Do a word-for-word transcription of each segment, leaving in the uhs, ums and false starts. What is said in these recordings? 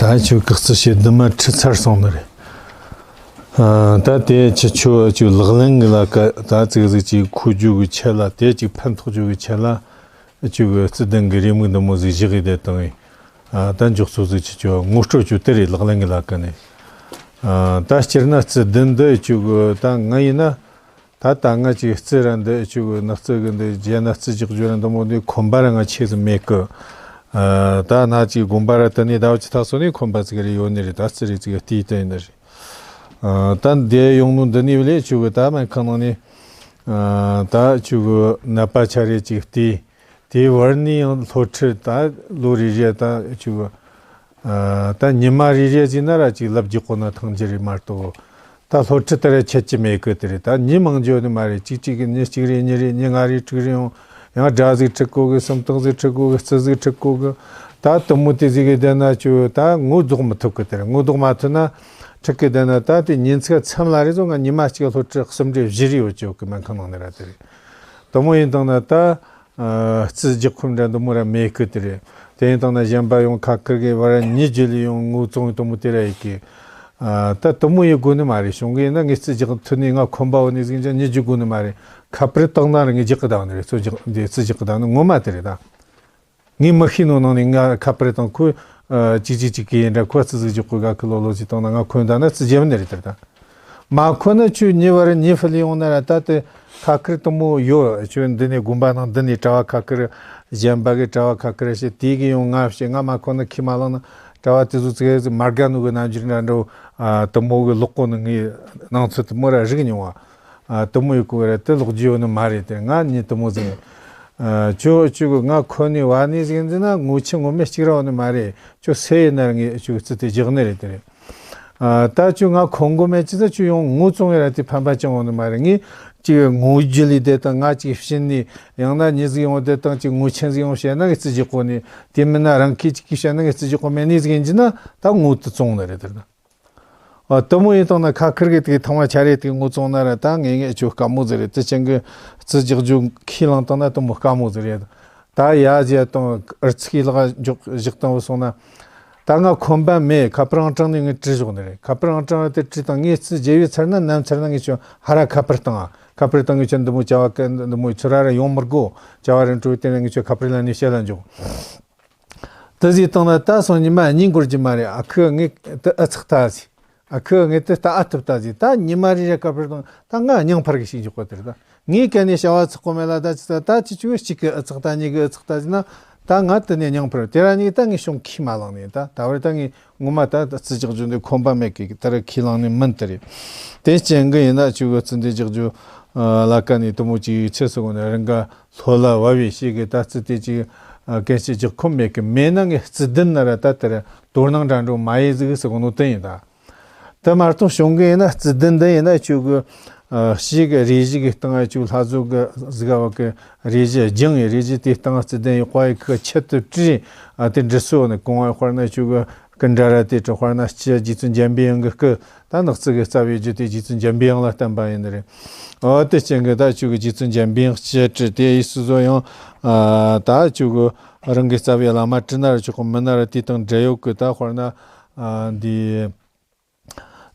ད་ཁྱོད་གི་རྩི་བྱེད་འདི་མ་ཁྲིད་ཚར་སོང་ནི་རེད། ཨ། ད་དེ་ཁྱེད་ཆོ་ཁྱོད་ལག་ལེན་གི་ལ་ཀ་ད་ཙིག་ཟིག་ཅིག་མཁོ་རྒྱུ་གི་ཆེད་ལ། དེ་ཅིག་ཕན་ཐོགས་རྒྱུ་གི་ཆེད་ལ་ཁྱོད་གི་རྩི་ལྡན་གི་རེའུ་མིག་འདི་མོ་ཟིག་བཞག་གི་དེ་བཏང་ཡིན། ཨ། ད་འཇོག་ཚོད་ཟིག་ཁྱེད་ཆོ་ངོ་སྤྲོད་ཁྱོད་དེ་རེད། ལག་ལེན་གི་ལ་ཀ་ནས། ཨ། ད་སྤྱིར་ན་རྩི་ལྡན་འདི་ཁྱོད་གི་ད་ང་ཡིན་ན། ད་ལྟ་ང་ཅིག་རྩི་ར་འདི་ཁྱོད་གི་ནག་རྩི་གི་འདི་རྒྱ་ནག་རྩི་རྒྱག་རྒྱུ་ར་འདི་མོ་འདི་ཁོམ་པ་ར་ང་ཆེ་ཟིག་མེད་གི། ཨ། ད་ན་ཅིག་དགོན་པ་ར་དེ་ནས་ཟླ་བ་ཅིག་ཐག་སོ་ནས་ཁོམ་པ་ཟིག་རེ་ཡོད་ནི་རེད། ད་རྩི་རེ་ཅིག་བལྟས་དེ་ཡིན་ནི་རེད། ཨ། ད་འདི་ཡོང་ནོ་འདི་ནས་བ་ལས་ཁྱོད་གི་ད་སྨན་ཁང་ནང་ནས། ཨ། ད་ཁྱོད་གི་ནད་པ་ཆ་རེ་ཅིག་བལྟས། དེའི་བར་ནས་ཡང་སློབ་ཁྲིད་ད་ལོ་རེ་རེ་ད་ཁྱོད་གི། ཨ། ད་ཉི་མ་རེ་རེ་ཟིན་ན་ར་ཅིག་ལབ་རྒྱུ་ཁོ་ན་ཐང་རྒྱུ་རེད་མ་གཏོགས། ད་སློབ་ཁྲིད་དེ་ར་ཆད་རྒྱུ་མེད་གི་དེ་རེད། ད་ཉིན་མང་རྒྱུ་ནི་མ་རེད། གཅིག་གཅིག་གི་ཉིན་གཅིག་རེ་གཉིས་རེ་ཉིན་ལྔ་རེ་དྲུག་རེ་ཡང་ཡང་སྒྲ་ཟིག་ཁྲིད་དགོས་གི། སུམ་རྟགས་ཟིག་ཁྲིད་དགོས་གི། རྩི་ཟིག་ཁྲིད་དགོས་གི། ད་དེ་མོ་དེ་ཟིག་གི་བསྡད་ན་ཁྱོད་ད་ངོ་རྫོགས་མི་ཐུབ་གི་དེ་རེད། ངོ་རྫོགས་མ་ཐུབ་ན་ཁྲིད་གི་བསྡད་ན་ད་དེ་ཉིན་ཚིག་མཚམས་ལ་རེ་བཟོ་ང་ཉི་མ་གཅིག་སློབ་ཁྲིད་གསུམ་རེ་བཞི་རེ་ཡོད་ཀྱི་ཡོད་གི། སྨན་ཁང་ནང་ནས་ར་དེ་རེད། དེ་མོ་ཡིན་དང་ན་ད། ཨ། རྩི་རྒྱག་ཁོམ་འདྲ་འདི་མོ་ར་མེད་གི་དེ་རེད། དེ་ཡིན་དང་ན་གཞན་པ་ཡང་ཁ་ཁེར་གི་བར་ཉིན་རྒྱུ་ལས་ཡང་ངོ་བཙོང་དེ་མོ་དེ་ར་ཡིན་གི། ཨ། ད་དེ་མོ་ཡིན་དགོས་ནི་མ་རེད། གཞུང་གི་ཡིན་ན་ངས་རྩི་རྒྱག་ཐུབ་ནས་ང་ཁོམ་པ་བོ་ནས་ཟིག་ཀྱང་ཉིན་རྒྱུ་དགོས་ནི་མ་རེད། ཁ་པར་བཏང་ན་ར་ངས་རྒྱག་གི་བཏང་ནི་རེད། རྩི་རྒྱག་འདི་རྩི་རྒྱག་གི་བཏང་ནི་ངོ་མ་དེ་རེད་ད། ངས་མི་ཤེས་ནོ་ནང་ནས་ང་ཁ་པར་དང་ཁོས། ཨ། གཅིག་གཅིག་གཅིག་གི་ཡིན་འདྲ། ཁོ་རྩི་ཟིག་རྒྱག་གོ་ག་ཁི་ལོ་ལོ་ཟིག་བཏང་ན་ང་ཁོ་འདའ་ན་རྩི་རྒྱབ་ནི་རེད་དེ་ད། མ་ཁོ་ན་ཁྱོད་ཉེ་བར་ཉེ་ཕུལ་ཡོང་ན་ར་ད་དེ་ཁ་ཁེར་དེ་མོ་ཡོད། ཁྱོད་འདི་ནས་དགོན་པ་ནང་འདི་ནས་གྲྭ་བ་ཁ་ཁེར་གཞན་པ་གི་གྲྭ་བ་ཁ་ཁེར་བྱེད་དེ་གི་ཡོང་ང་བྱེད། ང་མ་ཁོ་ན་ཁས་མ་བླངས་ན་གྲྭ་བ་དེ་ཚོ་ཚིག་ཟིག་མ་དགའ་ནོ་གི་རྣམ་འགྱུར་འདྲ་འགྲོ། ཨ། དེ་མོ་གི་ལོག་གོ་ནི་ངའི་སྣང་ཚུལ་དེ་མོ་ར་རིག་མྱོང་བ། ཨ། དེ་མོ་ཡོད་གོ་ར་དེ་ལོག་རྒྱུ་ཡོད་ནི་མ་རེད་དེ། ང་ཉིད་དེ་མོ་ཟིག་ཨ། ཁྱོད་ཁྱོད་གི་ང་ཁོ་ནས་བ་ནས་ཟིག་འཛིན་ན་ངོ་ཆེ་ངོ་མེད་གཅིག་ར་བ་ནི་མ་རེད། ཁྱོད་སེ་ཡིན་ན་ངས་ཁྱོད་རྩི་དེ་རྒྱག་ནི་རེད་དེ་རེད། ཨ། ད་ཁྱོད་ང་ཁོ་མགོ་མེད་ཅི་ཟེར་ཁྱོད་ཡང་ངོ་བཙོང་ཡ་ར་དེ་ཕན་པ་ཅང་བ་ནི་མ་རེད། ངས་ཅིག་ངོ་རྒྱུ་ལས་དེ་དང་ང་ཅིག་ཕྱིན་ནས་ཡང་ན་མྱི་ཟིག་ཡོང་དེ་དང་ཅིག་ངོ་ཆེན་ཟིག་ཡོང་བཤད་ན་ངས་རྩི་རྒྱག་གོ་ནི། དེ་མིན་ན་རང་ཁྱི་ཅིག་གིས་བཤད་ན་ངས་རྩི་རྒྱག་གོ་མེད་ནི་ཟིག་ཡིན་གྱི་ན་ད་ངོ་དེ་བཙོང་ནི་རེད་དེ་ད། ཨ། དེ་མོ་ཡིན་དང་ན་ཁ་ཁེར་གི་དེ་ཐང་བ་ཆ་རེ་དེ་ངོ་བཙོང་ན་ར་ད་ངེས་ངེས་ཁྱོད་དཀའ་མོ་ཟིག་རེད། དེ་ཅན་གི་རྩི་རྒྱག་རྒྱུ་ཁས་བླངས་བཏང་ན་དེ་མོ་དཀའ་མོ་ཟིག་རེད། ད་ཡ་ཟེ་དང་ཨར་ཚིག་ལག་འཇོག་བཞག་བཏང་བ་སོང་ན། ད་ང་ཁོམ་པ་མེད། ཁ་པར་ཨང་གྲངས་ནས་ངས་བྲིས་བཞག་ནི་རེད། ཁ་པར་ཨང་གྲངས་དེ་བྲིས་དང་ངས་རྩི་རྒྱབ་ཡི་ཚར་ན་ནམ་ཚར་ན་ངས་ཁྱོད་ཧ་ར་ཁ་པར་བཏང་ཨ། ཁ་པར་བཏང་ངས་ཁྱོད་འདི་མོ་བྱ་བ་གི་འདི་མོ་ཚུར་ར་ར་ཡོང་མི་དགོ། བྱ་བ་རིན་སྤྲོད་དེ་ནས་ངས་ཁྱོད་ཁ་པར་ལ་ནས་བཤད་ལ་འཇོག་དེ་ཟིག་བཏང་ན་ད་སོང་ཉི་མ་གཉིས་འགོར་གྱི་མ་རེད། ཨ་ཁུ་ངས་དེ་ཨ་ཚག་ད་ཟིག་ཨ་ཁུ་ངས་དེ་ལྟ་ཨ་ཐུབ་ད་ཟིག་ད་ཉི་མ་རེ་རེ་ཁ་པར་བཏང་ད་ང་སྙིང་འཕར་གི་ཞིག་འཇོག་པ་དེ་རེད། ད་ངས་གན་ནས་བྱ་བ་ཚག་པོ་མེད་ལ་ད་ཅི་ད་ད་ཅི་ཆུ་གཅིག་གི་ཨ་ཚག་ད་གཉིས་གི་ཨ་ཚག་ད་ཟིག་ན་ད་ང་དེ་ནས་སྙིང་འཕར། དེ་ར་གཉིས་ད་ངས་ཤོང་ཁས་མ་བླངས་ནས་ད་ད་བར་ད་ངས་ངོ་མ་ད་རྩི་རྒྱག་རྒྱུ་འདི་ཁོམ་པ་མེད་གི་ད་ར་ཁས་བླངས་ནས་མིན་དེ་རེད། དེ་ཅན་གི་ཡིན་ན་ཆུ་གི་རྩི་འདི་རྒྱག་རྒྱུ་ལ་ཀ་ནས་དེ་མོ་ཅིག་ཆེ་སོ་གོ་ནས་རང་ག་ལྷོད་ལ་བབས་པའི་ཞིག་གི་ད་རྩི་དེ་ཅིག་ཨ་གན་ཞིག་རྒྱག་ཁོམ་མེད་གི། མེད་ན་ངས་རྩི་ལྡན་ན་ར་ད་དེར་དོ་སྣང་འདྲ་འགྲོ་མ་ཡེ་ཟིག་ཟེར་གོ་ནོ་དེ་ཡིན་ད། དེ་མ་གཏོགས་གཞུང་གི་ཡིན་ན་རྩི་ལྡན་འདི་ཡིན་ན་ཁྱོད་གི་ཨ་ཞིག་གི་རེ་ཞིག་གི་སྟེང་ཨ་ཁྱོད་ལྷ་བཟོ་གི་ཟིག་བ་གི་རེ་ཞིག་སྦྱངས་ཡི་རེ་ཞིག་དེ་སྟེང་རྩི་ལྡན་ཡི་ཁོ་ཡི་ཁི་ཆེད་དུ་བྲིས། ཨ་དེ་འབྲི་སྲོལ་ནི་གོང་བ་དཔེར་ན་ཁྱོད་གི་སྐུ་འདྲ་ར་དེ་དྲི་དཔེར་ན་སྤྱི་རྗེ་བཙུན་འཇམ་པའི་དབྱངས་ཀྱི་སྐུ་ད་ནག་རྩི་གི་རྩ་བའི་རྒྱུད་དེ་རྗེ་བཙུན་འཇམ་པའི་དབྱངས་ལ་བསྟན་པ་ཡིན་ནི་རེད། འོ་དེ་ཅན་གི་ད་ཁྱོད་གི་རྗེ་བཙུན་འཇམ་པའི་དབྱངས་སྤྱི་དྲི་དེ་ཡི་སྲིད་བཟོ་ཡང་ཨ་ད་ཁྱོད་གི་རང་གི་རྩ་བའི་བླ་མ་དྲི་ན་ར་ཆོག་གི་མིན་ན་ར་དེ་དང་འབྲེལ་ཡོད་གི་ད་དཔེར་ན་ཨ་འདི་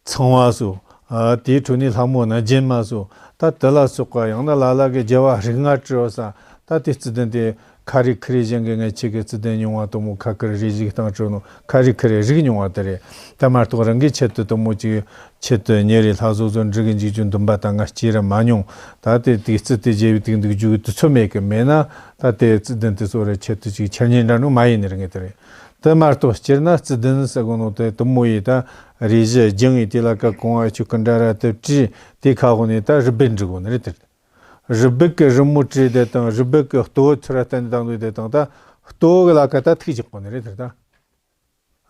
ཚངས་པ་སོ། ཨ་དེའི་འཕྲོ་ནས་ལྷ་མོ་རྣམ་བརྒྱན་མ་སོ། ད་དེ་ལ་སོགས་པ་ཡང་ན་ལ་ལ་གི་རྒྱལ་བ་རིགས་ལྔ་བྲི་བ་ས། ད་དེ་རྩི་ལྡན་དེ་ཁ་རི་ཁི་རི་གཞན་གྱི་ངས་ཁྱེད་ཀྱི་རྩི་ལྡན་མྱོང་བ་དེ་མོ་ཁ་ཁི་རི་རེ་ཞིག་བཏང་སྤྲོ་ནོ་ཁ་རི་ཁི་རི་རིག་མྱོང་བ་དེ་རེད། དེ་མ་གཏོགས་རང་གི་ཆེད་དུ་དེ་མོ་ཅིག་ཆེད་དུ་ཉེ་རེ་ལྷ་བཟོ་བཟོ་འབྲི་གི་འཇུག་རྒྱུ་འདུན་པ་ད་ང་སྐྱེ་ར་མ་མྱོང་། ད་དེ་དེ་རྩི་དེ་རྒྱས་པའི་དུས་འདུག་རྒྱུ་གི་དུས་ཚོད་མེད་གི། མེད་ན་ད་དེ་རྩི་ལྡན་དེ་སོ་རེ་ཆེད་དུ་ཅིག་འཆར་ཉན་འདྲ་ནོ་མ་ཡིན་ནི་རེད་ངས་དེ་རེད། དེ་མ་གཏོགས་སྤྱིར་ན་རྩི་ལྡན་ཟེར་གོ་ནོ་དེ་དེ་མོ་ཡི་ད་རེ་ཞིག་སྦྱངས་ཡི་དེ་ལ་ཀ་གོང་ཨ་ཆུ་ཀི་འདྲ་ར་དེ་བྲིས་དེ་ཁ་གོ་ནས་ད་རུས་སྦལ་འབྲི་གོ་ནི་རེད་དེ། རུས་སྦལ་གི་རི་མོ་བྲིས་དེ་དང་རུས་སྦལ་གི་ལྟོ་ཚུར་བསྟན་དང་དུས་དེ་དང་ད་ལྟོ་གི་ལ་ཀ་ད་ཐིག་རྒྱག་གོ་ནི་རེད་དེ་ད།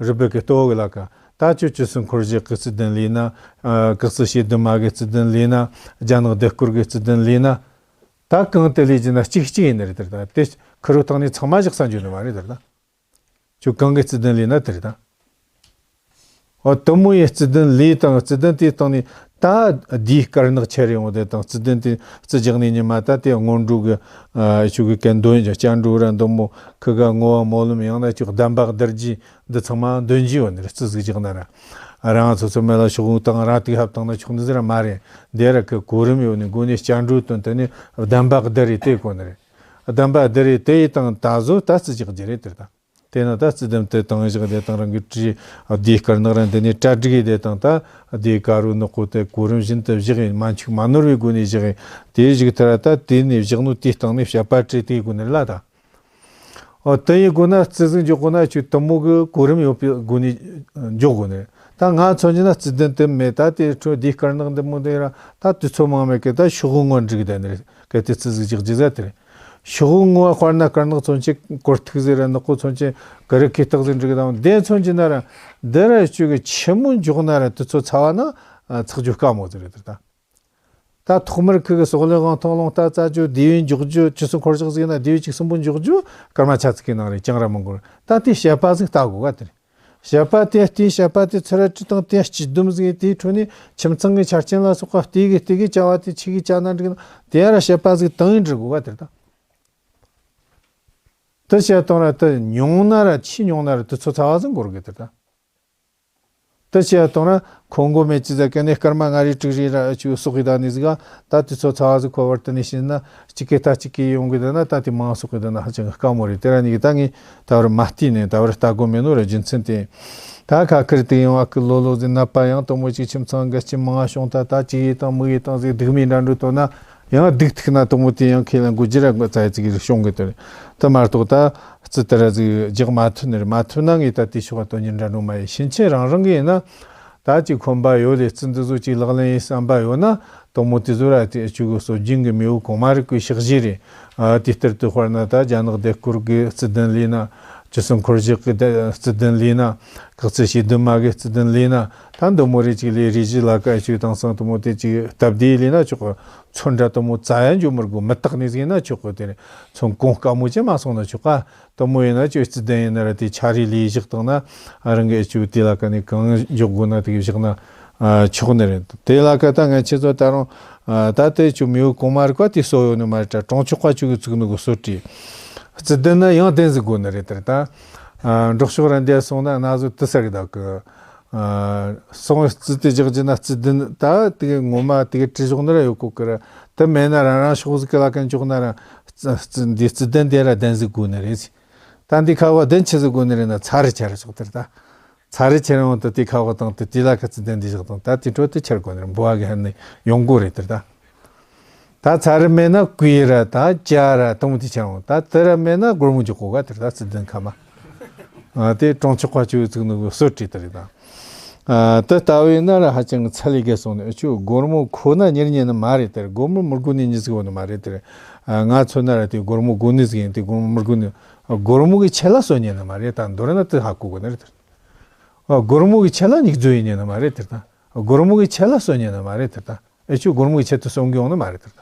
རུས་སྦལ་གི་ལྟོ་གི་ལ་ཀ་ ད་ཁྱོད་ཆུ་སྲིན་འཁོར་བཞག་གི་རྩིས་ལྡན་ལས་ན། ཨ། གེགས་རྩི་ཞེ་བདུན་མ་གི་རྩིས་ལྡན་ལས་ན། རྒྱ་ནག་ལྡེ་སྐོར་གི་རྩིས་ལྡན་ལས་ན། ད་གང་དུ་ལས་ཀྱི་ན་གཅིག་གཅིག་ཡིན་ནི་རེད་དེ། ད་དེ་ཁུ་རུ་ཐང་ནས་ཚང་མ་བཞག་ས་འཇོག་ནི་མ་རེད་དེ། ད་ཁྱོད་གང་གི་རྩིས་ལྡན་ལས་ན་དེ་རེད་ད། འོ། དུ་མོ་ཡི་རྩིས་ལྡན་ལས་དང་རྩིས་ལྡན་དེའི་སྟེང་ནས་ད་བསྡུས་དཀར་ནག་ཁྱེར་ཡོང་དེ་དང་། རྩིས་ལྡན་དེ་རྩིས་རྒྱག་ནས་ཉི་མ་ད་དེ་སྔོན་འགྲོ་གི། ཨ། ཆུ་གི་གན་འདོན་སྐྱ་འགྲོ་ར་འདོན་མོ་ཁུ་ག་བསྔོ་བ་སྨོན་ལམ། ཡང་ན་ཆུ་གདམས་པ་བརྡར་རྒྱུ། འདི་ཚང་མ་འདོན་རྒྱུ་ཡོད་ནི་རེད། རྩིས་ཟིག་རྒྱག་ན་ར། རང་ཚོ་ཚོ་མེད་ལ་ཤོག་བུ་དང་ར་དུག་ཧབ་བཏང་ན་ཆོག་ནི་ཟིག་ར་མ་རེད། འདི་ར་གི་གོ་རིམ་ཡོད་ནི། འགོ་ནས་སྐྱ་འགྲོ་བཏོན། དེ་ནས་གདམས་པ་བརྡར་རེ་དེ་གོ་ནི་རེད། གདམས་པ་བརྡར་རེ་དེ་ཡི་དང་ད་བཟོ་ད་རྩིས་རྒྱག་རྒྱུ་རེད་དེ། ད་དེ་ན་ད་རྩིས་ལྡན་དེ་དང་བཞག་དེ་དང་། རང་གི་བྲིས་བསྡུས་དཀར་ནག་ར་འདི་ནས་གྲ་སྒྲིག་དེ་དང་། ད་བསྡུས་དཀར་རུ་ནག་པོ་དེ་གོ་རིམ་བཞིན་དུ་བཞག་ཡིན། མ་འཆུག་མ་ནོར་བའི་སྒོ་ནས་བཞག་ཡིན། དེ་བཞག་ཐར་ད་དེ་ནས་བཞག་ནོ་དེའི་སྟེང་ནས་བཤད་པ་བྲིས་དེའི་སྒོ་ནས་ལ་ད། འོ། དེ་ཡི་སྒོ་ན་རྩིས་ཟིག་འཇོག་དགོས་ན་ཁྱོད་དུ་མོ་གི་གོ་རིམ་ཡོད་པའི་སྒོ་ནས་འཇོག་དགོས་ནི། ད་ང་མཚོན་གྱི་ན་རྩིས་ལྡན་དེ་མེད། ད་དེ་འཕྲོ་བསྡུས་དཀར་ནག་འདི་མོ་དེ་ར་ད་དུས་ཚོད་མང་མེད་གི། ད་ཤོག་བུ་བསྔོ་འགྲིག་དེ་ནི་གལ་ཏེ་རྩིས་ཟིག་རྒྱག་རྒྱུ་ཟ་དེ་རེད། ཤོག་བུ་བསྔོ་བ་དཔེར་ན་དཀར་ནག་མཚོན་ཆེན་སྐོར་ཐུག་ཟེར་ར། ནག་པོ་མཚོན་ཆེན་གི་རི་ཁེ་སྟག་ཟིག་འགྲིག་དང་། དེ་མཚོན་གྱི་ན་ར་འདི་ར་ཁྱོད་གི་ཆི་མོ་འཇོག་ན་ར་དུས་ཚོད་ཚ་བ་ན་ཚགས་རྒྱུ་དཀའ་མོ་ཟིག་རེད་དེ། ད་ད་ཐོག་མར་ཁུ་གི་སོག་ལེ་དབང་ཐང་ལོང་ལྟ་རྩ་རྒྱུ། དེ་བས་མགྱོགས་རྒྱུ། ཆུ་སྲིན་འཁོར་བཞག་ཟིག་ན་དེ་བས་ཅིག་གསུམ་པོ་མགྱོགས་རྒྱུ་སྐར་མ་ཆ་ཚིག་གི་ནང་རེ་ཅང་ར་མི་འགོར། ད་དེ་བཤད་པ་ཟིག་ལྟ་དགོས་ག་དེ་རེད། བཤད་པ་དེ་དེ་བཤད་པ་དེ་ཚུར་ར་བྲིས་དང་། དེ་སྤྱི་བསྡོམས་ཟིག་དེའི་ཁྲོད་ནས་ཁྱིམ་ཚང་གི་ཆ་རྐྱེན་ལ་སོགས་པ་དེ་གི་དེ་གི་བྱ་བ་དེ་ཆི་གི་བྱ་ན་འགྲིག་ན། དེ་ཡ་ར་བཤད་པ་ཟིག་དང་ཡིན་འགྲིག་དགོས་ག་དེ་རེད། ད་དེ་བཤད་དང་ར་དེ་ཉུང་ན་ར་ཆི་ཉུང་ན་ར་དུས་ཚོད་ཚ་བ་ཟིག་འགོར་གི་དེ་རེད། ད། དེ་བྱས་དང་ར་ཁོང་མགོ་མེད་ཅི་ཟེར་ག་ནས་སྐར་མ་ལྔ་རེ་དྲུག་རེ་ར་ཅིག་གསོག་གི་ད་ནི་ཟིག་ག། ད་དུས་ཚོད་ཚ་བ་ཟིག་ཁོ་བར་དུ་ནས་ཤེས་ན་གཅིག་གི་ད་གཅིག་གི་ཡོང་གི་ད་ན། ད་དེ་མང་གསོག་གི་ད་ན་ཧ་ཅང་དཀའ་མོ་རེད། དེ་ར་ནི་གི་ད་ངས་ད་བར་མ་བལྟས་ནས་ད་བར་ལྟ་དགོས་མེད་ནོ་ར། རྒྱུ་མཚན་དེ་ད་ཁ་ཁེར་དེ་ཡོང་བ་གི་ལོ་ལོ་ཟིག་ནད་པ་ཡང་དུ་མོ་ཅིག་ཁྱིམ་ཚང་འགལ་རྐྱེན་མང་བྱུང་། ད་ད་ཅི་ཡེ་དང་མི་ཡེ་དང་ཟིག་སྡུག་མི་འདྲ་འགྲོ་དོ་ན། ཡང་སྡུག་ཐུག་ན་དུ་མོ་དེ་ཡང་ཁས་ལེན་དགོས་རྒྱུ་ར་དགོས་ཚ་ཡི་ཚིག་གི་བྱུང་གི་དེ་རེད། དེ་མ་གཏོགས་ད་རྩིས་དེ་ར་ཟིག་རྒྱག་མ་ཐུབ་ནི་རེད། མ་ཐུབ་ན་ངས་ད་དེ་ཕྱོགས་ག་དོན་གཉེར་འདྲ་འགྲོ་མ་ཡིན། ཕྱིན་ཆད་རང་རང་གི་ཡིན་ན་ད་ཅིག་ཁོམ་པ་ཡོད་ལེ། རྩིས་འདི་ཚོ་ཅིག་ལག་ལེན་ཡིན་བསམ་པ་ཡོད་ན་དུ་མོ་དེ་ཚོ་ར་དེ་ཆུ་གི་སྲོལ་རྒྱུན་གི་མེས་པོ་གོང་མ་རིག་གི་ཕྱག་བཞེས་རེད། ཨ། དེ་ལྟར་དུ་དཔེར་ན་ད་རྒྱ་ནག་ལྡེ་སྐོར་གི་རྩིས་ལྡན་ལས་ན། ཆུ་སྲིན་འཁོར་བཞག་གི་རྩིས་ལྡན་ལས་ན། གེགས་རྩི་ཞེ་བདུན་མ་གི་རྩིས་ལྡན་ལས་ན། ད་འདི་མོ་རེ་ཅིག་ལས་རེ་བཞི་ལ་ཀ་ཆུ་དང་སང་དུ་མོ་དེ་ཅིག་སྟབས་བདེ་ལས་ན་ཆོག་གི། ཚོན་འདྲ་དུ་མོ་རྩ་ཡ་འཇོག་མི་དགོས། མི་རྟག་ནི་ཟིག་ཡིན་ན་ཆོག་གི། དེ་ནས་ཚོན་གོང་དཀའ་མོ་ཅན་མ་སོང་ན་ཆོག་ག། དུ་མོ་ཡིན་ན་ཆོག། རྩིས་ལྡན་ཡིན་ན་ར་དེ་ཆ་རེ་ལས་བཞག་བཏང་ན་རང་གི་ཆུ་དེ་ལ་ཀ་ནས་གང་འཇོག་དགོས་ན་དེ་གི་བཞག་ན་ཆོག་ནི་རེད། དེ་ལ་ཀ་ད་ང་ཁྱེད་ཚོ་ད་རུང་ད་དེ་ཆུ་མེའུ་གོང་མ་རིག་པ་དེ་གསོ་ཡོད་ནི་མ་རེད། གྲོང་ཆོག་པ་ཆུ་གི་ཚུགས་ནི་གི་གསོ་བྲིས། རྩིས་ལྡན་ན་ཡང་ལྡན་ཟིག་དགོས་ནི་རེད། དེར་ད་འབྲོག་ཕྱོགས་ར་འདས་སོང་ན་ན་ཟོ་དུ་ས་གི་ད་གི། ཨ། སོང་རྩིས་དེ་རྒྱག་རྒྱུ་ན་རྩིས་ལྡན་ད་དེ་གི་ངོ་མ་དེ་གི་བྲིས་ཞོག་ན་ར་ཡོད་གོ་གི་ར། དེ་མེད་ན་རང་རང་ཕྱོགས་ཟིག་གི་ལ་ཀན་འཇོག་ན་ར། རྩིས་རྩིས་འདི་རྩིས་ལྡན་དེ་ར་ལྡན་ཟིག་དགོས་ནི་རེད་ཟིག། ད་འདི་ཁ་བ་ལྡན་ཆི་ཟིག་དགོས་ནི་རེད་ན། ཚ་རི་ཆ་རི་ཞོག་དེར་ད། ཚ་རི་ཆ་རི་འོང་དུ་དེ་ཁ་བ་དང་དེ་དེ་ལ་ཀ་རྩིས་ལྡན་འདི་ཞོག་དང་། ད་དེ་འཕྲོ་དེ་ཆར་དགོས་ནི་རེད། འབུ་བ་གི་ཧན་ནི་ཡོང་གོ་རེད་དེར་ད། ད་ཚ་རི་མེད་ན་ཀུའི་ར་ད་ཅ་ར་དུ་མོ་དེ་ཆ་འོང་། ད་དེ་ར་མེད་ན་སྒོར་མོ་འཇོག་གོ་ག་དེར་ད་རྩིས་ལྡན་ཁ་མ། ཨ། དེ་གྲོང་ཆོག་པ་ཆུ་བཙུགས་ནོ་གི་གསོ་བྲིས་དེ་རེད་ད། ཨ། དེ་ལྟ་བས་ན་ར་ཧ་ཅང་ཚ་ལས་བརྒལ་སོང་ནས་ཆུ་སྒོར་མོ་ཁོ་ན་ཉེར་ཉན་ནི་མ་རེད་དེར། སྒོར་མོ་མི་དགོས་ནི་ཉིད་ཟིག་ཡོད་ནི་མ་རེད་དེར། ཨ། ང་མཚོན་ན་ར་དེ་སྒོར་མོ་དགོས་ནི་ཟིག་ཡིན། དེ་སྒོར་མོ་མི་དགོས་ནི། སྒོར་མོ་གི་ཆེད་ལ་གསོ་ཉན་ནི་མ་རེད། ད་མདོར་ན་དེ་ཧ་གོ་དགོས་ནི་རེད་དེར། ཨ། སྒོར་མོ་གི་ཆེད་ལ་མྱིག་རྫོ་ཡིན་ཉན་ནི་མ་རེད་དེར་ད། སྒོར་མོ་གི་ཆེད་ལ་གསོ་ཉན་ནི་མ་རེད་དེར་ད། ཨེ་ཆུ་སྒོར་མོ་གི་ཆེད་དུ་གསོན་གི་ཡོང་ནི་མ་རེད་དེར་ད།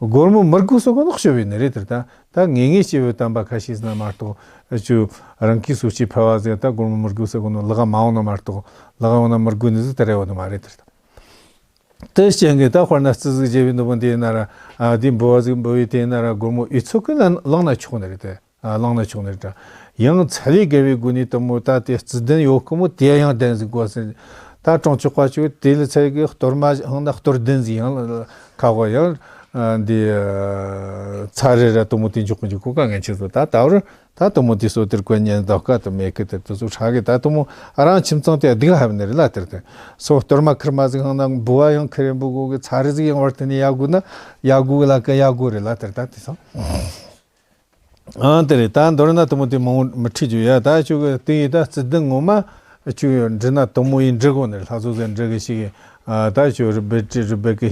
སྒོར་མོ་མི་དགོས་སོ་གོ་ནོ་ཤོ་བའི་ནི་རེད་དེར་ད། ད་ངེས་ངེས་ཤེས་པའི་དམ་པ་ཁ་ཤས་ཟིན་ན་མ་གཏོགས། ཨེ་ཆུ་རང་གིས་སོ་ཆི་ཕལ་བ་ཟེར་ད་སྒོར་མོ་མི་དགོས་སོ་གོ་ནོ་ལག་མ་འོང་ན་མ་གཏོགས། ལག་འོང་ན་མི་དགོས་ནི་ཟིག་དེ་རེ་བ་ནི་མ་རེད་དེར་ད། དེ་རྐྱེན་གྱིས་ད་དཔེར་ན་རྩིས་ཟིག་བརྗེ་བའི་ནུ་བོ་འདི་ཡིན་ན་ར། ཨ། འདི་འབུལ་བ་ཟིག་འབུལ་བའི་དེ་ཡིན་ན་ར་སྒོར་མོ་ཨི་ཚོ་གི་ལ་བླངས་ན་ཆོག་ནི་རེད་དེ། ཨ། བླངས་ན་ཆོག་ནི་རེད་ད། ཡང་ཚ་ལས་བརྒལ་བའི་སྒོ་ནས་དུ་མོ་ད་དེ་རྩིས་ལྡན་ཡོད་ཁོ་མོ་དེ་ཡང་ལྡན་ཟིག་དགོས་ཟེར། ད་གྲོང་ཆོག་པ་ཆུ་དེ་ལ་ཚད་གི་གཏོར་མ་ཧང་ན་གཏོར་ལྡན་ཟིག་ཡང་ལ་ཁ་བ་ཡང་། ཨ། འདི་ཚ་རེ་ར་དུ་མོ་དེ་འཇོག་གི་འཇུག་གོ་ག་ངན་ཆེ་ཟིག་ད་ད་བར། ད་དུ་མོ་དེ་སོ་དེར་གོན་ཉན་ད་ཀ་དུ་མེད་གི་དེར་དུ་སོ་ཧྲ་གི། ད་དུ་མོ་རང་ཁྱིམ་ཚང་དེ་སྡིག་ཧ་བ་ནི་རེད་ལ་དེར་དེ། སོ་གཏོར་མ་ཁིར་མ་ཟིག་ཧང་ན་འབུལ་བ་ཡང་ཁིར་འབུལ་གོ་གི། ཚ་རི་ཟིག་ཡང་བར་དུ་ནི་ཡ་གུ་ན་ཡ་གུ་གི་ལ་ཀ་ཡ་གུ་རེད་ལ་དེར་ད་དེ་སོང་། ཨང་དེ་རེད། ད་མདོར་ན་དུ་མོ་དེ་མང་མི་ཁྲིད་རྒྱུ་ཡ། ད་ཆུ་གི་དེ་ཡི་ད་རྩིས་ལྡན་ངོ་མ་ཆུ་འབྲི་ན་དུ་མོ་ཡིན་འབྲི་གོ་ནི་རེད། ལྷ་ཚོ་ཟེར་འབྲི་གི་ཞིག་གི། ད་ཆུ་རི་བེ་ཀྲི་རི་བེ་ཀི་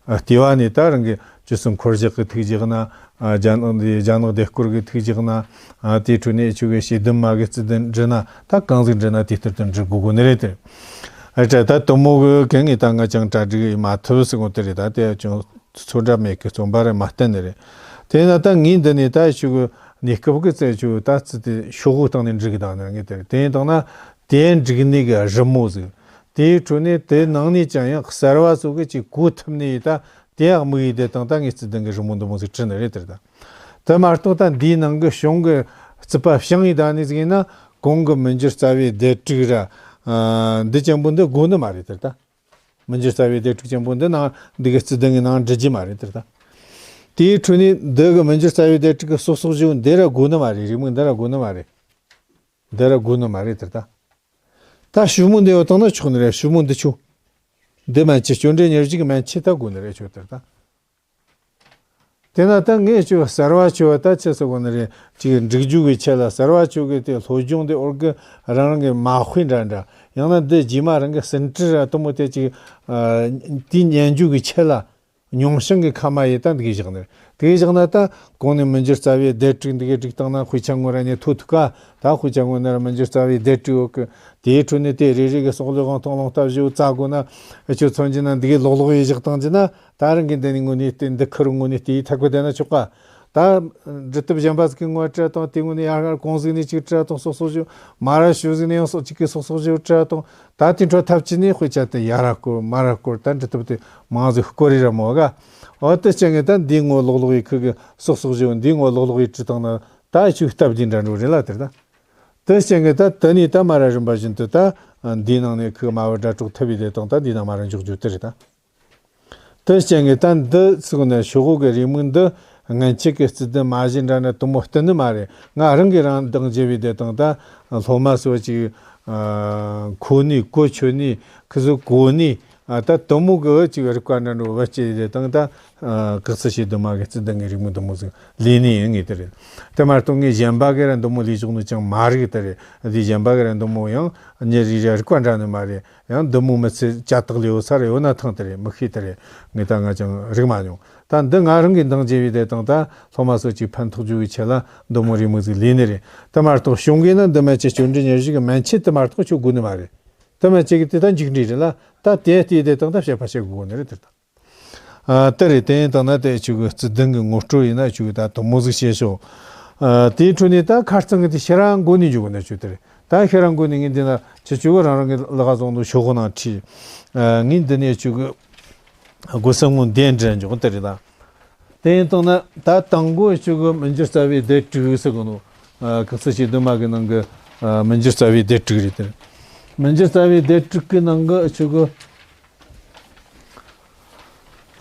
ལྟེ་བ་ནས་ད་རང་གི་ ཅི་སུ་འཁོར་ཞག་གི་ཐུགས་རྗེ་གནང་། ཨ་རྒྱ་ནག་འདི་རྒྱ་ནག་ལྡེ་སྐོར་གི་ཐུགས་རྗེ་གནང་། ཨ་དེའི་ཁྲོད་ནས་ཆོ་གི་ཞེ་བདུན་མ་གི་རྩི་ལྡན་འབྲི་ན་ད་གང་ཟིག་འབྲི་ན་དེ་ལྟར་དུ་འབྲི་དགོས་དགོས་ནི་རེད་དེ། ཨ་ཅག་ད་དུ་མོ་གི་གན་ངས་ད་ང་ཅང་གྲ་སྒྲིག་མ་ཐུབ་ཟེར་གོ་དེ་རེད། ད་དེ་ཅུང་ཚོད་འདྲ་མེད་གི་རྩོམ་པ་རེད་མ་བསྟན་ནི་རེད། དེས་ན་ད་ངས་འདི་ནས་ད་ཆོ་གི་གནས་སྐབས་གི་རྩད་ཆོ་ད་རྩི་དེ་ཤོག་གུ་སྟེང་ནས་འབྲི་གི་དང་ནི་ངས་དེ་རེད། དེ་ཡིན་དང་ན་དེ་འབྲི་གི་ནི་གི་རི་མོ་ཟིག་དེའི་ཁྲོད་ནས་དེ་ནང་ནས་ཀྱང་ཡང་གསར་བ་ཚོ་གི་ཅིག་གོ་ཐུབ་ནས་ད་དེ་ཡང་དམིགས་ཡུལ་དེ་དང་ད་ངས་རྩི་ལྡན་གི་རི་མོ་འདི་མོ་ཟིག་བྲིས་ནི་རེད་དེ་རེད། ད་དེ་མ་གཏོགས་ད་འདིའི་ནང་གི་གཞུང་གི་རྩིས་པ་བྱང་ཡི་ད་ནི་ཟིག་ཡིན་ན་གོང་གི་མི་འགྱུར་རྩ་བའི་སྡེ་དྲུག་ར་ཨ་འདི་ཅན་པོ་འདི་དགོས་ནི་མ་རེད་དེ་ད། མི་འགྱུར་རྩ་བའི་སྡེ་དྲུག་ཅན་པོ་འདི་ནང་འདི་གི་རྩི་ལྡན་གི་ནང་འབྲི་རྒྱུ་མ་རེད་དེ་ད། དེའི་ཁྲོད་ནས་འདི་གི་མི་འགྱུར་རྩ་བའི་སྡེ་དྲུག་གི་སོག་སོག་བཞི་བོ་འདི་ར་དགོས་ནི་མ་རེད། རི་མོ་འདི་ར་དགོས་ནི་མ་རེད། འདི་ར་དགོས་ནི་མ་རེད་དེ་ད། ད་ཞུ་མོ་འདི་ཡོད་དང་ན་ཆོག་ནི་རེད། ཞུ་མོ་འདི་ཆོ། འདི་མན་ཆད་སྐྱོན་འདྲེ་ཉེར་བཞི་གི་མན་ཆད་ད་དགོས་ནི་རེད་ཆོག་དེར་ད། དེ་ན་ད་ངས་ཆོ་གསར་བ་ཆོ་བ་ད་ཆི་ཟེར་གོ་ནི་རེད། ཅིག་འགྲིག་རྒྱུ་གི་ཆེད་ལ་གསར་བ་ཆོ་གི་དེ་སློབ་སྦྱོང་དེ་འོར་གི་རང་རང་གི་མ་དཔེ་འདྲ་འདྲ་ཡང་ན་འདི་རྗེས་མ་རང་གི་ཟིན་བྲིས་ར་དུ་མོ་དེ་ཅིག་དེ་ཉན་རྒྱུ་གི་ཆེད་ལ། མྱོང་བྱང་གི་ཁ་མ་ཡེ་ད་འདི་གི་བཞག་ནི། དེ་གི་བཞག་ན་ད་གོང་ནས་མི་འགྱུར་རྩ་བའི་སྡེ་དྲུག་འདི་གི་བསྒྲིགས་བཏང་ན་དཔེ་ཆ་ངོ་ར་ནས་ཐོ་ཐུག་ག་ད་དཔེ་ཆ་ངོ་ན་ར་མི་འགྱུར་རྩ་བའི་སྡེ་དྲུག་ཡོད་གི། དེའི་ཁྲོད་ནས་དེ་རེ་རེ་གི་སོག་ལེ་དབང་ཐང་ལོང་ལྟ་བཞི་བོ་བཙལ་དགོས་ན་ཨ་ཆོ་མཚོན་གྱི་ན་འདི་གི་ལོག་ལོག་ཡེ་བཞག་བཏང་གྱི་ན་ད་རང་གི་འདི་ནི་དངོས་ནས་དེ་འདི་ཁུར་དངོས་ནས་དེའི་ཐག་པ་བསྡད་ན་ཆོག་ག་ད་འབྲི་སྟབས་གཞན་པ་ཟིག་གི་ངོ་བྲིས་དང་དེ་ངོ་ནས་ཡར་ཧར་གོང་ཟིག་ནས་གཅིག་བྲིས་དང་སོག་སོག་བཞི་མ་ར་ཞུ་ཟིག་ནས་ཡང་སོག་གཅིག་གི་སོག་སོག་བཞི་བྲིས་དང་ད་དེ་འཕྲོ་ཐབས་ཅི་ནས་དཔེ་ཆ་དེ་ཡར་ར་སྐོར་མར་ར་སྐོར་ད་འབྲི་སྟབས་དེ་མང་ཟིག་སྐོར་རེ་ར་མོ་ག་འོ་དེ་ཅན་གི་ད་འདིའི་ངོ་ལོག་ལོག་ཡི་ཁུ་གི་སོག་སོག་བཞི་འདིའི་ངོ་ལོག་ལོག་ཡི་བྲིས་དང་ན་ད་ཆུ་སྟབས་འདི་འདྲ་འགྲོ་རེད་ལ་དེར་ད། དེ་ཅན་གི་ད་དེ་ནས་ད་མ་ར་རིམ་པ་བཞིན་དུ་ད་འདིའི་ནང་ནས་ཁུ་མ་བུ་སྒྲ་སྒྲོགས་ཐུབ་པའི་དེ་དང་ད་འདིའི་ནང་མ་ར་འཇོག་རྒྱུ་དེ་རེད་ད། དེ་ཅན་གི་ད་འདི་ཚུགས་ནས་ཤོག་གུ་གི་རེའུ་མིག་འདི་སྔན་ཆད་ཀྱི་རྩི་ལྡན་མ་གཞི་འདྲ་ན་དུ་མོ་བསྟན་ནི་མ་རེད། ང་རང་གིས་རང་འདང་བརྗེ་བའི་དེ་དང་ད་སློབ་མ་སོགས་ཀྱིས་ཨ་གོ་ནི་གོ་ཆོད་ནི་ཁི་ཟུ་གོ་ནི་ཨ་ད་དུ་མོ་གི་ཅིག་རིག་པ་འདྲ་འགྲོ་བ་སྐྱེས་དེ་དང་ད་ཨ་གེགས་སེལ་ཞེ་བདུན་མ་གི་རྩི་ལྡན་གི་རེའུ་མིག་དུ་མོ་ཟིག་ལས་ནི་ཡིན་ངེས་དེ་རེད། དེ་མ་གཏོགས་ངས་གཞན་པ་གི་ར་དུ་མོ་ལས་བྱུང་ནི་ཅང་མ་རིག་དེ་རེད། དེ་གཞན་པ་གི་ར་དུ་མོ་ཡང་ཉེ་རིག་ར་རིག་པ་འདྲ་ནི་མ་རེད། ཡང་འདི་མོ་མི་ཚེ་ལྕགས་ཐག་ལེའུ་ས་རེ་ཡོད་ན་ཐང་དེ་རེད། མི་ཤེས་དེ་རེད། ངས་ད་ང་ཅང་རིག་མ་མྱོང་། ད་འདི་ང་རང་གིས་འདང་བརྗེ་བའི་དེ་དང་ད་སློབ་མ་སོགས་ཀྱིས་ཕན་ཐོགས་རྒྱུ་གི་ཆེད་ལ་འདི་མོ་རེའུ་མིག་ཟིག་ལས་ནི་རེད། དེ་མ་གཏོགས་གཞུང་གིས་ན་འདི་མན་ཆད་སྐྱོན་འདྲེ་ཉེར་བཞི་གི་མན་ཆད་དེ་མ་གཏོགས་ཆོ་དགོས་ནི་མ་རེད། དེ་མན་ཆད་ཀྱི་དེ་ད་མཇུག་འབྲས་རེད་ལ་ད་དེ་ལྟའི་དེ་དང་ད་བཤད་པ་བཤད་དགོས་ནི་རེད་དེ་ད། ཨ་དེ་རེད། དེ་ཡིན་དང་ན་དེ་ཆོ་གི་རྩི་ལྡན་གི་ངོ་སྤྲོད་ཡིན་ན་ཆོ་གི་ད་དུ་མོ་ཟིག་བཤད་ཤོག་ཨ་དེའི་ཁྲོད་ནས་ད་ཁ་རྩང་གི་དེ་ཤེ་རང་མགོ་ནས་འཇུག་ན་ཆོ་དེ་རེད། ད་ཤེ་རང་མགོ་ནས་ངས་འདི་ན་ཆི་ཆོ་གི་རང་རང་གི་ལག་བཟང་དུ་ཤོག་གུ་ནང་བྲིས། ཨ་ངས་འདི་ནས་ཆོ་གི་སྒོ་སེམས་ངོ་འདན་འདྲ་འཇོག་དེ་རེད་ད། དེ་ཡིན་དང་ན་ད་དང་པོ་ཆོ་གི་མི་འགྱུར་རྩ་བའི་སྡེ་དྲུག་ཟེར་གི་ནོ། ཨ་གེགས་སེལ་ཞེ་བདུན་མ་གི་ནང་གི་ཨ་མི་འགྱུར་རྩ་བའི་སྡེ་དྲུག་རེད་དེ། མི་འགྱུར་རྩ་བའི་སྡེ་དྲུག་གི་ནང་གི་ཆོ་གི་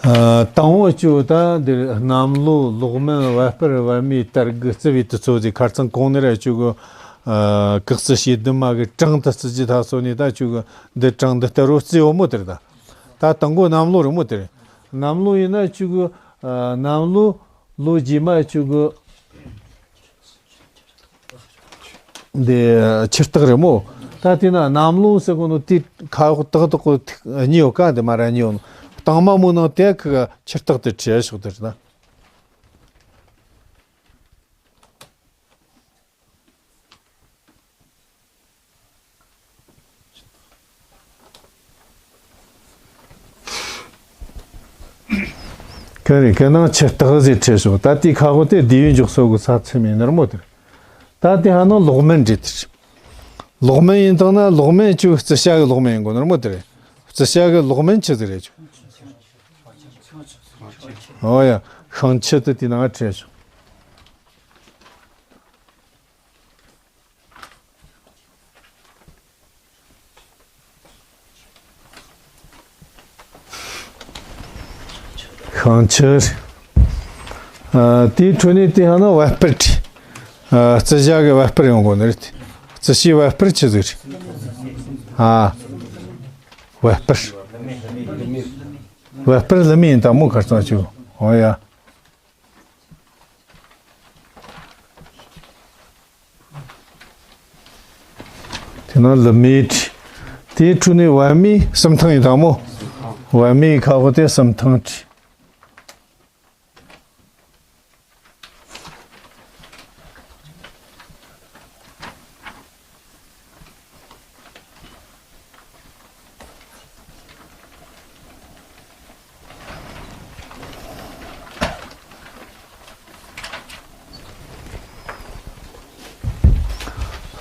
ཨ་དང་པོ་ཆོ་ད་འདིར་གནམ་ལོ་ལོག་སྨིན་བ་སྤར་བ་མེ་དར་གི་རྩི་བའི་དུས་ཚོད་ཟིག་ཁ་རྩང་གོང་ནས་ར་ཆོ་གི་ཨ་གེགས་སེལ་ཞེ་བདུན་མ་གི་གྲངས་དུ་རྩི་རྒྱུ་ད་སོ་ནས་ད་ཆོ་གི་འདི་གྲངས་འདི་ལྟར་རོ་རྩི་ཡོད་མོ་དེར་ད། ད་དང་པོ་གནམ་ལོ་རེད་མོ་དེར། གནམ་ལོ་ཡིན་ན་ཆོ་གི་ཨ་གནམ་ལོ་ལོ་རྗེས་མ་ཆོ་གི་འདི་ཆུ་སྟག་རེད་མོ། ད་དེ་ན་གནམ་ལོ་ཟེར་གོ་ནོ་དེ་ཁ་འོག་ཏག་ཏག་གོ་གཉིས་ཡོད་ཀ་འདི་མ་ར་གཉིས་ཡོད་ནོ། དང་མ་མོ་ནང་དེ་ཁི་ཆུ་སྟག་དེ་བྲིས་ཤོག་དེ་རེད་ན། ག་རེ་ག་ནང་ཆུ་སྟག་ཟེར་ཁྲིད་སོང་། ད་དེའི་ཁ་འོག་དེ་ལྡེའུ་འཇོག་སོ་གི་ས་ཚིགས་མིན་ནར་མོ་དེར། ད་དེ་ཧ་ནང་ལོག་སྨིན་འདྲི་དེར། ལོག་སྨིན་ཡིན་དང་ན་ལོག་སྨིན་ཆུ་རྩི་ཤ་གི་ལོག་སྨིན་ཡིན་དགོ་ནར་མོ་དེ་རེད། རྩི་ཤ་གི་ལོག་སྨིན་ཆི་ཟིག་རེད་ཆུ། ཨོ་ཡ། ཤིང་ཆུ་དེ་དེ་ནང་ཁྲིད་སོང་། ཤིང་ཆུ། ཨ་དེའི་འཕྲོ་ནས་དེ་ཧ་ན་བ་སྤུར་ཁྲིད། ཨ་རྩི་ཤ་གི་བ་སྤུར་ཡོང་དགོ་ནི་རེད། རྩི་ཤའི་བ་སྤུར་ཆི་ཟིག་རེད། ཨ་བ་སྤུར། བ་སྤུར་ལི་མི་ཡིན་ད་མོ་ཁར་ཚང་ཆུ། ཨོ་ཡ། དེ་ན་ལི་མི་ཁྲིད། དེའི་འཕྲོ་ནས་བ་མི་གསུམ་ཐང་ཡིན་ད་མོ། བ་མིའི་ཁ་འོག་དེ་གསུམ་ཐང་ཁྲིད།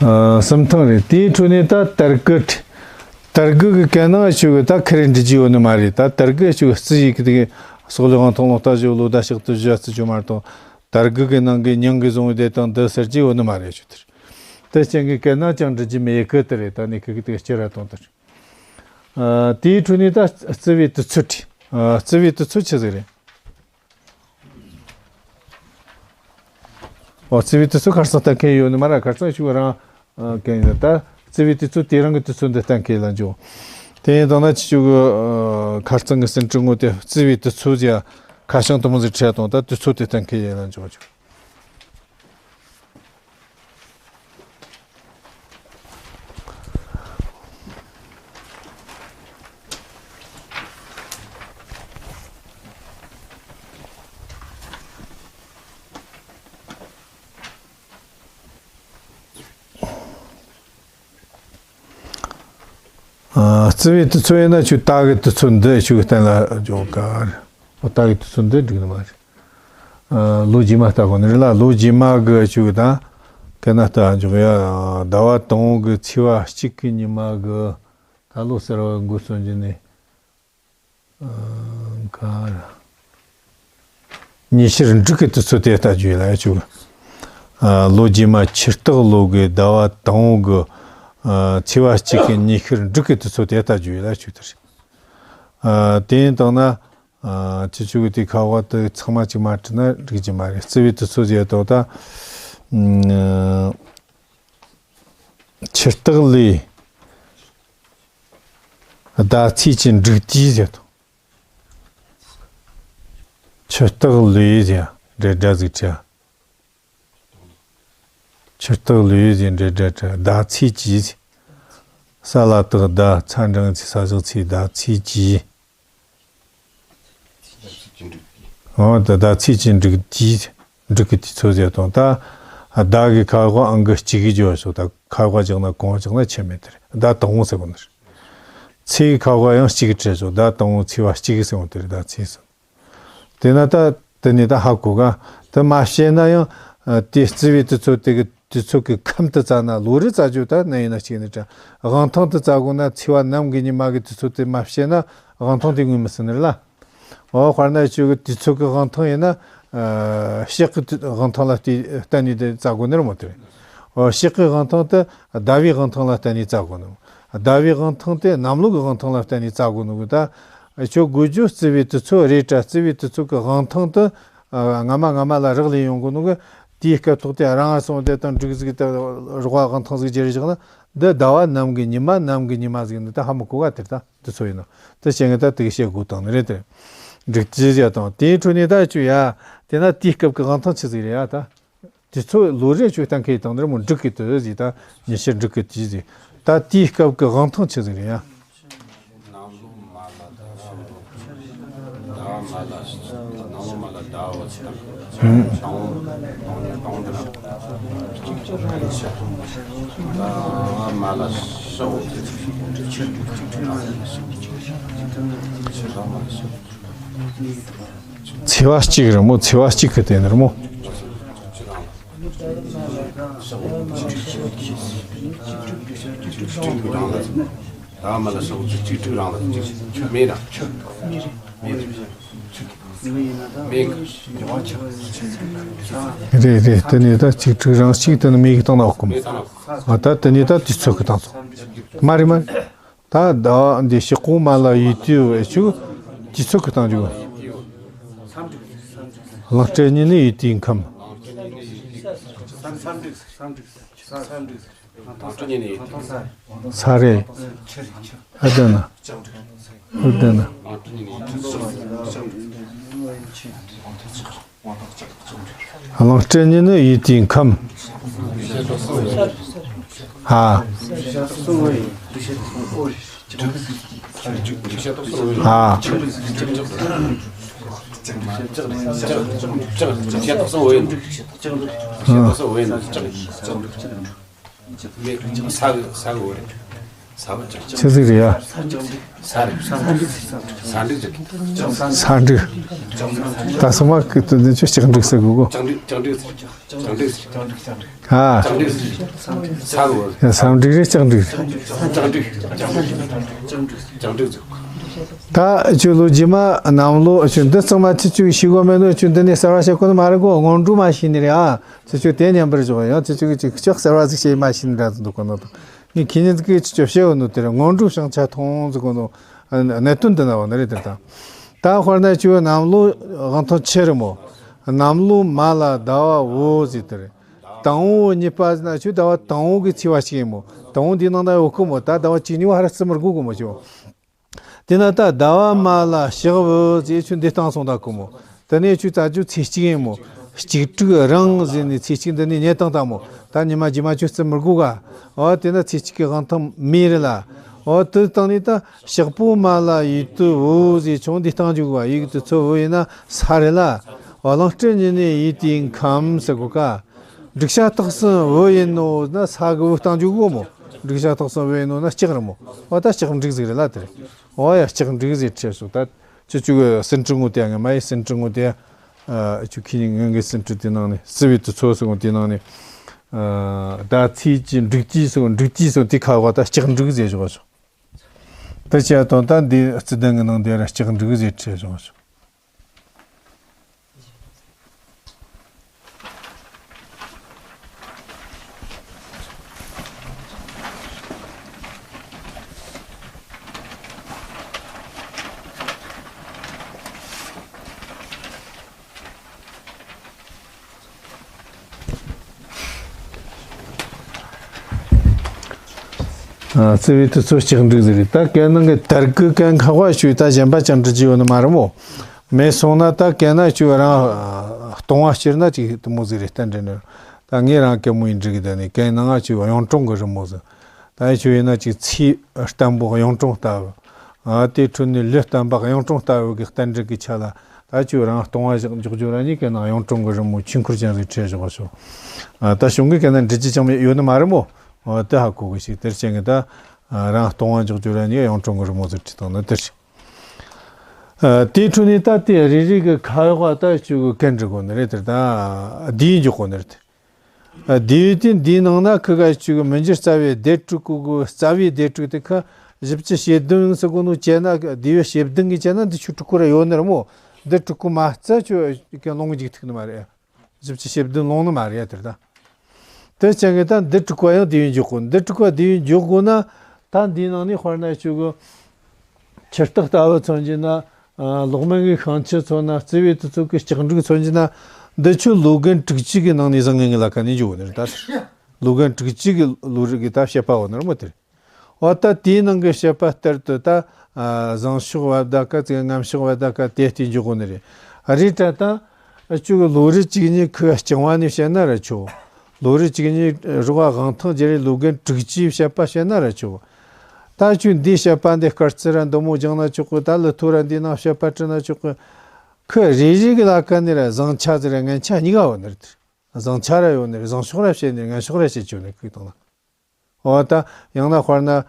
གསུམ་ཐེངས་རེད། དེའི་འཕྲོ་ནས་ད་དར་གི་དར་གི་གི་གན་ནང་ཞུ་གི་ད་ཁ་རེ་འབྲི་རྒྱུ་ཡོད་ནི་མ་རེད། ད་དར་གི་ཞུ་གི་རྩི་ཡི་གི་དེ་གི་སོག་ལེ་དབང་ཐང་ལོ་ལྟ་བཞི་ལོ་ཟླ་ཞག་ཏུ་བཞི་རྩི་རྒྱུ་མ་གཏོགས། དར་གི་གི་ནང་གི་མྱིང་གི་བཟུང་བའི་དེ་དང་འདི་ཟེར་རྒྱུ་ཡོད་ནི་མ་རེད་ཞུ་དེར། དེ་རྐྱེན་གི་གན་ནང་ཅང་འབྲི་རྒྱུ་མེད་གི་དེ་རེད། ད་ནི་ཁི་གི་དེ་སྤྱིར་ར་དང་དེར། དེའི་འཕྲོ་ནས་ད་རྩི་བའི་དུས་ཚོད་བྲིས། རྩི་བའི་དུས་ཚོད་ཆི་ཟིག་རེད། ཨོ་རྩི་བའི་དུས་ཚོད་ཁར་སང་གཏན་འཁེལ་ཡོད་ནི་མ་ར། ཁར་སང་ཞུ་རང་གན་ཡོད། ད་རྩི་བའི་དུས་ཚོད་དེ་རང་གི་དུས་ཚོད་འདི་གཏན་འཁེལ་ལ་འཇོག་དེ་ཡིན་དང་ན་ཁྱི་ཆོ་གི་ཁར་སང་གི་ཟིན་བྲིས་ངོ་དེ་རྩི་བའི་དུས་ཚོད་ཡ་ཁ་བྱང་དུ་མོ་ཟིག་ཁྲལ་དང་ད་དུས་ཚོད་དེ་གཏན་འཁེལ་ཡིན་ལ་འཇོག་ཆོག་རྩི་བའི་དུས་ཚོད་ཡིན་ན་ཆུ་རྟ་གི་དུས་ཚོད་འདི་ཆུ་གི་གཏན་ལ་འཇོག་ག་ཨོ་རྟ་གི་དུས་ཚོད་འདི་འགྲིག་ནི་མ་རེད། ལོ་རྗེས་མ་ལྟ་དགོས་ནི་རེད་ལ། ལོ་རྗེས་མ་གི་ཆུ་གི་དང་གན་ན་ལྟ་འཇོག་ཡ། ཟླ་བ་དང་པོ་གི་ཚེས་པ་གཅིག་གི་ཉི་མ་གི་ད་ལོ་གསར་བ་འགོ་སོང་རྒྱུ་ནི། ག་ར། ཉི་ཤར་འབྲུག་གི་དུས་ཚོད་དེ་ལྟ་རྒྱུ་ཡིན་ལ་ཡ་ཆུ། ལོ་རྗེས་མ་ཆུ་སྟག་ལོ་གི་ཟླ་བ་དང་པོ་གི་ཚེས་པ་གཅིག་གི་ཉི་ཤར་འབྲུག་གི་དུས་ཚོད་དེ་ལྟ་རྒྱུ་ཡིན་ལ་ཆུ་དེར། དེ་ཡིན་དང་ན་ཁྱི་ཆུ་གི་དེ་ཁ་བ་དེ་ཚང་མ་གཅིག་མ་བྲིས་ན་འགྲིག་རྒྱུ་མ་རེད། རྩི་བའི་དུས་ཚོད་ཟེར་དོ་ད། ཆུ་སྟག་ལོའི་ཟླ་ཚེས་ཀྱི་འབྲུག་དུས་ཟེར་དང་། ཆུ་སྟག་ལོའི་ཟེར་འབྲེལ་སྒྲ་ཟིག་བྲིས། ཆུ་སྟག་ལོའི་ཟེར་འབྲེལ་སྒྲ་བྲིས། ཟླ་ཚེས་ཀྱི་ཟེར། ས་ལ་བཏགས་ཟླ། ཚ་འགྲེང་ཚེས། ས་བཞག་ཚེས། ཟླ་ཚེས་ཀྱི། འོ་ད་ཟླ་ཚེས་ཀྱི་འབྲུག་དུས། འབྲུག་གི་དུས་ཚོད་ཟེར་དང་ད། ཟླ་གི་ཁ་བ་ཨང་གི་གཅིག་གི་བརྗོད་ཤོག་ད་ཁ་བ་བཞག་ན་གོང་བཞག་ན་ཆད་མེད་དེ་རེད། ཟླ་དང་པོ་ཟེར་གོ་ནི་རེད། ཚེས་ཀྱི་ཁ་བ་ཡང་གཅིག་གི་བྲིས་ཤོག་ཟླ་དང་པོ་ཚེས་པ་གཅིག་གི་ཟེར་བ་དེ་རེད། ཟླ་ཚེས་ཟེར། དེ་ན་ད་དེ་ནས་ད་ཧ་གོ་ག་དེ་མ་བཤད་ན་ཡང་དེ་རྩི་བའི་དུས་ཚོད་དེ་གི་དུས་ཚོད་ཀྱི་ཁམས་དུ་བཙལ་ན་ལོ་རེ་བཙལ་རྒྱུ་ད་ནི་ཡིན་ན་གཅིག་ནི་དྲ་དབང་ཐང་དུ་བཙལ་དགོས་ན་ཚེས་པ་ནམ་གི་ཉི་མ་གི་དུས་ཚོད་དེ་མ་བཤད་ན་དབང་ཐང་དེ་ངོས་མི་ཟིན་ནི་རེད་ལ། འོ་དཔེར་ན་ཁྱོད་ཀྱི་དུས་ཚོད་ཀྱི་དབང་ཐང་ཡིན་ན། ཨ། ཕྱག་གི་དབང་ཐང་ལ་བརྟེན་བརྟེན་ནས་དེ་བཙལ་དགོས་ནི་རེད་མོ་དེ་རེད། འོ་ཕྱག་གི་དབང་ཐང་དེ་ཟླ་བའི་དབང་ཐང་ལ་བརྟེན་ནས་བཙལ་དགོས་ནི། ཟླ་བའི་དབང་ཐང་དེ་གནམ་ལོ་གི་དབང་ཐང་ལ་བརྟེན་ནས་བཙལ་དགོས་ནི་གི་ད། ཁྱོད་དགོས་རྒྱུ་རྩི་བའི་དུས་ཚོད་རེད་དྲ་རྩི་བའི་དུས་ཚོད་ཀྱི་དབང་ཐང་དེ། ཨ། སྔ་མ་སྔ་མ་ལ་རག་ལས་ཡོང་དགོས་ནི་གི། དེའི་སྐབས་ཐོག་དེ་རང་སོང་དེ་དང་འབྲུག་ཟིག་དེ་རོགས་པ་དབང་ཐང་ཟིག་བརྗེ་རེ་བཞག་ན་འདི་ཟླ་བ་ནམ་གི་ཉི་མ་ནམ་གི་ཉི་མ་ཟིག་ནི་ད་ཧ་མི་གོ་ག་དེར་ད། དེ་ཚོ་ཡིན་ནོ། དེ་བྱས་ངས་ད་དེ་གི་བཤད་དགོས་དང་ནི་རེད་དེ། འབྲུག་དུས་ཟེར་དང་དེའི་འཕྲོ་ནས་ད་ཆུ་ཡ། དེ་ན་དེའི་སྐབས་ཀྱི་དབང་ཐང་ཆི་ཟིག་རེད་ཡ་ད། དུས་ཚོད་ལོ་རེ་ཆུ་གཏན་འཁེལ་དང་ནི་རེད་མོ། འབྲུག་གི་དུས་ཟིག་ད་ཉི་ཤར་འབྲུག་གི་དུས་ཟིག་ད་དེའི་སྐབས་ཀྱི་དབང་ཐང་ཆི་ཟིག་རེད་ཡ། ཚེས་པ་གཅིག་རེད་མོ། ཚེས་པ་གཅིག་གི་དེ་ནི་རེད་མོ། ཟླ་བ་མ་ལ་ཞག་བཅུ་གཅིག་དྲུག་རིང་ལ་མེ་ར་མེ་ར་མེ་ར་མེ་གི། རེད་རེད། དེ་ནས་ད་གཅིག་དྲུག་རིང་གཅིག་དེ་ནི་མེ་གི་བཏང་ན་འོག་གི་མོ། མེ་བཏང་ན། ཨ་ད་དེ་ནས་ད་དུས་ཚོད་གི་བཏང་སོང་། མ་རེད་མ་རེད། ད་ཟླ་བ་འདི་ཞག་གོང་མ་ལ་ཡོད་དུས་བས་ཆུ་དུས་ཚོད་གི་བཏང་རྒྱུ། གླང་སྤྲེལ་ཉིན་ནི་ཡོད་དུས་ཁམས། ས་རེད། ཨ་ད་ན། ཨ་ད་ན། གླང་སྤྲེལ་ཉིན་ནི་ཡོད་དུས་ཁམས། ཨ། ཨ། ས་གི་ས་གི་འོ་རེད། ཆི་ཟིག་རེད་ཡ། ས་འབྲུག་ཟེར། ས་འབྲུག་ད་སོ་མ་གི་དོན་དེ་ཆོས་ལྕགས་འབྲུག་ཟེར་གོ་གོ། ལྕགས་འབྲུག་ལྕགས་འབྲུག་ཟེར། ལྕགས་འབྲུག་ཟེར། ཨ། ལྕགས་འབྲུག་ཟེར། ས་རུ། ཡ། ས་འབྲུག་རེད། ལྕགས་འབྲུག་ལྕགས་འབྲུག་ལྕགས་འབྲུག་ལྕགས་འབྲུག་ཟེར། ད་ཁྱོད་ལོ་རྗེས་མ་གནམ་ལོ་ཁྱོད་འདི་ཚང་མ་ཁྱེད་ཆོས་ཤེས་གོ་མེད་ནོ། ཁྱོད་འདི་ནས་གསར་བ་བཤད་གོ་ནི་མ་རེད་གོ། སྔོན་འགྲོ་མ་ཤེས་ནི་རེད་ཨ། ཁྱེད་ཆོས་དེ་མཉམ་པར་འཇོག་ཡང་ཁྱེད་ཆོས་ཀྱི་ཅིག་ལྕགས་གསར་བ་ཟིག་བཤད་མ་ཤེས་ནི་འདྲ་འདུག་གོ་ནོ། ངས་ཁྱེད་ཉིད་ཀྱིས་ཅི་བྱེད་ཡོད་ནོ་དེ་རེད། སྔོན་འགྲོ་བྱང་ཆ་མཐོང་ཟེར་གོ་ནོ། གནད་དོན་འདི་ན་བ་ནི་རེད་དེ་དང་། ད་དཔེར་ན་ཁྱོད་གནམ་ལོ་དབང་ཐང་ཆེ་རེད་མོ། གནམ་ལོ་མ་ལ་ཟླ་བ་བོ་ཟེར་དེ་རེད། དང་བོ་གཉིས་པ་ཟེར་ན་ཁྱོད་ཟླ་བ་དང་བོ་གི་ཚེས་པ་ཞིག་ཡིན་མོ། དང་བོ་འདིའི་ནང་ན་ཡོད་གི་མོ། ད་ཟླ་བ་གཅིག་གཉིས་པ་ཧ་ར་བརྩི་མི་དགོས་གི་མོ་ཁྱོད། དེ་ན་ད་ཟླ་བ་མ་ལ་ཞག་བོ་ཟེར་ཁྱོད་འདི་བཏང་སོང་ད་གོ་མོ། དེ་ནས་ཁྱོད་ད་ཁྱོད་ཚེས་གཅིག་ཡིན་མོ། གཅིག་དྲུག་རང་ཟེར་ནས་ཚེས་གཅིག་འདི་ནས་ཉལ་བཏང་ད་མོ། ད་ཉི་མ་རྗེས་མ་ཁྱོད་བརྩི་མི་དགོས་ག། འོ་དེ་ན་ཚེས་གཅིག་གི་དབང་ཐང་མེད་རེད་ལ། འོ་དེ་བཏང་ནས་ད་ཞག་པོ་མ་ལ་ཡུལ་དུ་བོ་ཟེར་ཁྱོད་འདི་བཏང་རྒྱུ་ག། ཡུལ་དུ་ཚོ་བོ་ཡིན་ན་ས་རེད་ལ། འོ་གླང་སྤྲུལ་ཉིན་ནས་ཡུལ་དུ་ཡིན་ཁམས་ཟེར་གོ་ག། འབྲུག་ཤ་སྟག་སྲིན་བུ་ཡིན་ནོ་ན་ས་གི་བུ་བཏང་རྒྱུ་གོ་མོ། འབྲུག་ཤ་སྟག་སྲིན་བུ་ཡིན་ནོ་ན་ལྕགས་རི་མོ། འོ་ད་ལྕགས་འབྲུག་ཟིག་རེད་ལ་དེ་རེད། འོ་ཡ་ལྕགས་འབྲུག་ཟིག་ཁྲིད་སོང་ད། ཁྱེད་ཆོ་གི་སེམས་ཁྲལ་ངོ་དེ་ང་མ་ཡི་སེམས་ཁྲལ་ངོ་དེ། ཨ་ཁྱོད་ཁྱེད་ངན་གི་སེམས་ཁྲལ་དེ་ནང་ནས་སི་བི་དུ་ཚོ་སོང་དེ་ནང་ནས། ཨ་ད་ཚེས་ཀྱི་འབྲུག་ཀྱི་སོང་འབྲུག་ཀྱི་སོང་དེ་ཁ་བ་ད་ལྕགས་འབྲུག་ཟེར་བཞག་ཆོག་ད་བྱས་དང་ད་འདི་རྩི་ལྡན་གི་ནང་དེ་ར་ལྕགས་འབྲུག་ཟེར་ཁྲིད་སོང་ཆོག་ཨ་རྩི་བའི་དུས་ཚོད་ལྕགས་འབྲུག་ཟེར་རེད། ད་གན་ནང་གི་དར་གི་གན་ཁ་བ་ཞུས་ད་གཞན་པ་ཅང་འབྲི་རྒྱུ་ཡོད་ནི་མ་རེད་མོ། མེད་སོང་ན་ད་གན་ན་ཞུ་རང་ཨ་སྟོང་བ་སྤྱིར་ན་ཅིག་དུ་མོ་ཟིག་རེད་གཏན་འདྲེན་ནི། ད་ངས་རང་གན་མོ་ཡིན་འབྲི་གི་ད་ནི་གན་ནང་ང་ཞུ་གཡུང་དྲུང་གི་རི་མོ་ཟིག་ད་ཞུ་ཡིན་ན་ཅིག་ཚེས་བརྟན་པོ་གཡུང་དྲུང་ལྟ་བུ། ཨ་དེ་འཕྲོ་ནས་ལུས་བརྟན་པ་གཡུང་དྲུང་ལྟ་བུ་གི་གཏན་འབྲེལ་གི་ཆ་ལ་ད་ཞུ་རང་སྟོང་བ་ཞིག་འཇོག་རྒྱུ་ར་ནི་གན་ནང་གཡུང་དྲུང་གི་རི་མོ་ཆོས་འཁོར་ཅན་ཟིག་ཁྲིད་བཞག་ཞོ། ཨ་ད་གཞུང་གི་གན་ན་འབྲི་རྒྱུ་ཅང་ཡོད་ནི་མ་རེད་མོ། ཨ་དེ་ཧ་གོ་གི་ཞིག་དེར་བྱས་ངས་ད་རང་སྟོང་བ་འཇོག་རྒྱུ་ར་ནི་གཡུང་དྲུང་གི་རི་མོ་ཟིག་ཁྲིད་བཏང་ན་དེར། ཨ་དེའི་འཕྲོ་ནས་ད་དེ་རེ་རེ་གི་ཁ་ཡོག་ད་ཅིག་གི་གན་འབྲི་དགོས་ནི་རེད་དེ། ད་ལྡེའུ་འཇོག་དགོས་ནི་རེད་དེ། ཨ་ལྡེའུ་དེ་འདིའི་ནང་ན་ཁི་ག་ཅིག་གི་མི་འགྱུར་རྩ་བའི་སྡེ་དྲུག་གི་རྩ་བའི་སྡེ་དྲུག་དེ་ཁ་བཞི་བཅུ་ཞེ་བདུན་ཟེར་གོ་ནོ་བྱས་ན་ལྡེའུ་ཞེ་བདུན་གི་བྱས་ན་འདི་ཆོས་དྲུག་གོ་ར་ཡོད་ནི་རེད་མོ། འདི་དྲུག་གོ་མ་རྩ་ཆོས་གན་ལོང་གི་འཇུག་ཐུབ་ནི་མ་རེད། བཞི་བཅུ་ཞེ་བདུན་ལོང་ནི་མ་རེད་ཡ་དེར་ད། དེ་ཅན་གི་ད་འདི་དྲུག་པ་ཡང་ལྡེའུ་འཇོག་དགོས། འདི་དྲུག་པ་ལྡེའུ་འཇོག་དགོས་ན། ད་འདིའི་ནང་ནས་དཔེར་ན་ཆོས་གི་ཆུ་སྟག་ལྟ་བུ་མཚོན་གྱི་ན། ཨ་ལོག་མེན་གི་ཤིང་ཆུ་མཚོན་ན། རྩི་བའི་དུས་ཚོད་གི་ལྕགས་འབྲུག་མཚོན་གྱི་ན། འདི་ཆོས་ལོ་རྒན་དྲུག་ཅུ་གི་ནང་ནས་བཟང་ངན་གི་ལ་ཁ་ནས་འཇོག་ནི་རེད་ད། ལོ་རྒན་དྲུག་ཅུ་གི་ལོ་རིགས་གི་ད་བཤད་པ་འོ་ནི་རེད་མོ་དེར། འོ་ད་དེའི་ནང་གི་བཤད་པ་ལྟར་དུ་ད་ཨ་བཟང་ཕྱོགས་བ་ད་ཀ་ཙིག་ངན་ཕྱོགས་བ་ད་ཀ་དེ་སྟེང་འཇོག་གོ་ནི་རེད། རེད་དྲ་ད་ཨ་ཅུ་གི་ལོ་རེ་གཅིག་གཉིས་ཁུ་རྐྱང་བ་ནས་བཤད་ན་ར་ཆོག་ལོ་རེ་གཅིག་གཉིས་རོགས་དབང་ཐང་རྒྱལ་རེ་ལོ་རྒན་དྲུག་ཅུའི་བཤད་པ་བཤད་ན་ར་ཆོག་ད་ཅུ་འདིའི་བཤད་པ་འདི་དཀར་རྩི་ར་འདི་མོ་སྦྱང་ན་ཆོག་གི་ད་ལི་ཐོ་ར་འདིའི་ནང་བཤད་པ་བྲི་ན་ཆོག་གི་ཁུ་རེ་རེ་གི་ལ་ཀ་ནས་ར་བཟང་ཆ་ཟེར་ར་ངན་ཆ་གཉིས་ཀ་ཡོད་ནི་རེད། བཟང་ཆ་ར་ཡོད་ནི་རེད། བཟང་ཕྱོགས་ར་བཤད་ནི་རེད། ངན་ཕྱོགས་ར་བཤད་ཆོག་ནི་ཁུ་དང་ལ། འོ་ད་ཡང་ན་དཔེར་ན། ཨ་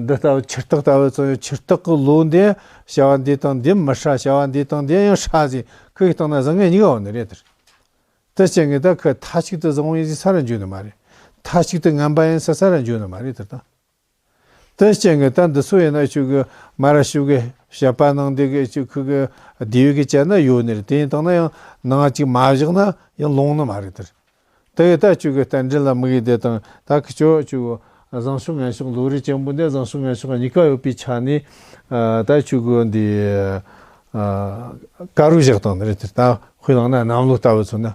འདི་ལྟ་བུ་ཆུ་སྟག་ལྟ་བུ་ཚོ་ཡང་ཆུ་སྟག་གི་ལོ་འདི་བྱ་བ་འདི་དང་འདི་མི་ཧྲ་བྱ་བ་འདི་དང་འདི་ཡང་ཧྲ་ཟིག་ཁུ་ཡི་སྟེང་ན་བཟང་ངན་གཉིས་ཀ་འོ་ནི་རེད་དེར། དེ་བྱས་ངས་ད་ཁུ་མཐའ་གཅིག་ཏུ་བཟང་བོ་ཡིན་ཟིག་ས་ར་འཇུ་ནི་མ་རེད། མཐའ་གཅིག་ཏུ་ངན་པ་ཡིན་ས་ས་ར་འཇུ་ནི་མ་རེད་དེར་ད། དེ་བྱས་ངས་ད་འདི་ཚོ་ཡིན་ན་ཆུ་གི་མ་ར་ཤུ་གི་བཤད་པ་ནང་འདི་གི་ཆུ་ཁུ་གི་ལྡེའུ་གི་བྱས་ན་ཡོད་ནི་རེད། དེ་ཡིན་དང་ན་ཡང་ནང་གཅིག་མ་བཞག་ན་ཡང་ལོང་ནི་མ་རེད་དེར། དེ་ཡི་ད་ཆུ་གི་རྟེན་འབྲེལ་ལ་དམིགས་ཡི་དེ་དང་ད་ཁི་ཆོ་ཆུ་གི་བཟང་ཕྱོགས་ངན་ཕྱོགས་ལོ་རེ་ཅན་པོ་འདི་བཟང་ཕྱོགས་ངན་ཕྱོགས་གཉིས་ཀ་ཡོད་པའི་ཆ་ནས་ཨ་ད་ཆུ་གི་འདི་ཨ་ཀ་རུ་བཞག་དང་ནི་རེད་དེ། ད་དཔེ་བླངས་ན་གནམ་ལོ་ལྟ་བུ་ཚོ་ན་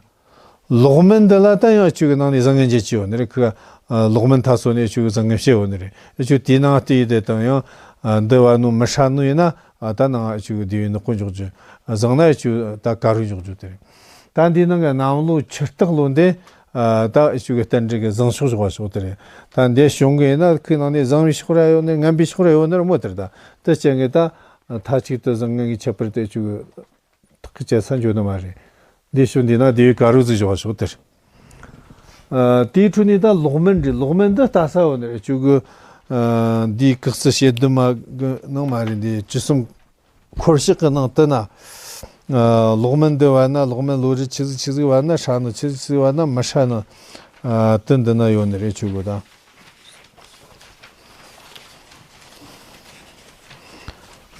ལོག་མིན་འདི་ལ་ད་ཡང་ཆུ་གི་ནང་ནས་བཟང་ངན་འབྱེད་ཀྱི་ཡོད་ནི་རེད། ཁི་ཨ་ལོག་མིན་ཐ་སོ་ནས་ཆུ་གི་བཟང་ངན་བཤད་ཡོད་ནི་རེད། ཆུ་དེའི་ནང་བལྟས་ཡི་དེ་དང་ཡང་ཨ་འདི་བ་ནུ་མི་ཧྲ་ནུ་ཡིན་ན། ཨ་ད་ནང་ཆུ་གི་ལྡེའུ་ནག་པོ་འཇོག་རྒྱུ། བཟང་ན་ཆུ་ད་ཀ་རུ་འཇོག་རྒྱུ་དེ་རེད། ད་འདི་ནང་གི་གནམ་ལོ་ཆུ་སྟག་ལོ་འདི་ཨ་ད་ཆུ་གི་རྟེན་འབྲེལ་གི་བཟང་ཕྱོགས་འཇོག་པ་ཕྱོགས་དེ་རེད། ད་འདི་གཞུང་གི་ཡིན་ན་ཁོའི་ནང་ནས་བཟང་བའི་ཕྱོགས་ར་ཡོད་ནི་ངན་པའི་ཕྱོགས་ར་ཡོད་ནི་རེད་མོ་དེ་རེད། ད་དེ་བྱས་ངས་ད་མཐའ་གཅིག་ཏུ་བཟང་ངན་གྱི་ཁྱད་པར་དེ་ཆུ་གི་ཐག་གི་བཅད་ས་འཇོག་ནི་མ་རེད། འདི་ཕྱོགས་འདི་ན་ལྡེའུ་ཀ་རུ་ཟིག་འཇོག་པ་ཕྱོགས་དེ་རེད། ཨ་དེའི་འཕྲོ་ནས་ད་ལོག་མིན་རེད། ལོག་མིན་འདི་ལྟ་ས་ཡོད་ནི་རེད། ཆུ་གི་ ཨ། འདིའི་སྐུགས་ཚད་ཞེ་བདུན་མ་གི་ནང་མ་རེད། འདི་བཅུ་གསུམ་འཁོར་ཞག་གི་ནང་དུ་ན། ཨ། ལོག་མེན་འདི་བ་ན་ལོག་མེན་ལོ་རེ་ཆི་ཟིག་ཆི་ཟིག་བ་ན་ཧྲ་ནོ་ཆི་ཟིག་ཆི་ཟིག་བ་ན་མི་ཧྲ་ནོ། ཨ། དུ་འདི་ན་ཡོད་ནི་རེད་ཆུ་གོ་ད།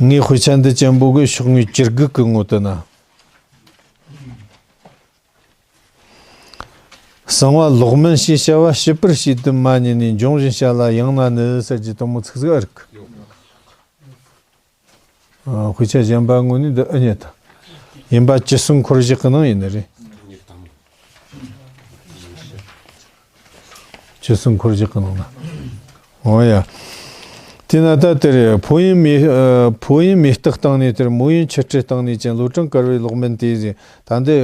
ངའི་དཔེ་ཆ་འདི་ཅན་པོ་གི་ཤོག་ངོས་བཅུ་དགུ་གི་ངོ་དུ་ན། གསང་བ་ལོག་མེན་ཞེས་བྱ་བ་ཞིབ་པར་ཞིག་ཏུ་མ་ཉན་ནས་འབྱུང་བཞིན་བྱ་ལ་ཡང་ན་ནི་ཟེར་གྱི་དུ་མོ་ཚིག་ཟིག་ཨ་རིག་ཨ། དཔེ་ཆ་གཞན་པ་ངོ་ནས་འདི་ཨ་ཉེ་ད། ཡིན་པ་བཅུ་གསུམ་འཁོར་བཞག་གི་ནང་ཡིན་ནི་རེད། བཅུ་གསུམ་འཁོར་བཞག་གི་ནང་ན། འོ་ཡ། དེས་ན་ད་དེ་རེད། ཕོ་ཡིན་མེ། ཨ། ཕོ་ཡིན་མེ་སྟག་བཏང་ནས་དེར་མོ་ཡིན་ཆུ་སྤྲེལ་བཏང་ནས་ཀྱང་ལོ་གྲངས་བཀར་བའི་ལོག་མེན་དེ་ཟེར། ད་འདི་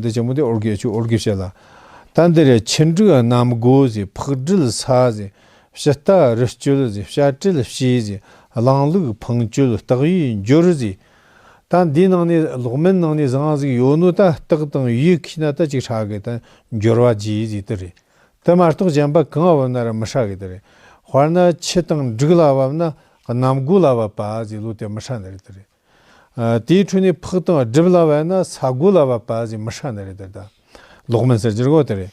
འདི་ཆེན་མོ་དེ་ཨོར་གེ་ཆུ་ཨོར་གེ་བཤད་ལ། ད་འདི་རེད། ཆུ་འབྲུག་གནམ་སྒོ་ཟེར། ཕག་སྦྲུལ་ས་ཟེར། ཕྱི་རྟ་རི་སྐྱོད་ཟེར། བྱ་སྤྲེལ་བྱས་ཟེར། གླང་ལུག་འཕང་སྐྱོད་སྟག་ཡོས་འབྱོར་ཟེར། ད་འདིའི་ནང་ནས་ལོག་མེན་ནང་ནས་བཟང་ཟིག་ཡོད་ནོ་ད་སྟག་དང་ཡོས་ཁྱེར་ན་ད་ཅིག་ཧྲ་གི། ད་འབྱོར་བ་རྒྱས་ཟེར་དེ་རེད། དེ་མ་གཏོགས་གཞན་པ་གང་བབ་ན་ར་མི་ཧྲ་གི་དེ་རེད། དཔེར་ན་ཆུ་དང་འབྲུག་ལ་བབ་ན་གནམ་སྒོ་ལ་བབ་པ་ཟེར་ལོ་དེ་མི་ཧྲ་ནི་རེད་དེ་རེད། ཨ། དེའི་འཕྲོ་ནས་ཕག་དང་སྦྲུལ་ལ་བབ་ན་ས་སྒོ་ལ་བབ་པ་ཟེར་མི་ཧྲ་ནི་རེད་དེ་ད། ལོག་མེན་ཟེར་གྱི་རེད་གོ་དེ་རེད།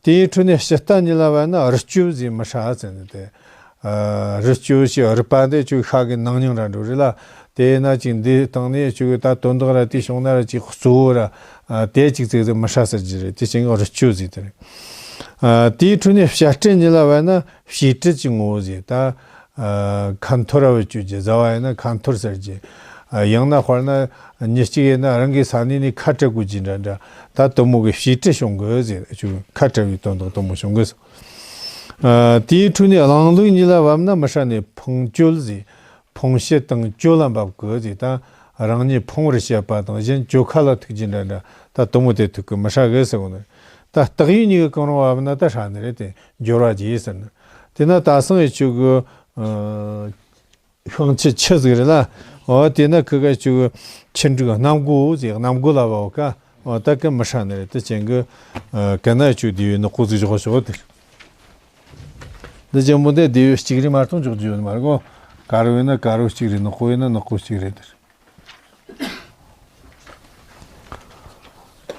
དེའི་འཕྲོ་ནས་ཕྱི་རྟ་གཉིས་ལ་བབ་ན་རི་སྐྱོད་ཟེར་མི་ཧྲ་ཟེར་ནི་དེ། ཨ། རི་སྐྱོད་ཞེས་རི་པ་འདི་ཆུ་ཤ་གི་ནང་སྙིང་ར་འགྲོ་རེད་ལ། དེས་ན་ཅིག་འདི་སྟེང་ནས་ཆུ་ད་དོན་དག་ར་དེ་བྱུང་ན་ར་ཅིག་གཙོ་བོ་ར། ཨ། དེ་ཅིག་ཙིག་ཙིག་མི་ཧྲ་ཟེར་གྱི་རེད། དེ་ཅན་གྱི་རི་སྐྱོད་ཟེར་དེ་རེད། ཨ། དེའི་འཕྲོ་ནས་བྱ་སྤྲེལ་གཉིས་ལ་བབ་ན་བྱེ་སྤྲེལ་གྱི་ངོ་བོ་ཟེར་ད། ཨ། ཁ་འཐོར་བ་བཅོས་ཀྱི་བཟའ་བ་ཡིན་ན་ཁ་འཐོར་ཟེར་གྱི། ཨ། ཡང་ན་དཔེར་ན་མྱི་གཅིག་ཡིན་ན་རང་གི་ས་གནས་ནས་ཁ་བྲལ་དགོས་ཀྱི་འདྲ་འདྲ། ད་དུ་མོ་གི་བྱེ་བྲག་བྱུང་གི་ཟེར་ཆུ་ཁ་བྲལ་བའི་དོན་དག་དུ་མོ་བྱུང་གི་ཟེར། ཨ། དེའི་འཕྲོ་ནས་གླང་ལུག་གཉིས་ལ་བབ་ན་མི་ཧྲ་ནས་འཕང་སྐྱོད་ཟེར། འཕང་བྱེད་དང་སྐྱོད་ལ་འབབ་གི་ཟེར། ད་རང་ཉིད་འཕང་བར་བྱེད་པ་དང་གཞན་སྐྱོད་ཁ་ལ་ཐུག་ཀྱི་འདྲ་འདྲ། ད་དུ་མོ་དེ་ཐུག་གི་མི་ཧྲ་གི་ཟེར་གོ་ནི། ད་སྟག་ཡོས་གཉིས་ཀྱི་གང་རུང་བབ་ན་ད་ཧྲ་ནི་རེད་དེ། འབྱོར་བ་རྒྱས་ཟེར་ནི། དེ་ན་ད་སང་ཡི་ཆུ་གི། ཨ། ཤིང་ཆུ་ཆུ་ཟིག་རེད་ལ། འོ་དེ་ན་ཁི་ག་ཆུ་ཆུ་འབྲུག་གནམ་སྒོ་ཟེར། གནམ་སྒོ་ལ་བབ་ཀ། འོ་ད་ཀི་མི་ཧྲ་ནི་རེད། དེ་ཅན་གི། ཨ། གན་ན་ཆུ་དེ་ཡོད་ནི་ཀོ་ཟིག་ཞོག་ཞོག་དེ། འདི་ཅན་པོ་འདི་དེ་ཡོད་གཅིག་རེད་མ་གཏོགས་འཇོག་རྒྱུ་ཡོད་ནི་མ་རེད་གོ། དཀར་བོ་ཡིན་ན་དཀར་བོ་གཅིག་རེད། ནག་པོ་ཡིན་ན་ནག་པོ་གཅིག་རེད་དེ།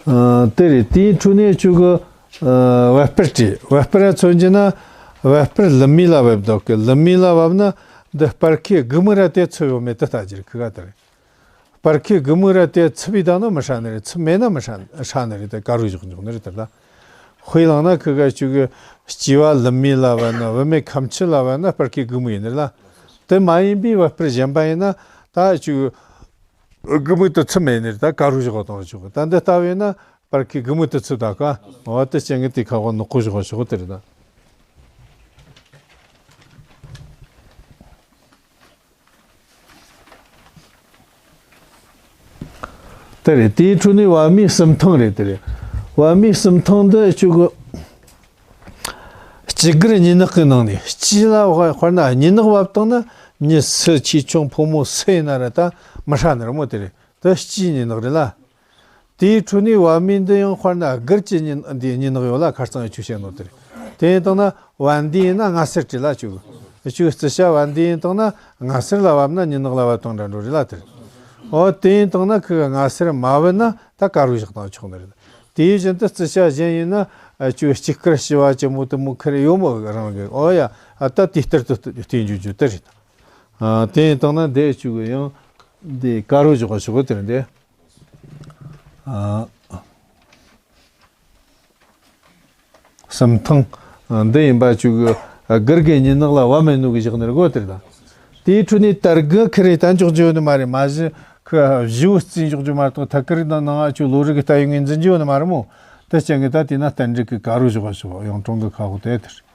ཨ། དེ་རེད། དེའི་འཕྲོ་ནས་ཆུ་གི། ཨ། བ་སྤུར་བྲིས། བ་སྤུར་ར་མཚོན་གྱི་ན། བ་སྤུར་ལི་མི་ལ་བབ་འདུག་གི། ལི་མི་ལ་བབ་ན་འདི་སྤར་ཁའི་དགུ་མིག་ར་དེ་ཚུད་ཡོད་མེད་དུ་ལྟ་རྒྱུ་རེད། ཁི་ག་དེ་རེད། སྤར་ཁའི་དགུ་མིག་ར་དེ་ཚུད་པའི་དང་ན་མི་ཧྲ་ནི་རེད། ཚུད་མེད་ན་མི་ཧྲ་ཧྲ་ནི་རེད། དེ་དཀར་རུ་བཞག་འཇོག་ནི་རེད་དེ་ད། དཔེ་བླངས་ན་ཁི་ག་ཆུ་གི་སྐྱེ་བ་ལི་མི་ལ་བབ་ན། བུད་མེད་ཁ་མཆུ་ལ་བབ་ན་སྤར་ཁའི་དགུ་མིག་ཡིན་ནི་རེད་ལ། དེ་མ་ཡིན་པའི་བ་སྤུར་གཞན་པ་ཡིན་ན་ད་ཆུ་གི་དགུ་མིག་དེ་ཚུད་མེད་ནི་རེད། ད་དཀར་རུ་བཞག་གཏོང་ཆོག་གི། ད་འདི་ལྟ་བས་ན་སྤར་ཁའི་དགུ་མིག་དེ་ཚུད་ད་ཀ། འོ་དེ་ཅན་གི་དེ་ཁ་བ་ནག་པོ་བཞག་ཆོག་དེ་རེད་ད། དེ་རེད། དེའི་འཕྲོ་ནས་བ་མོའི་གསུམ་ཐང་རེད། དེ་རེད། བ་མོའི་གསུམ་ཐང་འདི་ཆུ་གི་སྐྱི་གར་གཉིས་ནག་གི་ནང་ནས། སྐྱི་ལ་དཔེར་ན་གཉིས་ནག་བབ་བཏང་ན་མྱི་སུ་ཆེ་ཆུང་ཕོ་མོ་སུ་ཡིན་ན་ར་ད་མི་ཧྲ་ནི་རེད་མོ། དེ་རེད། དེ་སྐྱིའི་གཉིས་ནག་རེད་ལ། དེའི་འཕྲོ་ནས་བ་མོའི་འདི་ཡང་དཔེར་ན་སྒར་གྱི་གཉིས། འདི་གཉིས་ནག་ཡོད་ལ། ཁ་རྩང་ཡི་ཆུ་བཤད་ནོ་དེ་རེད། དེ་ཡིན་བཏང་ན་བ་འདི་ཡིན་ན་སྔ་སེར་བྲིས་ལ་ཆུ། ཆུ་རྩི་བྱ་བ་འདི་ཡིན་བཏང་ན་སྔ་སེར་ལ་བབ་ན་གཉིས་ནག་ལ་བབ་བཏང་འདྲ་འགྲོ་རེད་ལ་དེ་རེད། འོ་དེ་ཡིན་བཏང་ན་ཁི་ག་སྔ་སེར་མ་བབ་ན་ད་དཀར་རུ་བཞག་བཏང་ཆོག་ནི་རེད། དེ་བཞིན་དུ་རྩི་བྱ་གཞན་ཡིན་ན་ཆུ་སྐྱི་དཀར་ཞི་བ་ཅན་མོ་དུ་མོ་ཁི་རེ་ཡོད་མོ་རང་གི། འོ་ཡ། ཨ། ད་དེ་ལྟར་དུ་བསྟན་འཇུག་རྒྱུ་དེ་རེད། ཨ། དེ་ཡིན་བཏང་ན་འདི་ཆུ་གི་ཡང་འདི་དཀར་རུ་བཞག་ཆོག་གི་དེ་རེད་འདི། ཨ། གསུམ་ཐང་། ཨ། འདི་ཡིན་པ་ཆུ་གི། ཨ། སྒར་གི་གཉིས་ནག་ལ་བ་མེད་ནོ་གི་བཞག་ནི་རེད་གོ་དེ་རེད་ད། དེའི་འཕྲོ་ནས་དར་གི་ཁི་རེ་ད་འཇོག་རྒྱུ་ཡོད་ནི་མ་རེད། མ་གཞི་ཁི་བཞི་བོ་རྩིས་འཇོག་རྒྱུ་མ་གཏོགས་ཐད་ཀར་ནང་ནང་ཨ་ཆུ་ལོ་རིགས་གི་ལྟ་ཡོང་ངེས་འཛིན་རྒྱུ་ཡོད་ནི་མ་རེད་མོ། དེ་རྐྱེན་གི་ད་དེ་ན་རྟེན་འབྲེལ་གི་དཀར་རུ་བཞག་པ་ཞིག་ཡང་གྲོང་གི་ཁ་བོ་དེ་དེ་རེད།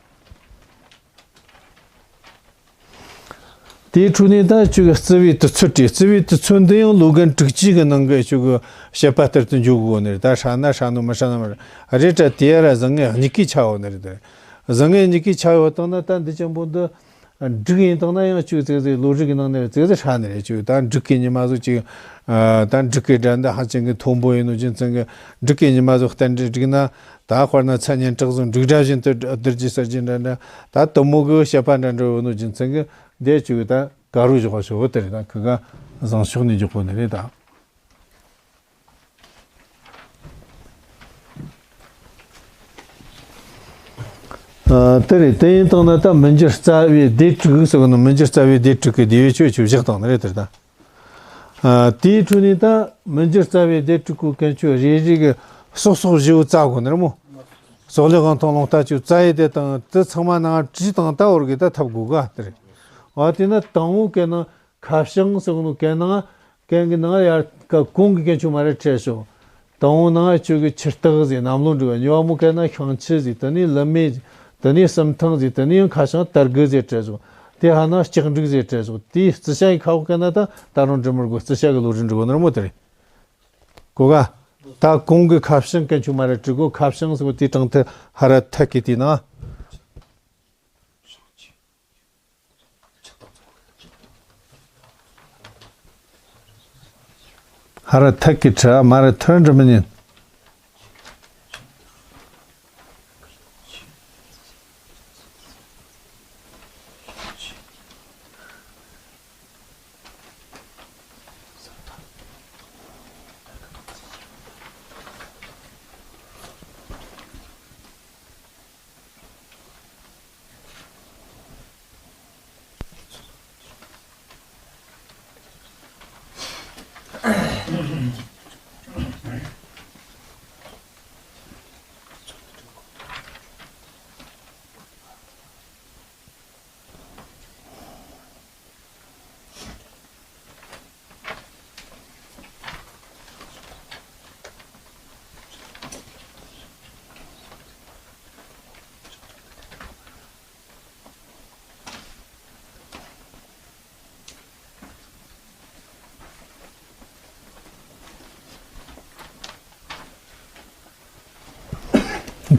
དེའི་འཕྲོ་ནས་ད་ཆུ་གི་རྩི་བའི་དུས་ཚོད་བྲིས། རྩི་བའི་དུས་ཚོད་འདི་ཡང་ལོ་རྒན་དྲུག་ཅུ་གི་ནང་གི་ཆུ་གི་བཤད་པ་ལྟར་དུ་འཇོག་དགོས་ནི་རེད། ད་ཧྲ་ན་ཧྲ་ནོ་མི་ཧྲ་ན་མི་ཧྲ་རེད། ད་དེ་ཡ་ར་བཟང་ངན་གཉིས་ཀའི་ཆ་ཡོད་ནི་རེད། བཟང་ངན་གཉིས་ཀའི་ཆ་ཡོད་བཏང་ན་ད་འདི་ཅན་པོ་འདི། འབྲུག་ཡིན་དང་ན་ཡང་ཅིག་ཙིག་ཙིག་བློ་རིག་གི་ནང་ནས་ཙིག་ཙིག་ཧྲ་ནི་རེད། ཅིག་ད་འབྲུག་གི་ཉི་མ་ཟིག་ཅིག་ད་འབྲུག་གི་སྒྲ་འདི་ཧ་ཅང་གི་མཐོན་པོ་ཡིན་ནོ་རྒྱུ་མཚན་གི་འབྲུག་གི་ཉི་མ་ཟིག་བསྟན་འགྲོ་འགྲིག་ན། ད་དཔེར་ན་མཚན་སྙན་གྲགས་ཟིག་འབྲུག་སྒྲ་བཞིན་དུ་བསྡུར་གྱི་ཟེར་གྱི་འདྲ་འདྲ། ད་དེ་མོ་གི་བཤད་པ་འདྲ་འདྲ་ཡོད་ནོ་རྒྱུ་མཚན་གི་འདི་ཅིག་ད་དགའ་རོགས་བཞག་པ་ཞོག་དེ་རེད། ད་ཁི་ག་བཟང་ཕྱོགས་ནས་འཇོག་གོ་ནི་རེད་ད། ཨ། དེ་རེད། དེ་ཡིན་དང་ན་ད་མི་འགྱུར་རྩ་བའི་སྡེ་དྲུག་ཟེར་གི་ནོ། མི་འགྱུར་རྩ་བའི་སྡེ་དྲུག་གི་སྡེ་བའི་ཆོས་ཆོས་བཞག་དང་ནི་རེད་དེ་རེད་ད། ཨ། དེའི་ཁྲོད་ནས་ད་མི་འགྱུར་རྩ་བའི་སྡེ་དྲུག་གི་ཀུན་སྤྱོད་རེ་རེ་གི་སོག་སོག་བཞི་བོ་བཙལ་དགོས་ནི་རེད་མོ། སོག་ལེ་དབང་ཐང་རླུང་རྟ་ཆོས་བཙལ་ཡས་དེ་དང་དེ་ཚང་མ་ནང་བྲིས་དང་ད་བོར་གི་ད་ཐབས་དགོས་ག་དེ་རེད། ཨ། དེ་ན་དང་བོ་གན་ནང་ཁ་བྱང་ཟེར་གི་ནོ་གན་ནང་། གན་གི་ནང་ཡར་ཀ་གོང་གི་གན་ཆོ་མ་རེད་བྲིས་ཤོག་དང་བོ་ནང་ཆོས་གི་ཆུ་སྟག་ཟེར་གནམ་ལོ་འབྲི་བ། གཉིས་པ་མོ་གན་ན་ཤིང་ཆུ་ཟེར། དེ་ནས་ལི་མེ་ཟེར། དེ་ནས་གསུམ་ཐང་ཟེར། དེ་ནས་ཡང་ཁ་བྱང་དར་གི་ཟེར་བྲིས་ཤོག་དེ་ཧ་ན་ལྕགས་འབྲུག་ཟེར་བྲིས་ཤོག་དེའི་རྩི་བྱ་ཡི་ཁ་བོ་གན་ན་ད་ད་རུང་འབྲི་མི་དགོས། རྩི་བྱ་གི་བློ་རིག་འབྲི་དགོས་ནི་རེད་མོ་དེ་རེད། གོ་ག་ད་གོང་གི་ཁ་བྱང་གན་ཆོ་མ་རེད་བྲིས་གོ་ཁ་བྱང་ཟེར་གོ་དེའི་དྲུང་དེ་ཧ་ར་ཐད་ཀི་དེའི་ནང་། ཧ་ར་ཐད་ཀི་ཁྲི་མ་ར་ཐོན་འགྲི་མི་ཉན།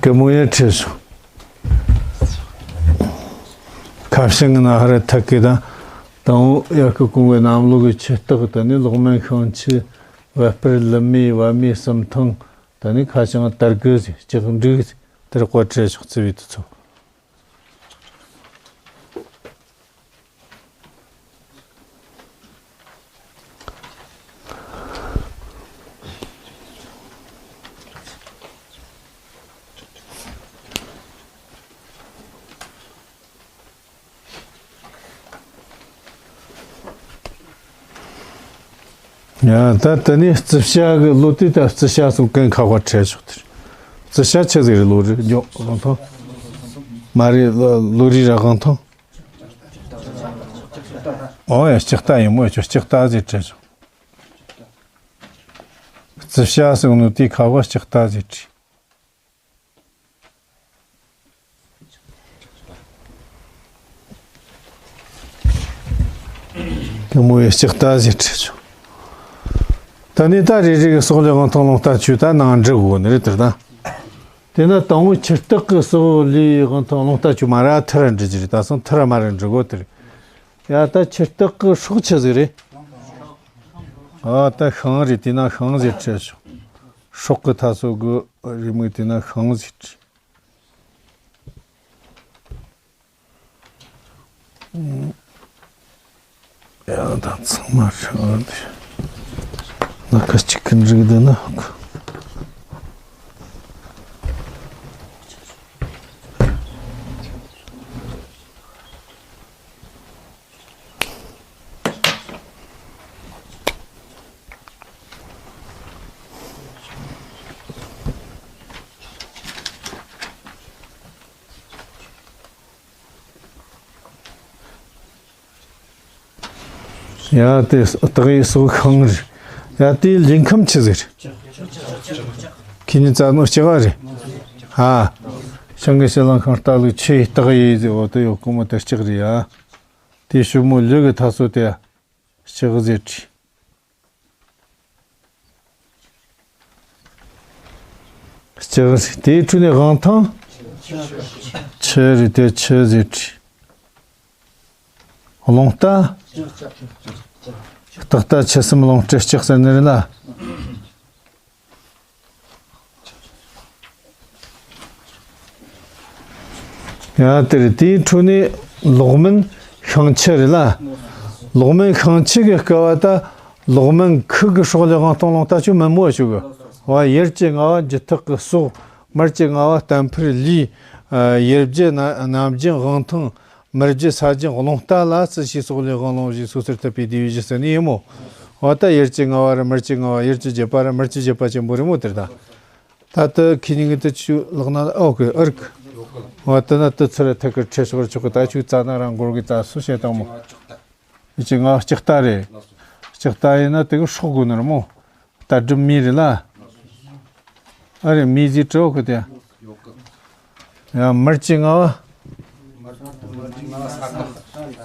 གད་མོ་ཡང་ཁྲིད་སོང་། ཁ་བྱང་གི་ནང་ཧ་ར་ཐད་ཀི་དང་། དང་པོ་ཡར་ཁི་གོང་གི་གནམ་ལོ་གི་ཆུ་སྟག་དེ་ནས་གློག་མེ་ཤིང་ཆུ། བ་སྤུར་ལི་མེ་བ་མེ་གསུམ་ཐང་། དེ་ནས་ཁ་བྱང་དར་གི་ཟེར་ལྕགས་འབྲུག་ཟེར་དེར་བཀོད་བྲིས་ཤོག་རྩི་བའི་དུས་ཚོད། ཡ། ད་དེ་ནས་རྩི་བྱ་གི་ལོ་དེ་ད་རྩི་བྱ་གསུམ་གན་ཁ་བ་བྲིས་ཤོག་དེར། རྩི་བྱ་ཆི་ཟིག་རེད། ལོ་རེ་རྒྱོ་དབང་ཐང་མ་རེད། ལོ་རེ་ར་དབང་ཐང་། ཨོ་ཡ། ལྕགས་རྟ་ཡིན་མོ། ཁྱོད་ལྕགས་རྟ་ཟེར་བྲིས་ཤོག་རྩི་བྱ་གསུམ་ནོ་དེ་ཁ་བ་ལྕགས་རྟ་ཟེར་བྲིས། དེ་མོ་ཡི་ལྕགས་རྟ་ཟེར་བྲིས་ཆོག་ད་ནི་ད་རེ་རེ་གི་སོག་ལེ་དབང་ཐང་རླུང་རྟ་ཆོས་ད་ནང་འབྲི་དགོས་ནི་རེད་དེར་ད། དེ་ན་དང་པོ་ཆུ་སྟག་གི་སོག་ལེ་དབང་ཐང་རླུང་རྟ་ཆོས་མ་ར་ཐི་ར་འབྲི་རྒྱུ་རེད། ད་སང་ཐི་ར་མ་ར་འབྲི་དགོས་དེར། ཡ། ད་ཆུ་སྟག་གི་སྲོག་ཆི་ཟིག་རེད། ཨ། ད་ཤིང་རེད། དེ་ན་ཤིང་ཟེར་བྲིས་ཆོག་སྲོག་གི་མཐའ་སོ་གི་རེའུ་མིག་དེ་ན་ཤིང་ཟེར་བྲིས། ཡང་ད་ཚང་མ་རེད་དེ། སྣ་ཁ་གཅིག་གི་འགྲིག་འདུག་ན། ཡ། དེ་སྟག་ཡི་སྲོག་ཤིང་རེད། ཡ། དེའི་ལུས་ཁམས་ཆི་ཟིག་རེད། ཁྱེད་གཉིས་བཙལ་ནོ་ལྕགས་རེད། ཨ། ཤིང་གི་ཕྱི་ལང་ཁང་རྟ་ལུག་ཆུ་ཡི་སྟག་ཡི་ཟེར་བ་དེ་ཡོད་གོ་མོ་དེ་ལྕགས་རེད་ཡ། དེའི་ཞུ་མོ་ལུས་ཀྱི་མཐའ་སོ་དེ་ལྕགས་ཟེར་བྲིས། ལྕགས་རེད། དེའི་འཕྲོ་ནས་དབང་ཐང་། ཆུ་རེད། དེ་ཆུ་ཟེར་བྲིས། རླུང་རྟ། རྟགས་རྟ་ཆུ་གསུམ་རླུང་རྟའི་ལྕགས་ཟེར་ནི་རེད་ལ། ཡ་དེ་རེད། དེའི་འཕྲོ་ནས་ལོག་མིན་ཤིང་ཆུ་རེད་ལ། ལོག་མིན་ཤིང་ཆུ་གི་སྐབས་བ་ད་ལོག་མིན་ཁུ་གི་སྲོག་ལས་དབང་ཐང་རླུང་རྟ་ཆུ་མི་མོ་ཞུ་གི། བ་ཡུལ་གྱི་ལྔ་བ་འཇུ་ཐག་གི་སྲོག་མར་གྱི་ལྔ་བ་གཏམ་ཕུར་ལུས། ཡུལ་བརྒྱུད་ནམ་རྒྱུན་དབང་ཐང་། མི་རྒྱུ་ས་རྒྱུ་རླུང་རྟ་ལ་བརྩི་ཞིང་སྲོག་ལས་དབང་རླུང་བཞི་སོ་སོར་ཐུབ་པའི་དེ་བའི་གཞི་ཟེར་ནི་ཡིན་མོ། འོ་ད་ཡུལ་གྱི་ལྔ་བ་ར་མི་རྒྱུ་ལྔ་བ་ཡུལ་གྱི་བརྒྱད་པ་ར་མི་རྒྱུ་བརྒྱད་པ་ཆེན་པོ་རེད་མོ་དེར་ད། ད་ལྟ་ཁྱེད་གཉིས་ཀྱི་དུ་ཆུ་ལག་ན་ཨོ་ཀེ་ཨར་ཀི། འོ་ད་ན་དུ་ཚུར་ཐད་ཀར་ཁྲེ་ཤོར་ཆོག་གི། ད་ཆུ་རྩ་ན་རང་འགོར་གི་རྩ་སུ་བྱེད་དང་མོ། ཡུལ་གྱི་ལྔ་བ་ལྕགས་རྟ་རེད། ལྕགས་རྟ་ཡིན་ན་དེ་གི་སྲོག་དགོས་ནི་རེད་མོ། རྟ་སྒྲིབ་མེ་རེད་ལ། ཨ་རེ་མེ་ཟིག་བྲི་འོ་ཁོ་དེ། ཡ་མར་གྱི་ལྔ་བ།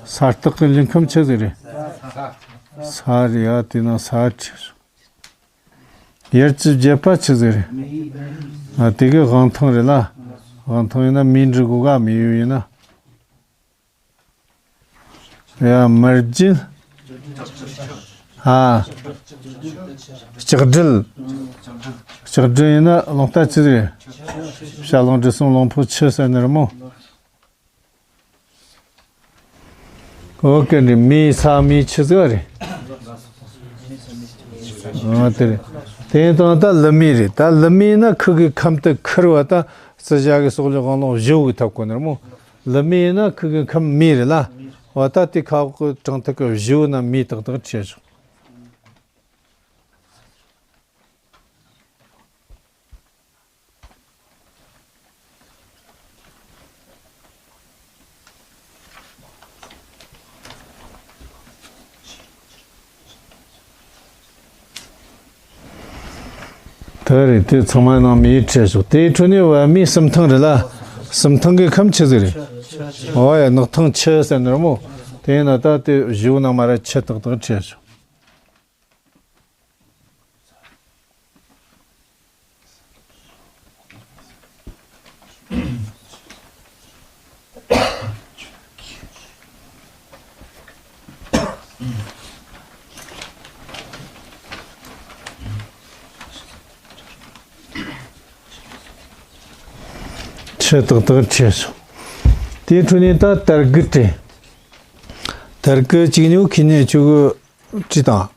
ས་རྟགས་ཀྱི་ལུས་ཁམས་ཆི་ཟིག་རེད། ས་རེད། ཡ་དེ་ན་ས་ཁྲི། ཡར་གྱི་བརྒྱད་པ་ཆི་ཟིག་རེད། ཨ་དེ་གི་དབང་ཐང་རེད་ལ། དབང་ཐང་ཡིན་ན་མེ་འབྲི་དགོས་ག་མེ་ཡོད་ཡིན་ན། ཡ་མར་གྱི། ཨ། ལྕགས་སྒྲིལ། ལྕགས་སྒྲིལ་ཡིན་ན་རླུང་རྟ་ཆི་ཟིག་རེད། བྱ་རླུང་སྒྲིལ་གསུམ་རླུང་འཕོ་ཆུ་ཟེར་ནི་རེད་མོ། ཨོ་ཀེ་རེད། མེ་ས་མེ་ཆུ་ཟེར་བ་རེད། ཨ་དེ་རེད། དེ་དང་ད་ལི་མེ་རེད། ད་ལི་མེ་ན་ཁུ་གི་ཁམས་དུ་ཁུར་བ་ད་སྲི་ཞྭ་གི་སྲོག་ལས་དབང་རླུང་བཞི་བོ་གི་ཐབས་གོ་ནི་རེད་མོ། ལི་མེ་ན་ཁུ་གི་ཁམས་མེ་རེད་ལ། འོ་ད་དེ་ཁ་འོག་གི་གྲངས་ཐིག་གི་བཞི་བོ་ན་མེ་ཏག་ཏག་ཆེ་ཆུང་། ད་རེས་དེ་ཚང་མ་ནང་མིའི་ཁྲིད་ཞོག་དེའི་འཕྲོ་ནས་བ་མིའི་གསུམ་ཐང་རེད་ལ། གསུམ་ཐང་གི་ཁམས་ཆི་ཟིག་རེད། འོ་ཡ་ནག་ཐང་ཆུ་ཟེར་ནི་རེད་མོ། དེ་ཡིན་ན་ད་དེ་བཞི་བོ་ནང་མ་ར་ཆུ་ཏག་ཏག་ཁྲིད་ཞོག་ཆུ་ཏག་ཏག་ཁྲིད་སོང་། དེའི་འཕྲོ་ནས་ད་དར་གི་ཁྲིད། དར་གི་གཅིག་ཉོ་ཁི་ཉོ་ཆུ་གི་ཁྲིད་དང་།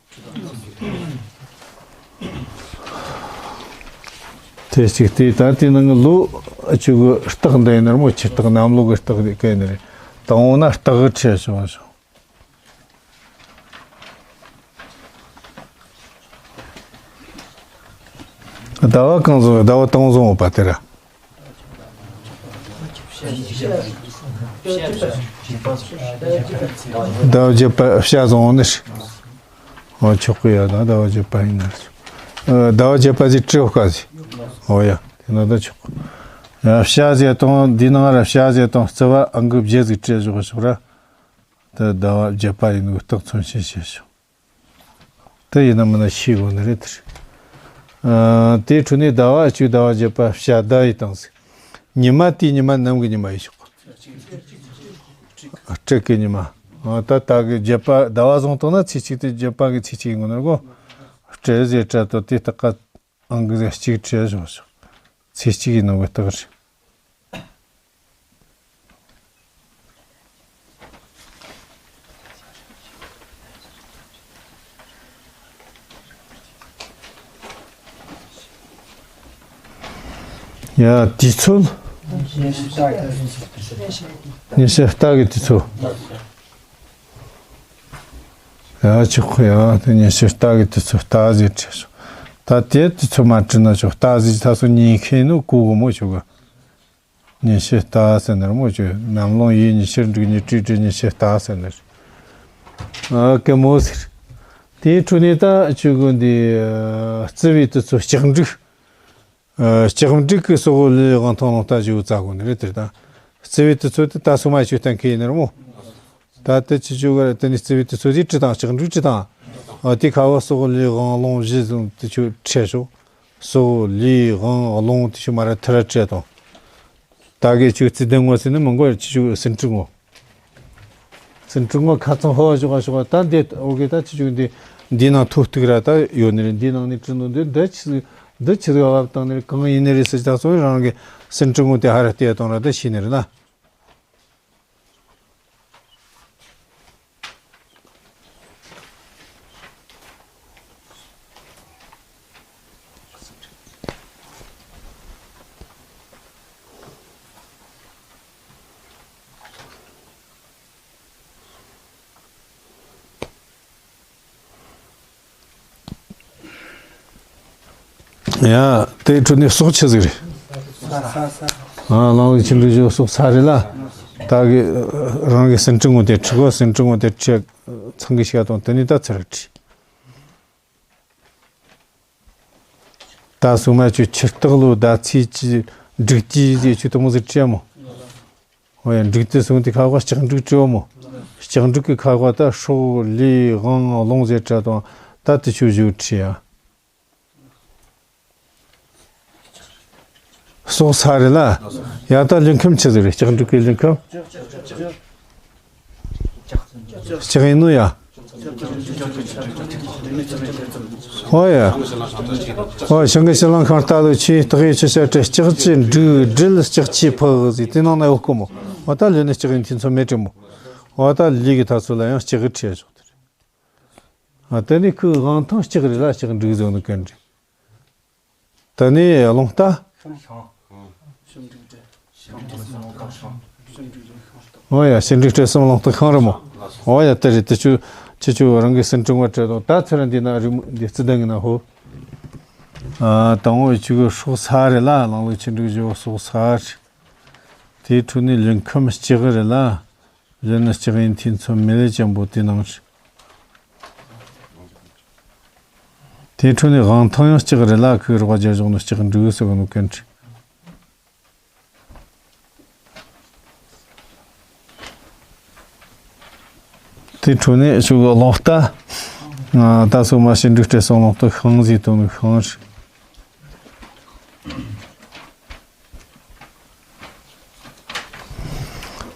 དེ་གཅིག་དེ་ད་དེ་ནང་གི་ལོ་ཆུ་གི་རྟགས་འདི་ཡིན་ནར་མོ་ཆུ་རྟགས་གནམ་ལོ་གི་རྟགས་དེ་ག་ཡིན་ནི་རེད། དང་པོ་ན་རྟགས་གི་ཁྲིད་སོང་། ཟླ་བ་གང་བཟུང་ཟླ་བ་དང་བཟུང་བ་པ་དེ་ར། ཟླ་བ་བརྒྱད་པ་བྱ་བཟུང་བ་ནི། འོ་ཆོག་གི་ཡ་ད་ཟླ་བ་བརྒྱད་པ་ཡིན་ན། ཟླ་བ་བརྒྱད་པ་ཟིག་བྲིས་ཁ་ཟིག་འོ་ཡ་དེ་ན་ད་ཆོག་ཡ་བྱ་ཟེར་དང་འདི་ནང་ར་བྱ་ཟེར་དང་རྩི་བ་ཨང་གི་བརྒྱད་ཟིག་བྲིས་བཞག་ཞོག་ར། ད་ཟླ་བ་བརྒྱད་པ་ཡིན་ནོ་རྟགས་མཚོན་བྱེད་བྱེད་ཤོག་དེ་ཡིན་ན་མིན་ན་ཤེས་དགོས་ནི་རེད་དེ། ཨ་དེའི་འཕྲོ་ནས་ཟླ་བ་གཅིག་ཟླ་བ་བརྒྱད་པ་བྱ་ཟླ་ཡི་སྟངས་ཟིག་ཉི་མ་དེའི་ཉི་མ་ནམ་གྱི་ཉི་མ་ཡིན་ཤོག་སྤྲེལ་གྱི་ཉི་མ། ཨ་ད་ད་གི་བརྒྱད་པ་ཟླ་བ་བཟུང་བཏང་ན་ཚེས་གཅིག་དེ་བརྒྱད་པ་གི་ཚེས་གཅིག་ཡིན་དགོས་ནི་རེད་གོ་སྤྲེལ་ཟེར་སྤྲེལ་དོ་དེ་རྟགས་ཀ་ཨང་ཀི་ཟེར་གཅིག་བྲིས་བཞག་ཤོག་ཚེས་གཅིག་ཡིན་ནོ་གི་རྟགས་རེད། ཡ་དུས་ཚོད། ཉི་ཤུ་རྩ་གི་དུས་ཚོད། ཡ་ཆོག་གི་ཡ་དེ་ཉི་ཤུ་རྩ་གི་དུས་ཚོད་རྩ་ཟེར་བྲིས་སོང་། ད་དེ་དུས་ཚོད་མ་བྲིས་ན་ཆོག་རྩ་ཟེར་ད་སོ་ཉིན་ཤས་ནི་གོ་གི་མོ་ཆོག་གི་ཉི་ཤུ་རྩ་ཟེར་ནི་རེད་མོ་ཆོག་ནམ་ལངས་ཡས་ཉི་ཤུར་འགྲིག་ཉི་དྲུག་དྲུག་ཉི་ཤུ་རྩ་ཟེར་ནི་རེད། ཨ་ཀེ་མོ་ཟེར། དེའི་འཕྲོ་ནས་ད་ཆོས་གོ་འདི་རྩི་བའི་དུས་ཚོད་ལྕགས་འབྲུག་ཨ་ལྕགས་འབྲུག་གི་སོགས་ལས་དབང་ཐང་རླུང་རྟ་བཞི་བོ་རྩ་དགོས་ནི་རེད་དེ། ད་རྩི་བའི་དུས་ཚོད་དེ་ད་སོ་མ་ཆོས་གཏན་འཁེལ་ཡིན་ནི་རེད་མོ། ད་དེ་ཆི་ཆོ་ག་དེ་ནི་རྩི་བའི་དུས་ཚོད་དེ་བྲིས་དང་ལྕགས་འབྲུག་བྲིས་དང་། ཨ་དེ་ཁ་བ་སོགས་ལས་དབང་རླུང་བཞི་ཟུང་དེ་ཆོ་ཁྲིད་ཤོག་སོགས་ལས་དབང་རླུང་དེ་ཆོ་མ་ར་ཐི་ར་ཁྲིད་དང་། ད་གི་ཆོ་རྩི་ལྡན་ངོ་ཟེར་ནི་མི་འགོ་ཆི་ཆོ་ཟིན་བྲིས་ངོ། སེམས་ཁྲིད་ངོ་ཁ་ཚང་ཧོ་ཞོག་ཞོག་ད་འདི་འོ་གི་ད་ཆི་ཆུ་འདི་འདི་ནང་ཐོ་གཏུག་ར་ད་ཡོད་ནི་རེད། འདི་ནང་ནས་བྲིས་ནོ་འདི་འདི་ཆི་འདི་ཆི་ཟིག་བབ་བཏང་ནི་རེད། གང་ཡིན་ནི་རེད་ཟེར་ད་སོ་རང་གི་སེམས་ཁྲིད་ངོ་དེ་ཧ་ར་བལྟས་བཏང་ར་ད་ཤེས་ནི་རེད་ལ། ཡ། དེའི་ཁྲོད་ནས་སྲོག་ཆི་ཟིག་རེད། ཨ་ལང་ལུགས་ཆི་འགྲིག་ཞོག་སྲོག་ས་རེད་ལ། ད་གི་རང་གི་སེམས་ཁྲིད་ངོ་དེ་ཁྲི་གོ་སེམས་ཁྲིད་ངོ་དེ་ཁྲི་ཚང་གི་ཤ་དང་དེ་ནས་ད་ཚུར་ཁྲི། ད་སུ་མ་ཆུ་ཆི་རྟག་ལོ་ཟླ་ཚེས་ཀྱི་འགྲིག་ཀྱི་ཟེ་ཆུ་དུ་མོ་ཟིག་ཁྲི་མོ། ཨོ་ཡ། འགྲིག་དུ་སོང་དེ་ཁ་བ་ལྕགས་འགྲིག་བྲིའོ་མོ། ལྕགས་འགྲིག་གི་ཁ་བ་ད་སྲོག་ལས་དབང་ལོང་ཟེར་ཁྲ་དང་ད་དུ་ཆུ་བཞུ་ཁྲི་ཡ། སྲོག་ས་རེད་ལ། ཡ་ད་ལུས་ཁམས་ཆི་ཟིག་རེད། ལྕགས་འགྲིག་གི་ལུས་ཁམས། ལྕགས་ཡིན་ནོ་ཡ། ཨོ་ཡ། ཨོ་ཤིང་གི་ཕྱི་ལང་ཁང་ལྟ་ལུ་ཆེ་སྟག་ཡི་ཆུ་ཤ་བྲེ་ལྕགས་ཀྱི་འབྲུག་སྦྲུལ་ལྕགས་ཀྱི་ཕག་ཟིག་དེ་ནང་ན་ཡོད་ཀོ་མོ། ཨོ་ད་ལུས་ནི་ལྕགས་ཡིན་ཐིན་ཚོ་མེད་དྲི་མོ། ཨོ་ད་ལུས་གི་ཐ་ཚོ་ལ་ཡང་ལྕགས་གི་ཁྲི་ཡ་ཞོག་དེ་རེད། ཨ་དེ་ནི་ཁོའི་དབང་ཐང་ལྕགས་རེད་ལ་ལྕགས་འབྲུག་ཟོ་ནི་ཀན་རེད། ད་ནི་རླུང་རྟ། ཨོ་ཡ་ཕྱི་འབྲུག་སྤྲེལ་གསུམ་རླུང་རྟ་ཤིང་རེད་མོ། ཨོ་ཡ་དེ་རེད། དེ་ཆུ་ཁྱེད་ཆུ་རང་གི་སེམས་ཁྲིད་ངོ་སྤྲད་དང་ད་ཚུར་འདི་ན་རི་མོ་འདི་རྩི་ལྡན་གི་ན་ཧོ། ཨ་དང་བོ་ཆུ་གི་སྲོག་ས་རེད་ལ་ལང་ལུགས་ཆི་འབྲུག་བཞི་བོ་སྲོག་ས་རེད། དེའི་ཁྲོད་ནས་ལུས་ཁམས་ལྕགས་རེད་ལ། གཞན་ནི་ལྕགས་ཡིན་ཐིན་ཚོ་མེ་ལེ་ཅན་པོ་དེ་ནང་རེད། དེའི་ཁྲོད་ནས་དབང་ཐང་ཡང་ལྕགས་རེད་ལ་ཁོའི་རོགས་རྒྱལ་ཕྱོགས་ནི་ལྕགས་འབྲུག་ཟེར་གི་ནོ་ཀན་ཁྲི། དེའི་ཁྲོད་ནས་ཤུག་གློག་རྟ། ད་སོ་མ་ཕྱི་འབྲུག་སྤྲེལ་གསུམ་རླུང་རྟ་ཤིང་ཟེར་དོ་ནི་ཤིང་རེད།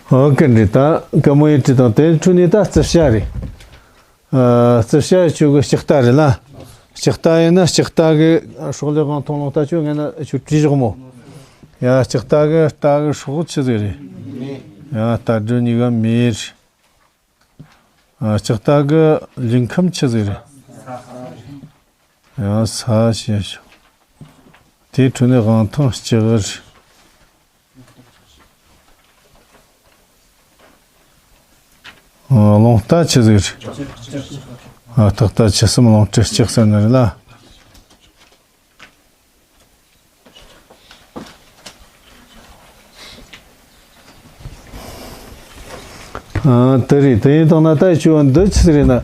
ཨོ་ཀན་རེད། ད་ཀ་མོ་ཡི་ཁྲི་དང་དེ་ཁྲི་ནི་ད་རྩི་ཤ་རེད། ཨ་རྩི་ཤ་ཆུ་གི་ལྕགས་རྟ་རེད་ལ། ལྕགས་རྟ་ཡིན་ན་ལྕགས་རྟ་གི་སྲོག་ལས་དབང་ཐང་རླུང་རྟ་ཆུ་ངན་ན་ཆུ་བྲིས་བཞག་མོ། ཡ་ལྕགས་རྟ་གི་རྟ་གི་སྲོག་ཆི་ཟིག་རེད། ཡ་རྟ་སྦྲུལ་གཉིས་ཀ་མེ་རེད། ཨ་ལྕགས་རྟ་གི་ལུས་ཁམས་ཆི་ཟིག་རེད། ཡང་ས་ཞེས་ཤོག་དེའི་ཁྲོད་ནས་དབང་ཐང་ལྕགས་རི། རླུང་རྟ་ཆི་ཟིག་རེད། ཨ་ཏག་ཏག་ཆུ་གསུམ་རླུང་རྟ་ལྕགས་ཟེར་ནི་རེད་ལ། ཨ་དེ་རེད། དེ་ཡིན་དང་ན་ད་ཁྱོད་འདི་ཆི་རེད་ན།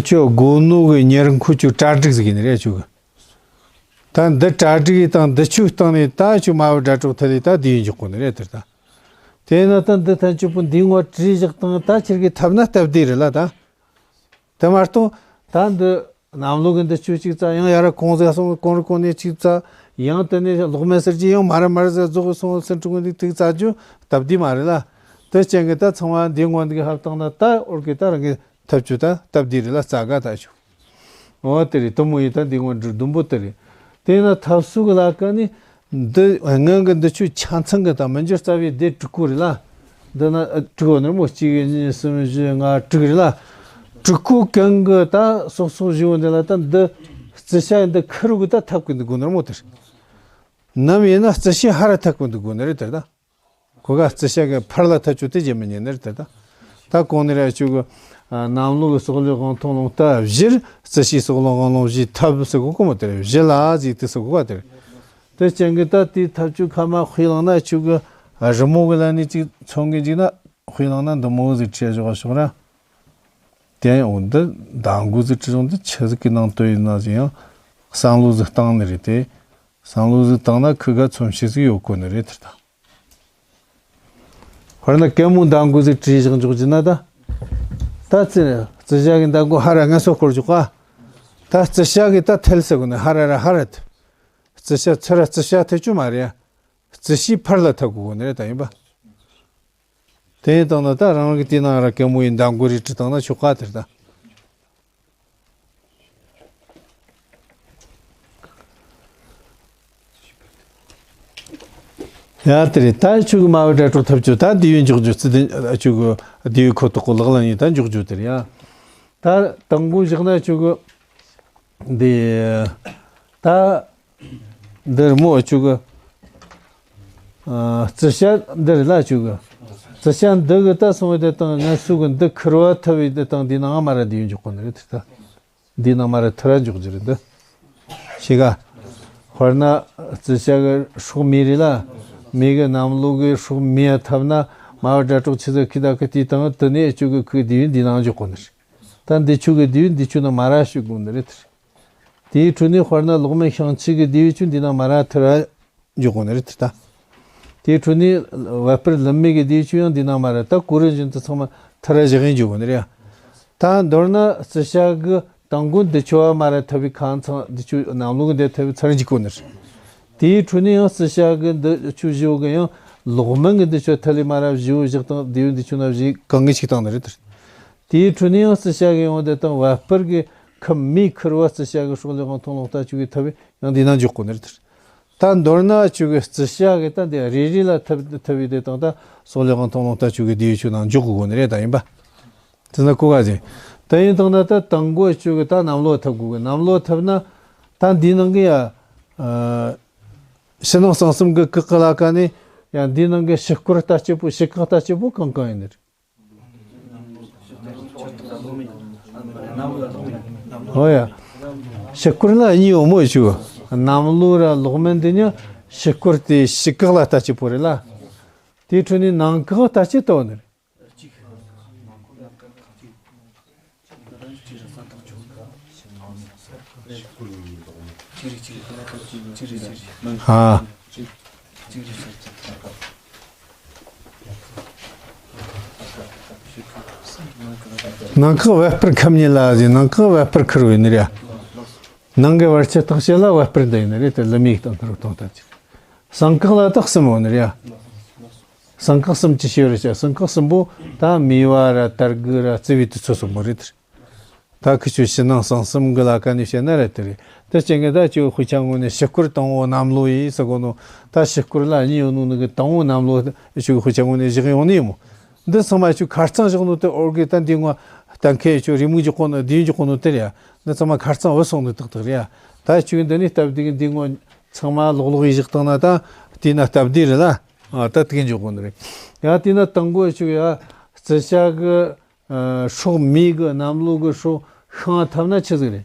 ཁྱོད་སྒོ་ནོ་གི་ཉེར་མཁོ་ཁྱོད་གྲ་སྒྲིག་ཟིག་ཡིན་ནི་རེད་ཁྱོད་གི། ད་འདི་གྲ་སྒྲིག་ཡིན་དང་འདི་ཆོའི་སྟེང་ནས་ད་ཁྱོད་མ་བུ་དགྲ་གྲོགས་ཐད་ལས་ད་དེ་ཡིན་འཇོག་གོ་ནི་རེད་དེར་ད། དེ་ན་ད་འདི་ཐན་ཆོད་པོ་འདི་ངོ་བྲིས་བཞག་དང་ད་ཁྱེར་གི་ཐབས་ན་སྟབས་བདེ་རེད་ལ་ད། དེ་མ་གཏོགས་ད་འདི་གནམ་ལོ་གི་འདི་ཆོས་གཅིག་ཙ་ཡང་ཡ་ར་གོང་ཟེར་སོང་གོང་རུ་གོང་ནས་གཅིག་ཙ་ཡང་དེ་ནས་གློག་མེ་ཟེར་གྱི་ཡང་མ་ར་མ་ར་ཟེར་རྫོགས་སོང་སེམས་ཁྲོ་གི་འདི་ཐིག་ཙ་རྒྱུ་སྟབས་བདེ་མ་རེད་ལ། དེ་ཅན་གི་ད་ཚང་མ་འདི་ངོ་འདི་གི་ཧབ་བཏང་ན་ད་འོར་གི་ད་རང་གི་ཐབས་ཆུ་ད་སྟབས་བདེ་རེད་ལ་རྩ་ག་ད་ཆུ། འོ་དེ་རེད། དུ་མོ་ཡི་ད་འདི་ངོ་འདྲི་ཟླུམ་པོ་དེ་རེད། དེ་ན་ཐབས་སུ་གི་ལ་ཀ་ནི། འདི་སྔོན་གི་འདི་ཆུ་ཆ་ཚང་གི་དང་མི་འགྱུར་རྩ་བའི་སྡེ་དྲུག་པོ་རེད་ལ། འདི་ན་ཨ་དྲུག་པོ་ནི་མོ་གཅིག་གཉིས་གསུམ་བཞི་ལྔ་དྲུག་རེད་ལ། དྲུག་པོ་གང་གི་ད་སོག་སོག་བཞི་བོ་འདི་ལ་ད་འདི་རྩི་ཤ་འདི་ཁུར་གི་ད་ཐབ་གི་འདི་དགོ་ནི་མོ་དེ་རེད། ནམ་ཡིན་ན་རྩི་ཤ་ཧ་ར་ཐབ་གི་འདི་དགོ་ནི་རེད་དེ་ད། ཁོ་ག་རྩི་ཤ་གི་ཕར་ལ་ཐག་ཆོད་དེ་རྗེས་མི་ཉན་ནི་རེད་དེ་ད། ད་གོང་ནས་ར་ཆུ་གི་ཨ་གནམ་ལོ་གི་སོག་ལེ་དབང་ཐང་རླུང་རྟ་བཞིར་རྩི་ཤའི་སོག་ལེ་དབང་རླུང་བཞིའི་ཐབས་ཟེར་གོ་གོ་མོ་དེ་རེད། བཞི་ལ་ཟིག་དེ་ཟེར་གོ་ག་དེ་རེད། དེ་ཅན་གི་ད་དེའི་ཐབས་ཆུ་ཁ་མ་དཔེ་བླངས་ན་ཆུ་གི་ཨ་རི་མོ་གི་ལ་ནི་ཅིག་ཚོང་གི་འཇིག་ན་དཔེ་བླངས་ན་འདི་མོ་ཟིག་ཁྲིད་བཞག་ཞོག་ར། དེ་ཡང་འོ་འདི་ཟླ་མགོ་ཟིག་ཁྲིད་རུང་འདི་ཆི་ཟིག་གི་ནང་དོན་ཡིན་ན་ཟིག་ཡང་བསམ་བློ་ཟིག་བཏང་ནི་རེད་དེ། བསམ་བློ་ཟིག་བཏང་ན་ཁི་ག་ཚོམས་ཤེས་ཟིག་ཡོད་གོ་ནི་རེད་དེ་ད། དཔེར་ན་གད་མོ་མདའ་མགོ་ཟིག་བྲིས་བཞག་འཇོག་རྒྱུ་ན་ད། ད་རྩི་རྩི་ཤ་གི་མདའ་མགོ་ཧ་ར་ངལ་གསོ་སྐོར་འཇོག་ག་ད་རྩི་ཤ་གི་ད་ཐལ་ཟེར་གོ་ནི་ཧ་ར་ར་ཧ་ར་ཐལ། རྩི་ཤ་ཚུར་ར་རྩི་ཤ་ཐལ་རྒྱུ་མ་རེད་ཡ། རྩི་ཤའི་ཕར་ལ་ཐལ་དགོས་གོ་ནི་རེད་ད་ཡིན་པ། དེ་ཡིན་དང་ན་ད་རང་རང་གི་དེ་ནང་ར་གད་མོ་ཡིན་འདམ་གོ་རེ་བྲིས་བཏང་ན་ཆོག་ག་དེར་ད། ཡ་དེ་རེད། ད་ཆུ་གི་མ་བའི་སྒྲ་སྒྲོགས་ཐབས་ཆུ་ད་དེ་ཡོད་འཇོག་རྒྱུ་ཚུལ་དེ་ཆུ་གི་དེ་ཡོད་ཁོ་ཐོག་གི་ལག་ལ་ཡིན་ད་འཇོག་རྒྱུ་དེ་རེད་ཡ། ད་དང་པོ་བཞག་ན་ཆུ་གི་འདི་ད་འདིར་མོ་ཆུ་གི་ཨ་རྩི་ཤ་འདིར་ལ་ཆུ་གི་རྩི་ཤ་འདི་གི་ད་སོང་བའི་དེ་དང་ང་སུ་གི་འདི་ཁུར་བ་ཐུབ་པའི་དེ་དང་འདི་ནང་མ་ར་དེ་ཡོད་འཇོག་གོ་ནི་རེད་ད། འདི་ནང་མ་ར་ཐུར་ར་འཇོག་རྒྱུ་རེད་འདི། ཤེས་ག། དཔེར་ན་རྩི་ཤ་གི་སྲོག་མེ་རེད་ལ། མེ་གི་གནམ་ལོ་གི་སྲོག་མེ་ཡ་ཐབ་ན་མ་བ་སྒྲ་སྒྲོགས་ཆུ་ཚོད་ཁི་ད་ཁི་དེའི་སྟེང་དུ་ནས་ཆུ་གི་ཁུག་དེ་ཡོད་འདི་ནང་འཇོག་གོ་ནི་རེད། ད་འདི་ཆུ་གི་དེ་ཡོད་འདི་ཆུ་ནང་མ་ར་ཞུགས་དགོ་ནི་རེད། དེའི་འཕྲོ་ནས་དཔེར་ན་གློག་མེ་ཤིང་ཆུ་གི་དེ་ཡོད་ཆུ་འདི་ནང་མ་ར་ཐུར་ར་འཇོག་གོ་ནི་རེད་ད། དེའི་འཕྲོ་ནས་བ་སྤུར་ལི་མེ་གི་དེའི་ཆུ་ཡང་འདི་ནང་མ་ར་ད་གོ་རིམ་བཞིན་དུ་ཚང་མ་ཐུར་ར་བཞག་ཡིན་འཇོག་གོ་ནི་རེད། ད་མདོར་ན་རྩི་ཤ་གི་དང་པོ་འདི་ཆུ་བ་མ་ར་ཐུབ་པའི་ཁ་ཚང་འདི་ཆུ་གནམ་ལོ་གི་འདི་ཐུབ་པའི་ཚར་འཇིག་གོ་ནི་རེད། དེའི་འཕྲོ་ནས་ཡང་རྩི་ཤ་གི་འདི་ཆུ་བཞི་བོ་གི་ཡང་ལོག་མིན་གི་འདི་ཆུ་ཐལ་ལི་མ་ར་བཞི་བོ་བཞག་དང་དེའི་འདི་ཆུ་ན་བཞི་གང་གི་ཞིག་བཏང་ནི་རེད། དེའི་འཕྲོ་ནས་ཡང་རྩི་ཤ་གི་ཡང་འདི་དང་བ་སྤུར་གི་ཁུ་མེ་ཁུར་བ་རྩི་ཤ་གི་སྲོག་ལེ་གང་ཐོང་ལོང་ལྟ་ཆུ་གི་ཐུབ་པའི་ཡང་འདི་ན་འཇོག་གོ་ནི་རེད། ད་མདོར་ན་ཆུ་གི་རྩི་ཤ་གི་ད་འདི་རེ་རེ་ལ་ཐུབ་ཐུབ་པའི་དེ་དང་ད་སྲོག་ལེ་གང་ཐོང་ལོང་ལྟ་ཆུ་གི་དེའི་ཆུ་ནང་འཇོག་གོ་གོ་ནི་རེད་ད་ཡིན་པ། དེ་ན་གོ་ག་ཟིན། དེ་ཡིན་དང་ན་ད་དང་པོ་ཆུ་གི་ད་གནམ་ལོ་ཐུབ་གོ་གི་གནམ་ལོ་ཐུབ་ན་ད་འདི་ནང་གི་ཡ། ཨ། ཕྱི་ནང་གསང་གསུམ་གི་ཀི་ཀི་ལ་ཀ་ནས་ཡང་འདི་ནང་གི་ཕྱི་སྐོར་ལྟ་སྤྱད་པོ་ཕྱི་ཁག་ལྟ་སྤྱད་པོ་གང་གང་ཡིན་ནི་རེད། ཨོ་ཡ། ཕྱི་སྐོར་ལ་གཉིས་ཡོད་མོ་ཆུ། གནམ་ལོ་ར་ལོག་མིན་འདི་ཉིད་ཕྱི་སྐོར་དེ་ཕྱི་ཁག་ལ་ལྟ་སྤྱད་པོ་རེད་ལ། དེའི་འཕྲོ་ནས་ནང་ཁག་ལྟ་སྤྱད་ལྟ་བ་ནི་རེད། ཨ། ནང་ཁག་བ་སྤུར་ཁམ་ཉིད་ལ་ཟེར། ནང་ཁག་བ་སྤུར་ཁུར་བའི་ནི་རེད། ནང་གི་བར་ཆད་བརྟག་བྱེད་ལ་བ་སྤུར་འདི་ཡིན་ནི་རེད་དེ་ལི་མིག་དང་ཁུར་གཏོང་ལྟ་ཅིག་གསང་བཀག་ལ་དག་གསུམ་ཡོད་ནི་རེད། གསང་བཀག་གསུམ་གྱི་ཕྱེ་རེ་བྱ། གསང་བཀག་གསུམ་པོ་ད་མེ་བ་ར་དར་གི་ར་རྩི་བའི་དུས་ཚོད་གསུམ་པོ་རེད། ད་ཁི་ཆོས་ཕྱི་ནང་གསང་གསུམ་གི་ལ་ཀ་ནས་བཤད་ན་ར་དེ་རེད། དེ་སྐྱེ་ངེ་ད་ཁྱོད་དཔེ་ཆ་ངོས་ནས་ཕྱི་སྐོར་དང་པོ་གནམ་ལོ་ཡིན་ཟེར་གོ་ནོ། ད་ཕྱི་སྐོར་ལ་གཉིས་ཡོད་ནོ་ནི་གི་དང་པོ་གནམ་ལོ་ཁྱོད་དཔེ་ཆ་ངོས་ནས་བཞག་ཡོང་ནི་ཡིན་མོ། འདི་ཚང་མ་ཁྱོད་ཁ་རྩང་བཞག་ནོ་དེ་ཨོར་གི་ད་འདི་ངོ་ད་ཁྱེད་ཁྱོད་རི་མོ་འཇོག་གོ་ནོ་འདི་འཇོག་གོ་ནོ་དེ་རེད་ཡ། འདི་ཚང་མ་ཁ་རྩང་བུད་སོང་ནི་ཏག་ཏག་རེད་ཡ། ད་ཁྱོད་འདི་ནས་སྟབས་བདེ་གི་འདི་ངོ་ཚང་མ་ལོག་ལོག་ཡིས་བཞག་བཏང་ན་ད་དེ་ན་སྟབས་བདེ་རེད་ལ། ཨ་ད་དེ་གི་འཇོག་གོ་ནི་རེད། ཡ་དེ་ན་དང་པོ་ཁྱོད་ཡ་རྩི་ཤ་གི་ཨ་སྲོག་མེ་གི་གནམ་ལོ་གི་སྲོག་ཤིང་ཐབ་ན་ཆི་ཟིག་རེད།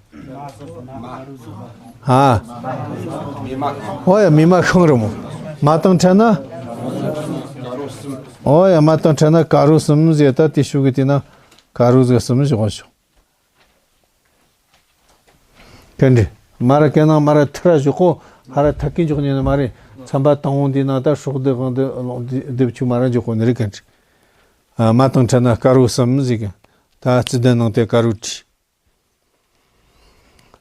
ཨ། ཨོ་ཡ་མེ་མ་ཤིང་རེད་མོ། མ་དང་ཕྲད་ན། ཨོ་ཡ་མ་དང་ཕྲད་ན་དཀར་རོ་གསུམ་ཟེར། ད་དེ་ཤུག་གི་དེ་ན་དཀར་རོ་ཟིག་གསུམ་བཞག་ཤོག་གན་འདྲི། མ་ར་གན་ནང་མ་ར་ཐུ་ར་བཞག་གོ། ཧ་ར་ཐ་ཀིན་འཇོག་ཉན་ནི་མ་རེད། ཚན་པ་དང་པོ་འདི་ནང་ད་སྲོག་འདི་གང་འདི་ལོང་འདི་འདི་ཆུ་མ་ར་འཇོག་གོ་ནི་རེད་གན་འདྲི། ཨ་མ་དང་ཕྲད་ན་དཀར་རོ་གསུམ་ཟིག་གི། ད་རྩི་ལྡན་ནང་དེ་དཀར་རོ་བྲིས།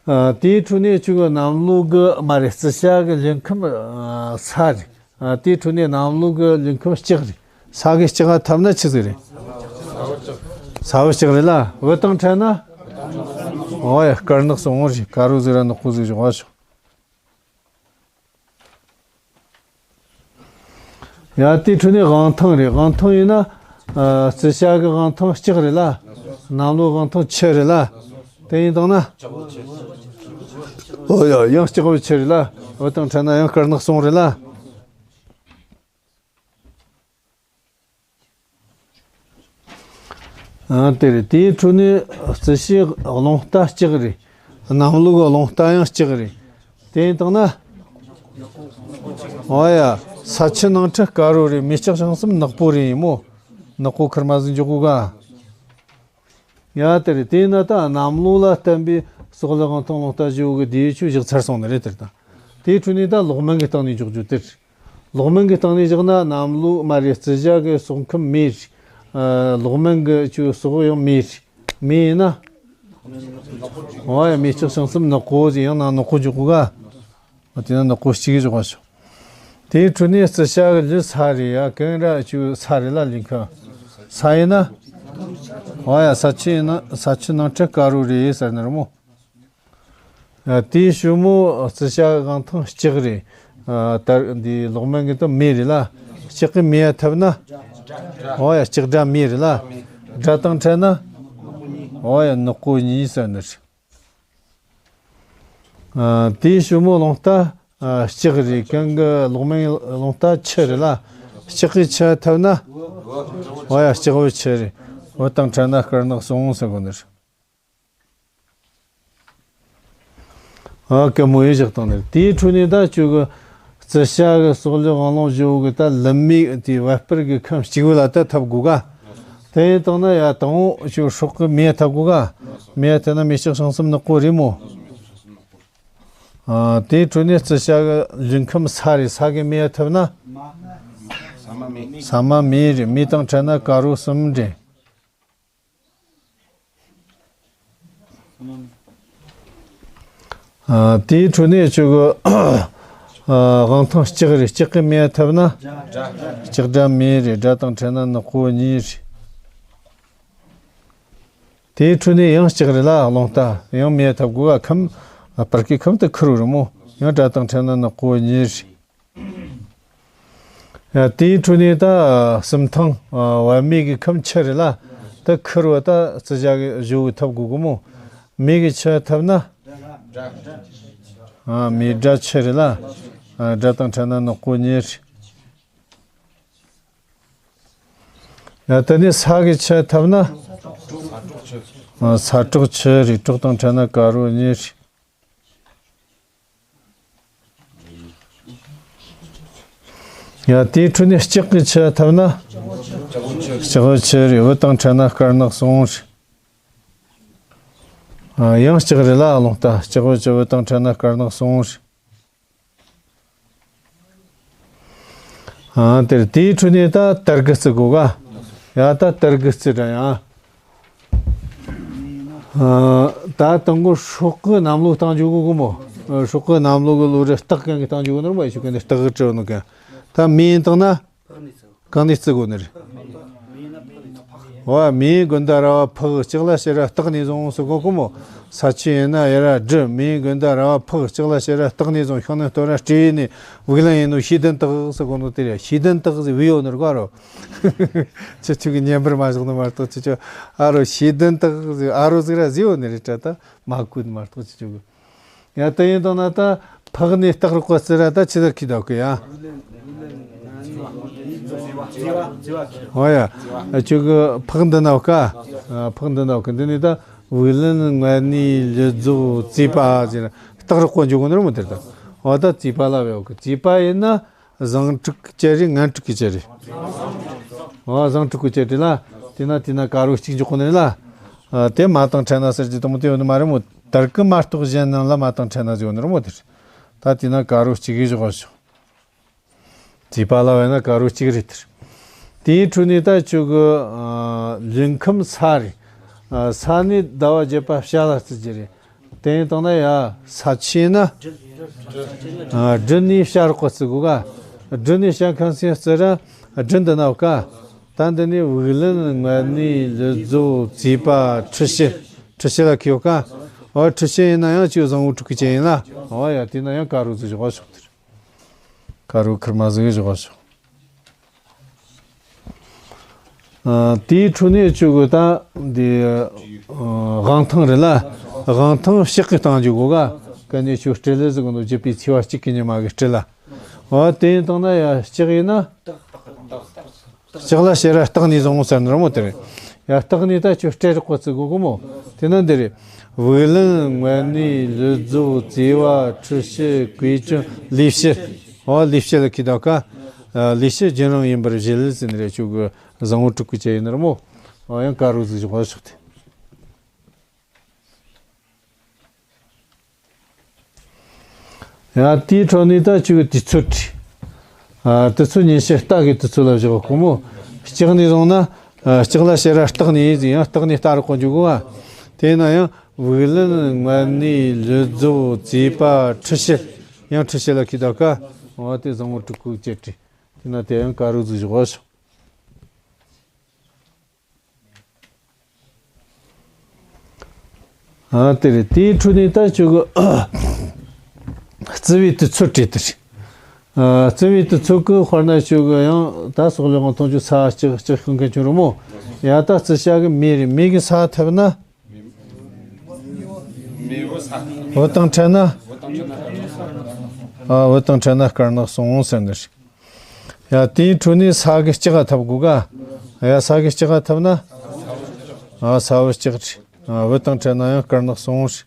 ཨ་དེའི་འཕྲོ་ནས་ཆུ་གི་གནམ་ལོ་གི་མ་རེད་རྩི་ཤ་གི་ལུས་ཁམས་ཨ་ས་རེད། ཨ་དེའི་འཕྲོ་ནས་གནམ་ལོ་གི་ལུས་ཁམས་ལྕགས་རེད། ས་གི་ལྕགས་ཐབ་ན་ཆི་ཟིག་རེད། ས་བོན་ལྕགས་རེད་ལ། བུ་དང་ཕྲད་ན། འོ་ཡ་དཀར་ནག་སོང་ངོ་རེད། དཀར་རོ་ཟིག་ར་ནག་པོ་ཟིག་བཞག་ཤོག་ཡ་དེའི་འཕྲོ་ནས་དབང་ཐང་རེད། དབང་ཐང་ཡིན་ན། ཨ་རྩི་ཤ་གི་དབང་ཐང་ལྕགས་རེད་ལ། གནམ་ལོ་དབང་ཐང་ཆུ་རེད་ལ། དེ་ཡིན་དང་ན། ཨོ་ཡ་ཡང་ལྕགས་བུ་ཆུ་རེད་ལ། བུ་དང་ཕྲད་ན་ཡང་དཀར་ནག་སོང་རེད་ལ། ཨ་དེ་རེད། དེའི་འཕྲོ་ནས་རྩི་ཤིང་རླུང་རྟ་ལྕགས་རེད། གནམ་ལོ་གི་རླུང་རྟ་ཡང་ལྕགས་རེད། དེ་ཡིན་དང་ན། ཨོ་ཡ། ས་ཆུ་ནང་ཁྲི་དཀར་རོ་རེད། མེ་ལྕགས་ཤིང་གསུམ་ནག་པོ་རེད་ཡིན་མོ། ནག་པོ་ཁུར་མ་ཟིན་འཇོག་གོ་ག་ཡ་དེ་རེད། དེས་ན་ད་གནམ་ལོ་ལ་བརྟེན་པའི་སྲོག་ལ་དབང་ཐང་རླུང་རྟ་བཞི་བོ་གི་དེའི་ཆུ་བཞག་ཚར་སོང་ནི་རེད་དེར་ད། དེའི་འཕྲོ་ནས་ད་ལོག་མིན་གྱི་སྟེང་ནས་འཇོག་རྒྱུ་དེར། ལོག་མིན་གྱི་སྟེང་ནས་བཞག་ན་གནམ་ལོ་མ་རེད། རྩི་ཤ་གི་སྲོག་ཁམས་མེ་རེད། ཨ་ལོག་མིན་གྱི་ཆུ་སྲོག་ཡང་མེ་རེད། མེ་ཡིན་ན། འོ་ཡ་མེ་ལྕགས་ཤིང་གསུམ་ནག་པོ་ཟིག་ཡང་ན་ནག་པོ་འཇོག་གོ་ག་འོ་དེ་ན་ནག་པོ་གཅིག་གི་འཇོག་པ་ཤོག་དེའི་འཕྲོ་ནས་རྩི་ཤ་གི་ལུས་ས་རེད་ཡ། གན་ར་ཆུ་ས་རེད་ལ་ལུས་ཁམས། ས་ཡིན་ན། འོ་ཡ། ས་ཆུ་ཡིན་ན། ས་ཆུ་ནང་ཁྲལ་དཀར་རོ་རེད་ཟེར་ནི་རེད་མོ། ཨ། དེའི་གཞུག་མོ་རྩི་ཤ་གང་ཐང་ལྕགས་རེད། ཨ། ད་འདི་ལོག་སྨན་གི་ད་མེ་རེད་ལ། ལྕགས་ཀྱི་མེ་ཡ་ཐེབས་ན། འོ་ཡ། ལྕགས་སྦྲ་མེ་རེད་ལ། སྦྲ་དང་ཕྲད་ན། འོ་ཡ། ནག་པོ་གཉིས་ཟེར་ནི་རེད། ཨ། དེའི་གཞུག་མོ་རླུང་རྟ། ཨ། ལྕགས་རེད། གང་གི་ལོག་སྨན་རླུང་རྟ་ཆུ་རེད་ལ། ལྕགས་ཀྱི་ཆུ་ཐེབས་ན། འོ་ཡ། ལྕགས་བུ་ཆུ་རེད། བུ་དང་ཕྲད་ན་དཀར་ནག་ཟུང་ཟེར་གོ་ནི་རེད། ཨ། ཀ་མོ་ཡི་བཞག་སྟངས་རེད། དེའི་འཕྲོ་ནས་ད་ཁྱོད་ཀྱི་རྩི་ཤ་གི་སོག་ལེ་དབང་ལུང་བཞི་བོ་གི་ད་ལི་མིག་དེ་བ་སྤུར་གི་ཁམས་གཅིག་བུ་ལ་ད་ཐེབས་དགོས་ག། དེ་ཡིན་དང་ན་ཡ་དང་བོ་ཁྱོད་སྲོག་གི་མེ་ཐེབས་དགོས་ག། མེ་ཐེབས་ན་མེ་ལྕགས་བྱང་སེམས་ནག་པོ་རེད་མོ། ཨ། དེའི་འཕྲོ་ནས་རྩི་ཤ་གི་ལུས་ཁམས་ས་རེད། ས་གི་མེ་ཐེབས་ན། ས་མ་མེ་རེད། མེ་དང་ཕྲད་ན་དཀར་རོ་གསུམ་རེད། ཨ། དེའི་འཕྲོ་ནས་ཁྱོད་ཀྱི། ཨ། དབང་ཐང་ལྕགས་རེད། ལྕགས་ཀྱི་མེ་ཐེབས་ན། ལྕགས་སྦྲ་མེ་རེད། སྦྲ་དང་ཕྲད་ན་ནག་པོ་གཉིས་རེད། དེའི་འཕྲོ་ནས་ཡང་ལྕགས་རེད་ལ། རླུང་རྟ་ཡང་མེ་ཐེབས་དགོས་ག། ཁམས། ཨ། སྤར་ཁའི་ཁམས་དེ་ཁུར་བོ་རེད་མོ། ཡང་སྦྲ་དང་ཕྲད་ན་ནག་པོ་གཉིས་རེད། ཡ། དེའི་འཕྲོ་ནས་ད་གསུམ་ཐང་། ཨ། བ་མེ་གི་ཁམས་ཆུ་རེད་ལ། ད་ཁུར་བོ་ད་རྩི་ཤ་གི་གཞུག་གི་ཐེབས་དགོས་གི་མོ། མེ་གི་ཆུ་ཐེབས་ན། ཨ། མེ་སྦྲ་ཆུ་རེད་ལ། ཨ། སྦྲ་དང་ཕྲད་ན་ནག་པོ་གཉིས་རེད། ཡ། དེ་ནས་ས་གི་ཆུ་ཐེབས་ན། ཨ། ས་སྲོག་ཆུ་རེད། སྲོག་དང་ཕྲད་ན་དཀར་རོ་གཉིས་རེད། ཡ། དེའི་འཕྲོ་ནས་ལྕགས་ཀྱི་ཆུ་ཐེབས་ན། ལྕགས་བུ་ཆུ་རེད། བུ་དང་ཕྲད་ན་དཀར་ནག་ཟུང་རེད། ཨ། ཡང་ལྕགས་རེད་ལ། རླུང་རྟ་ལྕགས་བུ་ཆུ། བུ་དང་ཕྲད་ན་དཀར་ནག་ཟུང་རེད། ཨ། དེར་དེའི་འཕྲོ་ནས་ད་དར་གི་རྩི་དགོས་ག། ཡ། ད་དར་གི་རྩི་འདྲ་ཡང་། ཨ། ད་དང་པོ་སྲོག་གི་གནམ་ལོ་བཏང་འཇུག་གི་གོ་མོ། ཨ། སྲོག་གི་གནམ་ལོ་གི་ལོ་རེ་སྟག་གང་གི་བཏང་འཇུག་གི་ནོར་མ་ཡི་ཤུགས་གན་ནི་སྟག་གི་བྲི་ནོ་གན། ད་མེ་ཡིན་དང་ན། གང་ནས་བརྩི་དགོས་ནི་རེད། འོ། མེ་ཡིན་དགོན་ད་ར་བ་ཕག། ལྕགས་ལ་ཕྱེ་ར་སྟག་ནས་བཟུང་ཟེར་གོ་གོ་མོ། ས་ཆུ་ཡིན་ན་ཡ་ར་སྦྲུལ། མེ་ཡིན་དགོན་ད་ར་བ་ཕག། ལྕགས་ལ་ཕྱེ་ར་སྟག་ནས་བཟུང་། ཤིང་ནི་སྟོད་ར་སྤྲེའུ་ནས། བུ་གླང་ཡིན་ནོ་ཤེས་ལྡན་སྟག་ཟེར་གོ་ནོ་དེ་རེད། ཤེས་ལྡན་སྟག་ཟེར་བུ་ཡོད་ནི་རེད་ག་རོ། ཁྱེད་ཆོ་གི་ཉན་པར་མ་བཞག་ནི་མ་གཏོགས། ཁྱེད་ཆོ་ཨ་རོ་ཤེས་ལྡན་སྟག་ཟེར། ཨ་རོ་ཟིག་ར་ཟེར་ཡོད་ནི་རེད་དྲ། ད་མ་གོ་ནི་མ་གཏོགས། ཁྱེད་ཆོ་གི། ཡ། དེ་ཡིན་དང་ན་ད་ཕག་ནས་སྟག་རོ་བརྩི་ར་ད་ཆི་ཟིག་གི་ད་གི་ཡ། འོ་ཡ། ཁྱོད་གི་ཕག་འདི་ན་ག། ཕག་འདི་ན་གི། འདི་ནས་ད་བུ་ལོན་ངན་ནུས་ལུས་རྫོགས་རྩིས་པ་ཟེར་སྟག་རོ་བརྐོ་འཇུག་གོ་ནི་རེད་མོ། དེར་ད། འོ། ད་རྩིས་པ་ལ་བས་གི། རྩིས་པ་ཡིན་ན། བཟང་དྲུག་གི་ཆུ་རེད། ངན་དྲུག་གི་ཆུ་རེད། འོ། བཟང་དྲུག་གི་ཆུ་རེད་ལ། དེ་ན་དེ་ན་དཀར་རོ་གཅིག་འཇོག་གོ་ནི་རེད་ལ། ཨ། དེ་མ་དང་ཕྲད་ན་ཟེར་གྱི་དང་པོ་དེ་ཡོད་ནི་མ་རེད་མོ། དར་གི་མ་གཏོགས་གཞན་རྣམས་ལ་མ་དང་ཕྲད་ན་ཟེར་ཡོད་ནི་རེད་མོ། དེ་རེད། ད་དེ་ན་དཀར་རོ་གཅིག་གིས་བཞག་བཞག། རྩིས་པ་ལ་བས་ན་དཀར་རོ་གཅིག་རེད་དེ། དེའི་འཕྲོ་ནས་ད་ཁྱོད་གི། ཨ། ལུས་ཁམས་ས་རེད། ཨ། ས་ནས་ཟླ་བ་བརྒྱད་པ་བྱ་ལ་བརྩི་རྒྱུ་རེད། དེ་ཡིན་དང་ན་ཡ་ས་ཆུ་ཡིན་ན། ཨ། སྦྲུལ་ནས་བྱ་རོགས་པ་བརྩི་དགོས་ག། སྦྲུལ་ནས་བྱ་ཁམས་སེང་བརྩི་ར་སྦྲུལ་འདི་ན་ག། ད་འདི་ནས་བུ་ལོན་ངན་ནུས་ལུས་རྫོགས་རྩིས་པ་འཁྲུ་ཤི། འཁྲུ་ཤི་ལ་ཁེལ་ག། འོ། འཁྲུ་ཤི་ཡིན་ན་ཡང་ཁྱོད་བཟང་བོ་དྲུག་གི་ཆུ་ཡིན་ལ། འོ་ཡ། དེ་ན་ཡང་དཀར་རོ་ཟིག་བཞག་བཞག་དེར། དཀར་རོ་ཁུར་མ་ཟིག་བཞག་བཞག། ཨ། དེའི་འཕྲོ་ནས་ཁྱོད་གི་ད་འདི། ཨ། དབང་ཐང་རེད་ལ། དབང་ཐང་ཕྱག་གི་བཏང་འཇུག་གོ་ག། ག་ནས་ཁྱོད་སྤྲེལ་ལེ་ཟེར་གོ་ནོ། བརྒྱུད་པའི་ཚེས་པ་གཅིག་གི་ཉི་མ་གི་སྤྲེལ་ལ། འོ། དེ་ཡིན་དང་ན་ཡ་ལྕགས་ཡིན་ན། ལྕགས་ལ་ཕྱེ་ར་སྟག་ནས་བཟུང་ཟེར་ནི་རེད་མོ། དེ་རེད། ཡ། སྟག་ནས་ད་ཁྱོད་སྤྲེལ་རོགས་པ་བརྩི་དགོས་གི་མོ། དེ་ན་འདི་རེད། བུ་ལོན་ངན་ནུས་ལུས་རྫོགས་རྩིས་པ་འཁྲུ་ཤི་གོས་གྱོན་ལུས་ཕྱི། འོ། ལུས་ཕྱི་ལ་ཁེལ་ད་ག། ཨ། ལུས་ཕྱི་རྒྱུན་རིང་ཡིན་པར་བཞེད་ཟེར་ནི་རེད། ཁྱོད་གི་བཟང་བོ་དྲུག་གི་ཆུ་ཡིན་ནི་རེད་མོ། འོ། ཡང་དཀར་རོ་ཟིག་བཞག་བཞག་སྟེ། ཡང་དེའི་འཕྲོ་ནས་ད་ཁྱོད་གི་དུས་ཚོད་བྲིས། ཨ། དུས་ཚོད་ཉིན་ཕྱེད་རྟ་གི་དུས་ཚོད་ལ་བཞག་གོ་མོ། ལྕགས་ནས་བཟུང་ན། ཨ། ལྕགས་ལ་ཕྱེ་ར་སྟག་ནས་ཡིན་ཟིག། ཡང་སྟག་ནས་སྟག་རོགས་པ་འཇུག་གོ་ག། དེ་ན་ཡང་བུ་ལོན་ངན་ནུས་ལུས་རྫོགས་རྩིས་པ་འཁྲུ་ཤི། ཡང་འཁྲུ་ཤི་ལ་ཁེལ་ད་ག། འོ། དེ་བཟང་བོ་དྲུག་གི་ཆུ་བྲིས། དེ་ན་དེ་ཡང་དཀར་རོ་ཟིག་བཞག་བཞག། ཨ་དེ་རེད། དེའི་འཕྲོ་ནས་ད་ཁྱོད་གི་རྩི་བའི་དུས་ཚོད་བྲིས་དེ་རེད། ཨ་རྩི་བའི་དུས་ཚོད་གི་དཔེར་ན་ཁྱོད་གི་ཡང་ད་སོག་ལེ་དབང་ཐང་ཆུ་ཚ་ལྕགས་ལྕགས་ཤིང་གི་ཁྱོད་རུ་མོ། ཡ་ད་རྩི་བྱ་གི་མེ་རེད། མེ་གི་ས་ཐེབས་ན། བུ་དང་ཕྲད་ན། ཨ་བུ་དང་ཕྲད་ན་དཀར་ནག་སོང་ཟེར་ནི་རེད། ཡ་དེའི་འཕྲོ་ནས་ས་གི་ལྕགས་ཐེབས་དགོས་ག། ཡ་ས་གི་ལྕགས་ཐེབས་ན། ཨ་ས་བུ་ལྕགས་རེད། ཨ་བུ་དང་ཕྲད་ན་ཡང་དཀར་ནག་སོང་རེད།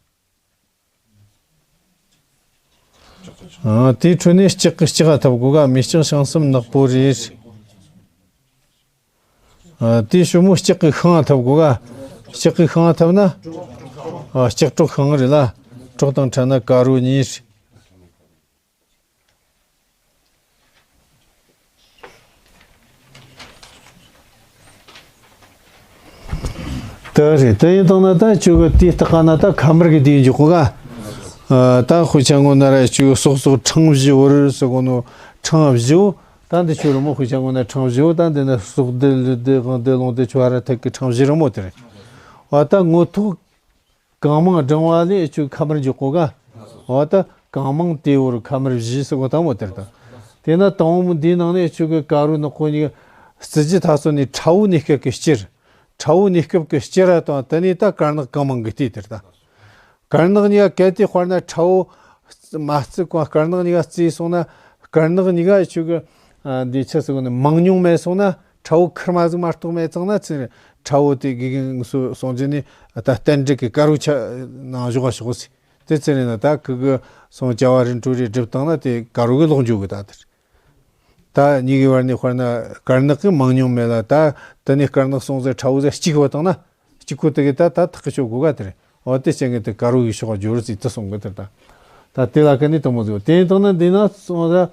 ཨ་དེའི་འཕྲོ་ནས་ལྕགས་ཀྱི་ལྕགས་ཐེབས་དགོས་ག། མེ་ལྕགས་ཤིང་གསུམ་ནག་པོ་རེད། ཨ་དེའི་ཞོལ་མོ་ལྕགས་ཀྱི་ཤིང་ཐེབས་དགོས་ག། ལྕགས་ཀྱི་ཤིང་ཐེབས་ན། ཨ་ལྕགས་གྲོག་ཤིང་རེད་ལ། གྲོག་དང་ཕྲད་ན་དཀར་བོ་གཉིས་རེད། དེ་རེད། དེ་ཡིན་དང་ན་ད་ཁྱོད་གི་དེའི་སྟེང་ན་ད་ཁ་མར་གི་དེ་འཇོག་གོ་ག། ཨ་ད་དཔེ་ཆ་ངོ་ན་ར་ཁྱོད་གི་སོག་སོག་ཕྲེང་བཞི་བོར་ཟེར་གོ་ནོ། ཕྲེང་བཞི་བོ་ད་འདི་ཁྱོད་རི་མོ་དཔེ་ཆ་ངོ་ན་ཕྲེང་བཞི་བོ་ད་འདི་ན་སོག་སྡེ་ལུ་སྡེ་དབང་སྡེ་ལུང་སྡེ་ཆུ་བ་ར་ཐད་ཀྱི་ཕྲེང་བཞི་རི་མོ་དེ་རེད། ཨ་ད་ངོ་ཐོག་གང་མང་བགྲང་བ་ལས་ཁྱོད་ཁ་མར་འཇོག་གོ་ག། འོ་ད་གང་མང་དེ་བོར་ཁ་མར་བཞི་ཟེར་གོ་དང་མོ་དེར་དང་། དེ་ན་དང་མོ་འདིའི་ནང་ནས་ཁྱོད་ཀྱི་དཀར་བོ་ནག་པོ་གཉིས་ཀ་རྩི་བྱ་ཐ་སོ་ནས་ཁྲ་བོ་གནས་སྐབས་ཀྱི་སྤྱིར། ཁྲ་བོ་གནས་སྐབས་ཀྱི་སྤྱིར་ར་དང་དེ་ནས་ད་དཀར་ནག་གང་མང་གི་ལྟས་དེར་དང་། དཀར་ནག་གཉིས་ཀ་གལ་ཏེ་དཔེར་ན་ཁྲ་བོ་མ་བརྩི་གོང་དཀར་ནག་གཉིས་ཀ་བརྩིས་སོང་ན། དཀར་ནག་གཉིས་ཀ་ཁྱོད་ཀྱི་འདི་ཆ་ཟེར་གོ་ནས་མང་ཉུང་མེད་སོང་ན། ཁྲ་བོ་ཁེར་མ་ཟིག་མ་གཏོགས་མེད་ཙང་ན་ཚེ་རིང་ཁྲ་བོ་དེ་དགེ་རྒན་སོ་སོང་རྗེས་ནས་ད་རྟེན་འབྲེལ་གྱི་དཀར་བོ་ཆ་ནང་བཞག་ཆོག་ཟེར། དེ་ཚེ་རིང་ན་ད་ཁུ་གུ་སོང་བྱ་བ་རིན་སྤྲོད་རེ་སྒྲུབ་བཏང་ན་དེ་དཀར་བོ་གི་ལོག་འཇུག་གི་ད་དེར། ད་གཉིས་ཀྱི་བར་ནས་དཔེར་ན་དཀར་ནག་གི་མང་ཉུང་མེད་ལ། ད་དེ་ནས་དཀར་ནག་སོང་ཟེར་ཁྲ་བོ་ཟེར་གཅིག་བོ་བཏང་ན། གཅིག་པོ་དེ་གི་ད་ད་ཐག་གི་ཆོད་དགོས་ག་དེ་རེད། འོ་དེ་ཅན་གི་དེ་དཀར་བོ་གི་ཕྱོགས་སྦྱོར་ཟིག་དེ་སོང་གི་དེ་ད། ད་དེ་ལ་ཀ་ནི་དང་མོ་ཟིག་དེ་ཡིན་དང་ན་འདི་ན་སོང་ཟེར་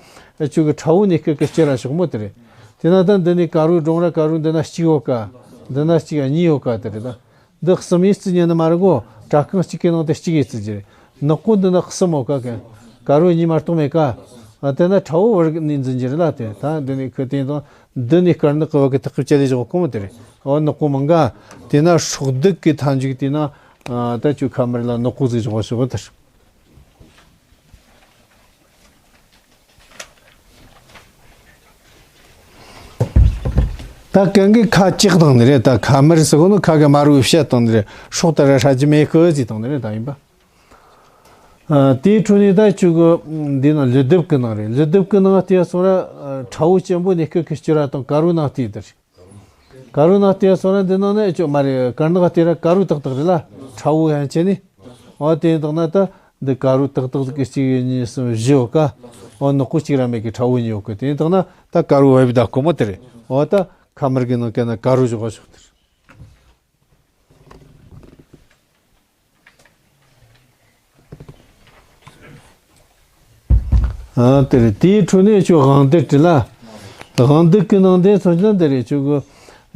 ཁྱོད་གི་ཁྲ་བོ་གནས་སྐབས་ཀྱི་སྤྱིར་ར་ཕྱོགས་མོ་དེ་རེད། དེ་ན་ད་འདི་ནས་དཀར་བོ་བགྲང་ར་དཀར་བོ་འདི་ན་གཅིག་ཡོད་ག། འདི་ན་གཅིག་གཉིས་ཡོད་ག་དེ་རེད་ད། འདི་གསུམ་ཡིས་རྩི་ཉན་ནི་མ་རེད་གོ། སྐྲ་རྐང་གཅིག་གི་ནང་དེ་གཅིག་ཡིས་རྩི་རྒྱུ་རེད། ནག་པོ་འདི་ན་གསུམ་ཡོད་ག་གན། དཀར་བོ་གཉིས་མ་གཏོགས་མེད་ག། ཨ་དེ་ན་ཁྲ་བོ་བར་ནས་འཛིན་རྒྱུ་རེད་ལ་དེ། ད་འདི་ནས་ཁོ་དེ་དང་འདི་ནས་དཀར་ནག་གི་བར་གི་ཐག་གི་བཅད་ལས་བཞག་གོ་མོ་དེ་རེད། འོ་ནག་པོ་མང་ག། དེ་ན་སྲོག་བདུག་གི་མཐའ་མཇུག་དེ་ན་ཨ་ད་ཁྱོད་ཁ་མར་ལ་ནག་པོ་ཟིག་བཞག་ཤོག་དེ་རེད། ད་གན་གི་ཁ་ལྕགས་བཏང་ནི་རེད། ད་ཁ་མར་ཟེར་གོ་ནོ་ཁ་གི་དམར་བོའི་བཤད་བཏང་ནི་རེད། སྲོག་ད་ར་ཧྲ་ཅི་མེ་ཁོ་ཟིག་བཏང་ནི་རེད། ད་ཡིན་པ། ཨ་དེའི་འཕྲོ་ནས་ད་ཁྱོད་གི་འདི་ན་ལུས་སྡེབ་ཀྱི་ནང་རེད། ལུས་སྡེབ་ཀྱི་ནང་བལྟས་སོང་ར་ཨ་ཁྲ་བོ་ཅན་པོ་གནས་སྐབས་ཀྱི་སྤྱིར་ར་དང་དཀར་བོ་ནང་བལྟས་དེ་རེད། དཀར་བོ་ནང་བལྟས་སོང་ར་འདི་ནང་ན་ཨེ་ཁྱོད་མ་རེད། དཀར་ནག་བལྟས་ར་དཀར་བོ་ཏག་ཏག་རེད་ལ། ཁྲ་བོ་ཡན་ཆད་ནི། འོ་དེ་ཡིན་དང་ན་ད་འདི་དཀར་བོ་ཏག་ཏག་གི་གཅིག་གཉིས་གསུམ་བཞི་ཡོད་ཀ། འོ་ནག་པོ་གཅིག་ར་མེད་གི་ཁྲ་བོ་གཉིས་ཡོད་ཀི། དེ་ཡིན་དང་ན་ད་དཀར་བོ་བབ་ད་ཁོ་མོ་དེ་རེད། འོ་ད་ཁ་མར་གི་ནང་གན་ན་དཀར་བོ་བཞག་ཆོག་དེ་རེད། ཨ་དེ་རེད། དེའི་འཕྲོ་ནས་ཁྱོད་དབང་སྡུད་བྲིས་ལ། དབང་སྡུད་ཀྱི་ནང་དེ་མཚོན་ཆ་འདི་རེད། ཁྱོད་གི་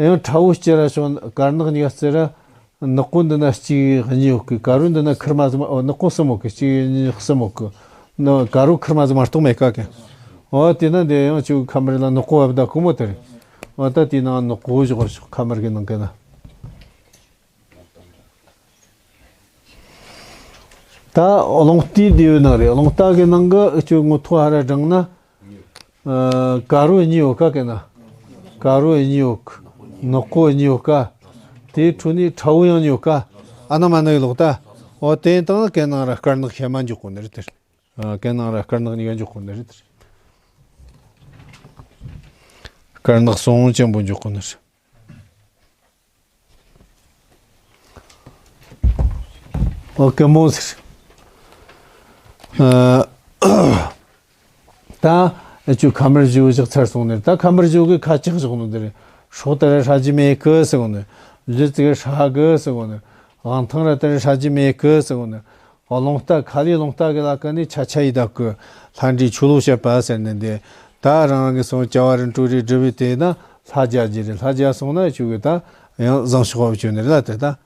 ཡང་ཁྲ་བོ་སྤྱིར་ར་ཕྱོགས་དཀར་ནག་གཉིས་ཀ་རྩི་ར། ནག་པོ་འདི་ན་གཅིག་གཉིས་ཡོད་གི། དཀར་བོ་འདི་ན་ཁེར་མ་ཟིག་མ། འོ་ནག་པོ་གསུམ་ཡོད་གི། གཅིག་གཉིས་གསུམ་ཡོད་གི། ན་དཀར་བོ་ཁེར་མ་ཟིག་མ་གཏོགས་མེད་ཀ་གི། འོ་དེ་ན་འདི་ཡང་ཁྱོད་ཁ་མར་ལ་ནག་པོ་བབ་ད་ཁོ་མོ་དེ་རེད། འོ་ད་དེ་ནང་ནག་པོ་བཞག་ཤོག་ཁ་མར་གི་ནང་གན་ན། ད་རླུང་རྟའི་ལྡེའུ་ནང་རེད། རླུང་རྟ་གི་ནང་གི་ཨུ་ཆོས་ངོ་ཐོག་ཧ་ར་བགྲངས་ན། ཨ་དཀར་བོ་གཉིས་ཡོད་ཀ་གན་ན། དཀར་བོ་གཉིས་ཡོད་ཀི། ནག་པོ་གཉིས་ཡོད་ཀ། དེའི་འཕྲོ་ནས་ཁྲ་བོ་ཡང་གཉིས་ཡོད་ཀ། ཨ་ན་མ་ན་ཡི་ལོག་ད། འོ་དེ་ཡིན་དང་གན་ནང་ར་དཀར་ནག་ཤེས་མ་འཇོག་གོ་ནི་རེད་དེ། ཨ་གན་ནང་ར་དཀར་ནག་གཉིས་ཀ་འཇོག་གོ་ནི་རེད་དེ། དཀར་ནག་སོང་ཅན་པོ་འཇོག་གོ་ནི་རེད། ཨོ་ཀེ་མོ་ཟེར། ཨ་ད་ཨ་ཆུ་ཁ་མར་བཞུ་བཞག་ཚར་སོང་ནས། ད་ཁ་མར་བཞུ་གི་ཁ་ལྕགས་བཞག་ནོ་དེ་རེད། སྲོག་དེ་ར་ཧྲ་ཅི་མེ་ཁི་ཟེར་གོ་ནི། ལུས་ཙི་གི་ཧྲ་གི་ཟེར་གོ་ནི། དབང་ཐང་ར་དེ་ར་ཧྲ་ཅི་མེ་ཁི་ཟེར་གོ་ནི། རླུང་རྟ་ཁ་ལས་རླུང་རྟ་གི་ལ་ཀ་ནི་ཆ་ཆ་ཡི་དག་གི། ལྷ་འདྲེ་ཆོས་ལུགས་བཤད་པ་ཟེར་ནི་འདི། ད་རང་རང་གི་སོང་བྱ་བ་རིན་སྤྲོད་རེ་སྒྲུབ་པའི་དེ་ན་ལྷ་རྒྱ་རྒྱུ་རེད། ལྷ་རྒྱ་སོང་ན་ཆུ་གི་ད་ཡང་བཟང་ཤོག་བ་བཅོས་ནི་རེད་ལ་དེ་ད།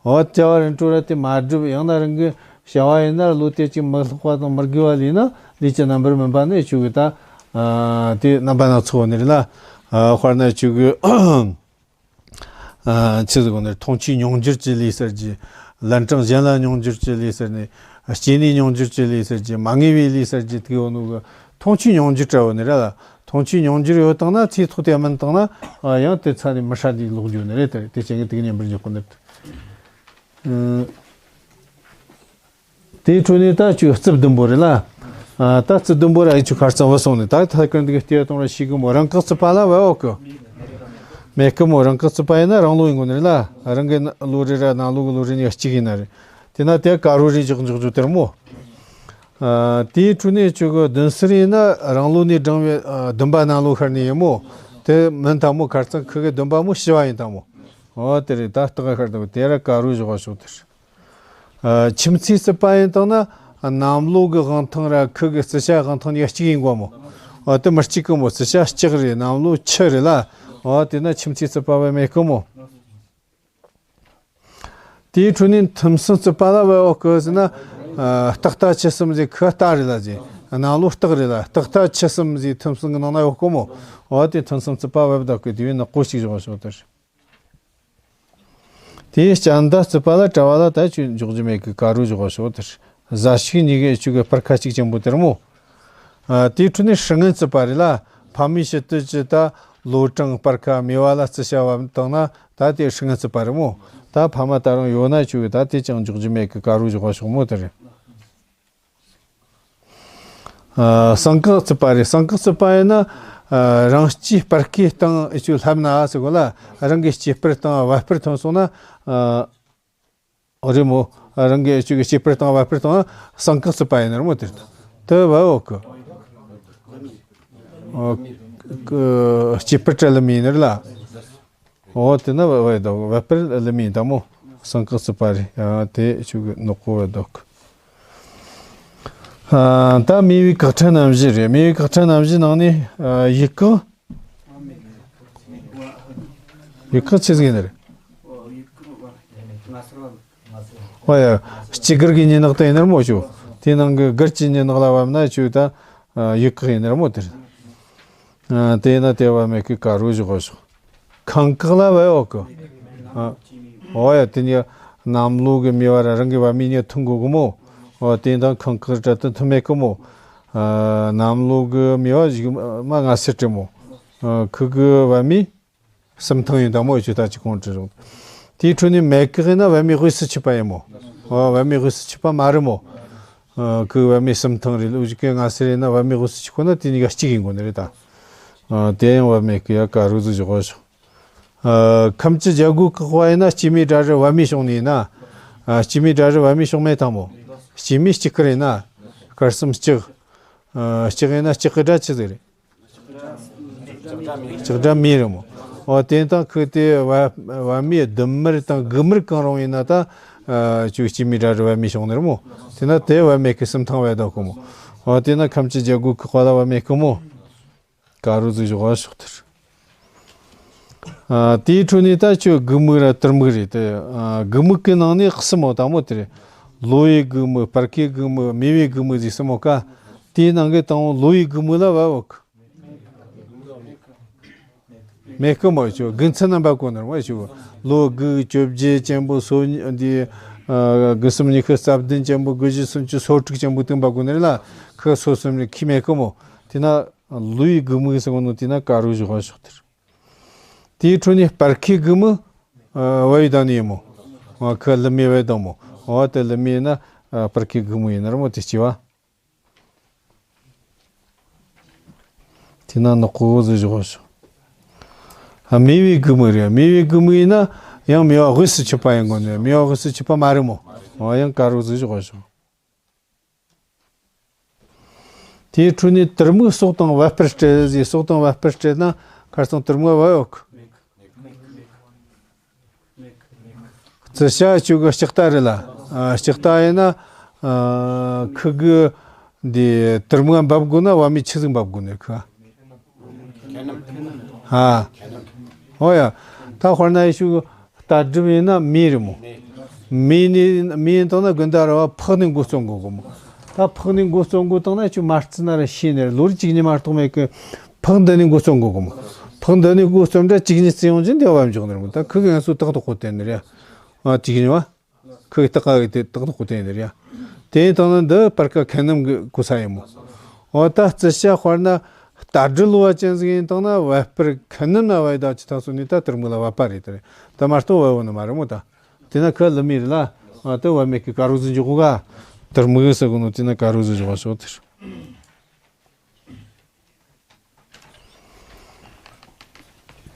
འོ་བྱ་བ་རིན་སྤྲོད་ར་དེ་མ་སྒྲུབ་ཡང་ན་རང་གི་བྱ་བ་ཡིན་ན་བློ་དེ་ཅིག་མི་ལྷག་པ་དང་མི་དགེ་བ་ལས་ན་ལས་ཀྱི་རྣམ་པར་སྨིན་པ་ནི་ཆུ་གི་ད། ཨ་དེ་རྣམ་པ་སྣ་ཚོགས་ནི་རེད་ལ། ཨ་དཔེར་ན་ཆུ་གི་ཨ་ཆི་ཟིག་གོ་ནི། མཐོང་ཆོས་མྱོང་འགྱུར་གྱི་ལས་ཟེར་གྱི། ལན་གྲངས་གཞན་ལ་མྱོང་འགྱུར་གྱི་ལས་ཟེར་ནས། སྐྱེ་གནས་མྱོང་འགྱུར་གྱི་ལས་ཟེར་གྱི། མ་ངེས་པའི་ལས་ཟེར་གྱི་དེ་ཡོད་ནོ་གི། མཐོང་ཆོས་མྱོང་འགྱུར་འདྲ་བོ་ནི་རེད་ལ། མཐོང་ཆོས་མྱོང་འགྱུར་ཡོད་བཏང་ན། ཚེ་ཐོག་དེ་མིན་བཏང་ན། ཨ། ཡང་དེ་ཚ་ནས་མི་ཧྲ་དེ་ལོག་འགྱོ་ནི་རེད། དེ་དེ་ཅན་གྱི་དེ་གཉེན་པར་འཇོག་གི་ནི་རེད། ཨ། དེའི་འཕྲོ་ནས་ད་ཁྱོད་རྩིབས་བདུན་པོ་རེད་ལ། ཨ། ད་རྩིབས་བདུན་པོ་ར་ཨེ་ཆུ་ཁར་ཙམ་བུད་སོང་ནས། ད་ཐད་ཀར་འདི་གི་ལྟས་སྟངས་ར་ཤེས་གི་མོ། རང་འཁོར་རྩིབ་པ་ལ་བབ་འོག་གི། མེད་གི་མོ། རང་འཁོར་རྩིབ་པ་ཡིན་ན་རང་ལུགས་ཡིན་དགོས་ནི་རེད་ལ། རང་གི་ལུགས་རེ་ར་ནང་ལུགས་ཀྱི་ལུགས་རེ་གཉིས་ཀ་གཅིག་ཡིན་ན་རེད། དེ་ན་དེ་ཀ་རུ་རེ་འཇོག་འཇོག་རྒྱུ་དེར་མོ། ཨ། དེའི་འཕྲོ་ནས་ཁྱོད་གི་བདུན་ཟུར་ཡིན་ན་རང་ལུགས་ནས་བགྲངས་པའི། ཨ། བདུན་པ་ནང་ལུགས་ཤར་ནས་ཡིན་མོ། དེ་མིན་ད་མོ། ཁར་ཙང་ཁུ་གི་བདུན་པ་མོ་ཞི་བ་ཡིན་ད་མོ། འོ་དེ་རེད། ད་སྟག་ཤར་ད་དེ་ར་ཀ་རུ་བཞག་ཤོག་དེར། ཨ། ཁྱིམ་མཚེས་རྩིབ་པ་ཡིན་བཏང་ན། གནམ་ལོ་གི་དབང་ཐང་ར་ཁུ་གི་རྩི་ཤ་དབང་ཐང་གཉིས་ཀ་གཅིག་ཡིན་དགོས་མོ། འོ་དེ་མི་གཅིག་གི་མོ། རྩི་ཤ་ལྕགས་རེད། གནམ་ལོ་ཆུ་རེད་ལ། འོ་དེ་ན་ཁྱིམ་མཚེས་རྩིབ་པ་བབ་མེད་གི་མོ། དེའི་འཕྲོ་ནས་ཐུན་གསུམ་རྩིབ་པ་ལ་བབ་འོག་གི་ཟེར་ན། ཨ། སྟག་རྟ་ཁྱི་གསུམ་ཟེར། ཁུ་རྟ་རེད་ལ་ཟེར། གནམ་ལོ་སྟག་རེད་ལ། སྟག་རྟ་ཁྱི་གསུམ་ཟེར་ཐུན་གསུམ་གི་ནང་ན་ཡོད་གི་མོ། འོ་དེ་ཐུན་གསུམ་རྩིབ་པ་བབ་འདུག་གི། དེ་བས་ནག་པོ་གཅིག་བཞག་ཤོག་དེར། དེའི་སྤྱན་ཟླ་རྩིབ་པ་ལ་གྲྭ་བ་ལ་ད་ཁྱོད་འཇོག་རྒྱུ་མེད་གི། ཀ་རུ་བཞག་ཤོག་དེར། གཟའ་ཞིག་གཉིས་ཀའི་ཨེ་ཆུ་གི་སྤར་ཁ་གཅིག་ཅན་པོ་དེར་མོ། ཨ། དེའི་འཕྲོ་ནས་སྲི་ངན་རྩིབ་པ་རེད་ལ། ཕ་མའི་ཕྱི་དུས་ཀྱི་ད་ལོ་གྲངས་སྤར་ཁ་མེ་བ་ལ་རྩི་ཤ་བབ་བཏང་ན། ད་དེ་སྲི་ངན་རྩིབ་པ་རེད་མོ། ད་ཕ་མ་ད་རུང་ཡོད་ན་ཁྱོད་གི་ད་དེ་ཅང་འཇོག་རྒྱུ་མེད་གི། ཀ་རུ་བཞག་ཤོག་མོ་དེ་རེད། ཨ། སྲང་ཀག་རྩིབ་པ་རེད། སྲང་ཀག་རྩིབ་པ་ཡིན་ན། ཨ། རང་སྐྱེས་སྤར་ཁའི་སྟེང་ཨེ་ཆུ་ལྷབ་ན་ཟེར་གོ་ལ། རང་གི་སྐྱེས་སྤར་སྟེང་བ་སྤར་ཐོན་སོང་ན། ཨ། རེད་མོ། རང་གི་ཨེ་ཆུ་གི་སྐྱེས་སྤར་སྟེང་བ་སྤར་སྟེང་སྲང་ཀག་རྩིབ་པ་ཡིན་ནི་རེད་མོ། དེར་དེ་བབ་འོག་གི། ཨོ། སྐྱེས་སྤར་བྲལ་ལ་མིན་ནི་རེད་ལ། འོ་དེ་ན་བ་བ་དོ་བ་སྤེར་ལི་མིན་དང་མོ། སང་ཀག་རྩིབ་པ་རེད། ཡང་དེ་ཆུ་གི་ནོག་པོ་བ་དོག་ཨ། ད་མེ་བའི་ཀག་ཕྲན་རྣམ་བཞི་རེད། མེ་བའི་ཀག་ཕྲན་རྣམ་བཞི་ནང་ནས། ཨ། ཡུག་ཀག་ཡུག་ཀག་ཆི་ཟིག་ཡིན་ནི་རེད། ཨོ་ཡ། སྤྱི་སྒེར་གྱི་མྱི་ནག་དེ་ཡིན་ནི་རེད་མོ་ཆུ། དེའི་ནང་གི་སྒེར་གྱི་མྱི་ནག་ལ་བབ་ན་ཆུ་ད། ཨ། ཡུག་ཀག་ཡིན་ནི་རེད་མོ་དེར། ཨ། དེ་ན་དེ་བ་མེད་ཀི་ཀ་རུ་བཞག་ཤོག་ཁང་ཀག་ལ་བས་འོག་གི། ཨ། འོ་ཡ། དེ་ནི་གནམ་ལོ་གི་མེ་བ་ར་རང་གི་བ་མེ་གཉིས་མཐུན་དགོས་གི་མོ། འོ་དེ་དང་ཁང་ཀག་ར་དུ་མཐུན་མེད་གི་མོ། ཨ། གནམ་ལོ་གི་མེ་བ་ཞིག་མ་ང་སེར་ཏེ་མོ། ཨ། ཁུ་གི་བ་མེ་སུམ་ཐང་ཡིན་དང་མོ་ཆུ་ད་ཅི་གོང་དྲི་རུང་། དེའི་འཕྲོ་ནས་མེ་ཀག་ཡིན་ན་བ་མེ་དབུས་སུ་ཆུད་པ་ཡིན་མོ། འོ་བ་མེ་དབུས་སུ་ཆུད་པ་མ་རེད་མོ། ཨ། ཁུ་བ་མེ་སུམ་ཐང་རེད། ལུག་ཅིག་གི་ང་སེར་ཡིན་ན་བ་མེ་དབུས་སུ་ཆུད་གོ་ན་དེ་གཉིས་ཀ་གཅིག་ཡིན་དགོས་ནི་རེད་ད། ཨ། དེ་ཡང་བ་མེ་ཀི་ཡ་ཀ་རུ་ཟིག་བཞག་ཤོག་ཨ། ཁམ་ཆུ་རྒྱ་སྒོའི་ཀག་པ་ཡིན་ན་སྐྱེས་མའི་དགྲ་རུ་བ་མེ་བྱུང་ནི་ཡིན་ན། ཨ། སྐྱེས་མའི་དགྲ་རུ་བ་མེ་བྱུང་མེད་དང་མོ། སྐྱེས་མའི་ལྕགས་ཀར་ཡིན་ན། དཀར་གསུམ་ལྕགས། ཨ། ལྕགས་ཡིན་ན་ལྕགས་ཀི་དགྲ་ཆི་ཟིག་རེད། ལྕགས་དགྲ་མེ་རེད་མོ། འོ་དེ་དང་ཁུ་དེ་བ་བ་མེ་ལྡུམ་མར་དང་དགུ་མར་གང་རུང་ཡིན་ན་ད། ཨ། ཆུ་སྐྱེས་མའི་དགྲ་རུ་བ་མེ་བྱུང་ནི་རེད་མོ། དེ་ན་དེ་བ་མེ་ཀི་སུམ་ཐང་བས་དོག་གི་མོ། འོ་དེ་ན་ཁམ་ཆུ་རྒྱ་སྒོའི་ཀག་པ་ལ་བ་མེ་ཀི་མོ། ཀ་རུ་ཟིག་བཞག་ཤོག་དེར། ཨ། དེའི་འཕྲོ་ནས་ད་ཁྱོད་དགུ་མིག་ར་དུར་མིག་རེད་དེ། ཨ། དགུ་མིག་གི་ནང་ནས་གསུམ་མོ་དང་མོ་དེ་རེད། ལོ་ཡི་དགུ་མིག་སྤར་ཁའི་དགུ་མིག་མེ་བའི་དགུ་མིག་ཟེར་གསུམ་མོ་ཀ་དེའི་ནང་གི་དང་པོ་ལོ་ཡི་དགུ་མིག་ལ་བབ་འོག་མེད་གི་མོ་ཆུ་དགུ་མཚན་རྣམ་པ་གོ་ནི་རེད་མོ་ཆུ། ལོ་དགུ་བཅོ་བརྒྱད་ཅན་པོ་སོ་འདི། ཨ། དགུ་གསུམ་ཉི་ཤུ་རྩ་བདུན་ཅན་པོ་དགུ་བཞི་སུམ་ཅུ་སོ་དྲུག་ཅན་པོ་དེ་འབབ་གོ་ནི་རེད་ལ། ཁུ་སོ་སོ་ནི་ཁི་མེད་གི་མོ། དེ་ན། ལོ་ཡི་དགུ་མིག་ཟེར་གོ་ནོ་དེ་ན་ཀ་རུ་བཞག་ཤོག་དེར། དེའི་འཕྲོ་ནས་སྤར་ཁའི་དགུ་མིག་ཨ། བ་ཡི་དང་ནི་ཡིན་མོ། ཨ། ཁུ་ལི་མེ་བས་དང་མོ། འོ་དེ་ལི་མེ་ཡིན་ན། ཨ། སྤར་ཁའི་དགུ་མིག་ཡིན་ནི་རེད་མོ་དེ་སྐྱེ་བ། དེ་ན་ནག་པོ་ཟིག་བཞག་ཤོག་ཨ། མེ་བའི་དགུ་མིག་རེད། མེ་བའི་དགུ་མིག་ཡིན་ན་ཡང་མེ་བ་དབུས་སུ་ཆུད་པ་ཡིན་དགོས་ནི། མེ་བ་དབུས་སུ་ཆུད་པ་མ་རེད་མོ། འོ་ཡང་ཀ་རུ་ཟིག་བཞག་ཤོག་དེའི་འཕྲོ་ནས་དུར་མིག་སྲོག་དང་བ་སྤུར་སྤྲད་ཟེར། སྲོག་དང་བ་སྤུར་སྤྲད་ན་ཁར་སང་དུར་མིག་བ་འོག་རྩི་ཤ་ཆུ་གི་ལྕགས་རྟ་རེད་ལ། ཨ། ལྕགས་རྟ་ཡིན་ན། ཨ། ཁུ་གི་འདི་དུར་མིག་འབབ་དགོས་ན་བ་མེ་ཆི་ཟིག་འབབ་དགོས་ནི་ཁུ། ཨ། འོ་ཡ། ད་དཔེར་ན་ཡི་ཆུ་གི་རྟ་སྒྲིབ་ཡིན་ན་མེ་རེད་མོ། མེ་ནི་མེ་ཡིན་བཏང་ན་དགུན་ཟླ་ར་བ་ཕག་ནི་མགོ་བཙོང་དགོས་གི་མོ། ད་ཕག་ནི་མགོ་བཙོང་དགོས་བཏང་ན་ཁྱོད་མ་བརྩི་ན་ར་ཤེས་ནི་རེད། ལོ་རེ་གཅིག་གཉིས་མ་གཏོགས་མེད་གི། ཕག་འདི་ནི་མགོ་བཙོང་དགོས་གི་མོ། ཕག་འདི་ནི་མགོ་བཙོང་འདྲ་གཅིག་གཉིས་བརྩི་ཡོང་རྒྱུ་འདི་བ་འཇོག་ནི་རེད་མོ། ད་ཁུ་གི་ང་ཚོ་ཏག་ཏག་གོ་དེ་ནི་རེད། ཨ། གཅིག་གཉིས་བ། ཁུ་ཏག་གི་དེ་ཏག་ཏག་གོ་དེ་ཡིན་ནི་རེད་ཡ། དེ་ཡིན་དང་ན་འདི་སྤར་ཁ་ཁ་སྣུམ་གི་གོ་ས་ཡིན་མོ། འོ་ད་རྩི་ཤ་དཔེར་ན་རྟ་དྲེལ་བ་ཅན་ཟིག་ཡིན་དང་ན་བ་སྤར་ཁ་སྣུམ་ན་བ་ཡི་ད་ཅི་ཐ་སོ་ནི་ད་དུར་མིག་ལ་བ་པ་རེད་དེ་རེད། ད་མ་གཏོགས་བ་བོ་ནི་མ་རེད་མོ་ད། དེ་ན་ཁ་ལི་མི་རེད་ལ། ཨ་ད་བ་མེད་གི་ཀ་རུ་ཟིག་འཇོག་གོ་ག་དུར་མིག་ཟེར་གོ་ནོ་དེ་ན་ཀ་རུ་ཟིག་འཇོག་ག་ཤོག་དེ་རེད།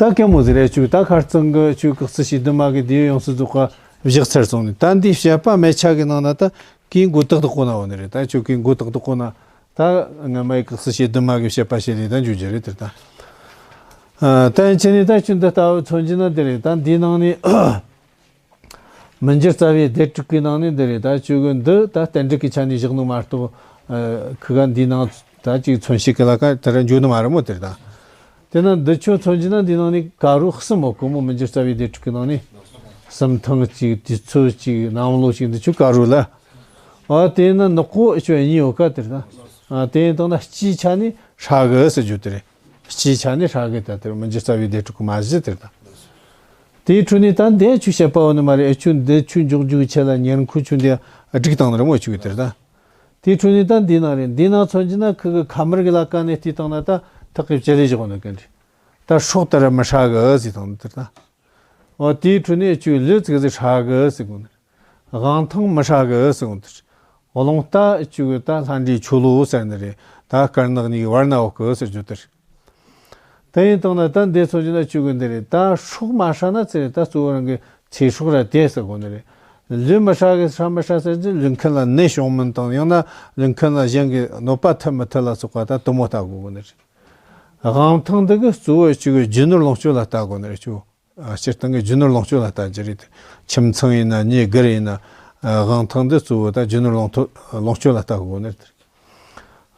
ད་གད་མོ་ཟེར་རེ་ཆུ་ད་ཁར་ཚང་གི་ཆུ་ཁག་སི་ཤི་དུ་མ་གི་དེ་ཡོངས་སུ་རྫོགས་པ་བཞག་ཚར་སོང་ནས། ད་འདི་བཤད་པ་མེ་ཆ་གི་ནང་ན་ད་གིན་མགོ་ཏག་ཏག་གོ་ན་འོ་ནི་རེད། ད་ཆུ་གིན་མགོ་ཏག་ཏག་གོ་ན་ད་ང་མའི་ཁག་སི་ཤི་དུ་མ་གི་བཤད་པ་བཤད་ལས་ད་འཇུ་རྒྱུ་རེད་དེ་ད། ཨ་ད་ཡིན་ཆེ་ནི་ད་ཆུ་འདི་ལྟ་བུ་མཚོན་རྒྱུ་ན་དེ་རེད། ད་འདིའི་ནང་ནས། མི་འགྱུར་རྩ་བའི་སྡེ་དྲུག་གི་ནང་ནས་འདི་རེད། ད་ཆོས་གོས་འདི་ད་རྟེན་འབྲེལ་གྱི་ཆ་ནས་བཞག་ནོ་མ་གཏོགས། ཨ་ཁི་ག་འདིའི་ནང་ད་ཅིག་མཚོན་བྱེད་ཀྱི་ལ་ཀ་དེ་ར་འཇུ་ནི་མ་རེད་མོ་དེ་རེད་ད། དེ་ན་འདི་ཆོས་མཚོན་རྒྱུ་ན་འདིའི་ནང་ནས་ཀ་རུ་གསུམ་མོ་གོ་མོ། མི་འགྱུར་རྩ་བའི་སྡེ་དྲུག་གི་ནང་ནས་གསུམ་ཐང་གཅིག་དུས་ཚོད་གཅིག་གནམ་ལོ་གཅིག་འདི་ཆོས་ཀ་རུ་ལ། ཨ་དེ་ན་ནག་པོ་ཆོས་གཉིས་ཡོད་ཀ་དེ་རེད་ད། ཨ་དེ་ཡིན་དང་ན་སྤྱིའི་ཆ་ནས་ཧྲ་གི་ཟེར་རྒྱུ་དེ་རེད། སྤྱིའི་ཆ་ནས་ཧྲ་གི་ད་དེར་མི་འགྱུར་རྩ་བའི་སྡེ་དྲུག་གི་མ་གཞི་དེར་ད། དེའི་འཕྲོ་ནས་ད་འདི་ཆུ་བཤད་པ་འོ་ནི་མ་རེད། ཨེ་ཆུ་འདི་ཆུ་འཇོག་རྒྱུ་གི་ཆེད་ལ་ཉེར་མཁོ་ཆུ་འདི་སྒྲིག་བཏང་ནི་རེད་མོ་ཆུ་གི་དེར་ད། དེའི་འཕྲོ་ནས་ད་འདི་ནང་རེད། འདི་ནང་མཚོན་གྱི་ན་ཁི་གི་ཁ་མར་གི་ལ་ཀ་ནས་བལྟས་བཏང་ན་ད་ཐག་གི་བཅད་ལས་བཞག་ནི་གི་འདྲི། ད་སྲོག་དེ་ར་མི་ཧྲ་གི་ཟེར་བཏང་ནི་དེར་ད། འོ་དེའི་འཕྲོ་ནས་ཨེ་ཆུ་ལུས་ཙིག་ཟིག་ཧྲ་གི་ཟེར་གོ་ནི། དབང་ཐང་མི་ཧྲ་གི་ཟེར་གོ་ནི་དེར། རླུང་རྟ་ཨེ་ཆུ་གི་ད་ལྷ་འདྲེའི་ཆོ་ལོ་ཟེར་ནི་རེད། ད་དཀར་ནག་གཉིས་ཀྱི་བར་ན་འོག་གི་ཟེར་རྒྱུ་དེར། དེ་ཡིན་དང་ན་ད་འདི་ཚོ་ཅི་ན་ཆུ་གི་འདི་རེད། ད་སྲོག་མ་ཧྲ་ན་ཚེ་རེད། ད་གཙོ་བོ་རང་གི་ཚེ་སྲོག་ར་དེ་ཟེར་གོ་ནི་རེད། ལུས་མི་ཧྲ་གི་ཧྲ་མི་ཧྲ་ཟེར་གྱི་ལུས་མཁན་ལ་ནད་བྱུང་མིན་དང་ཡང་ན་ལུས་མཁན་ལ་གཞན་གྱི་གནོད་པ་ཐེབས་མི་ཐེབས་ལ་སོགས་པ་ད་དུ་མོ་ལྟ་དགོས་གོ་ནི་རེད། དབང་ཐང་འདི་གི་གཙོ་བོ་ཨེ་ཆུ་གི་རྒྱུ་ནོར་ལོངས་སྤྱོད་ལ་ལྟ་དགོས་ནི་རེད་ཆུ། ཨ་སྤྱིར་བཏང་གི་རྒྱུ་ནོར་ལོངས་སྤྱོད་ལ་ལྟ་རྒྱུ་རེད། ཁྱིམ་ཚང་ཡིན་ན་ཉེ་སྒར་ཡིན་ན། ཨ་དབང་ཐང་འདི་གཙོ་བོ་ད་རྒྱུ་ནོར་ལོངས་ཐོ་ལོངས་སྤྱོད་ལ་ལྟ་དགོས་ནི་རེད།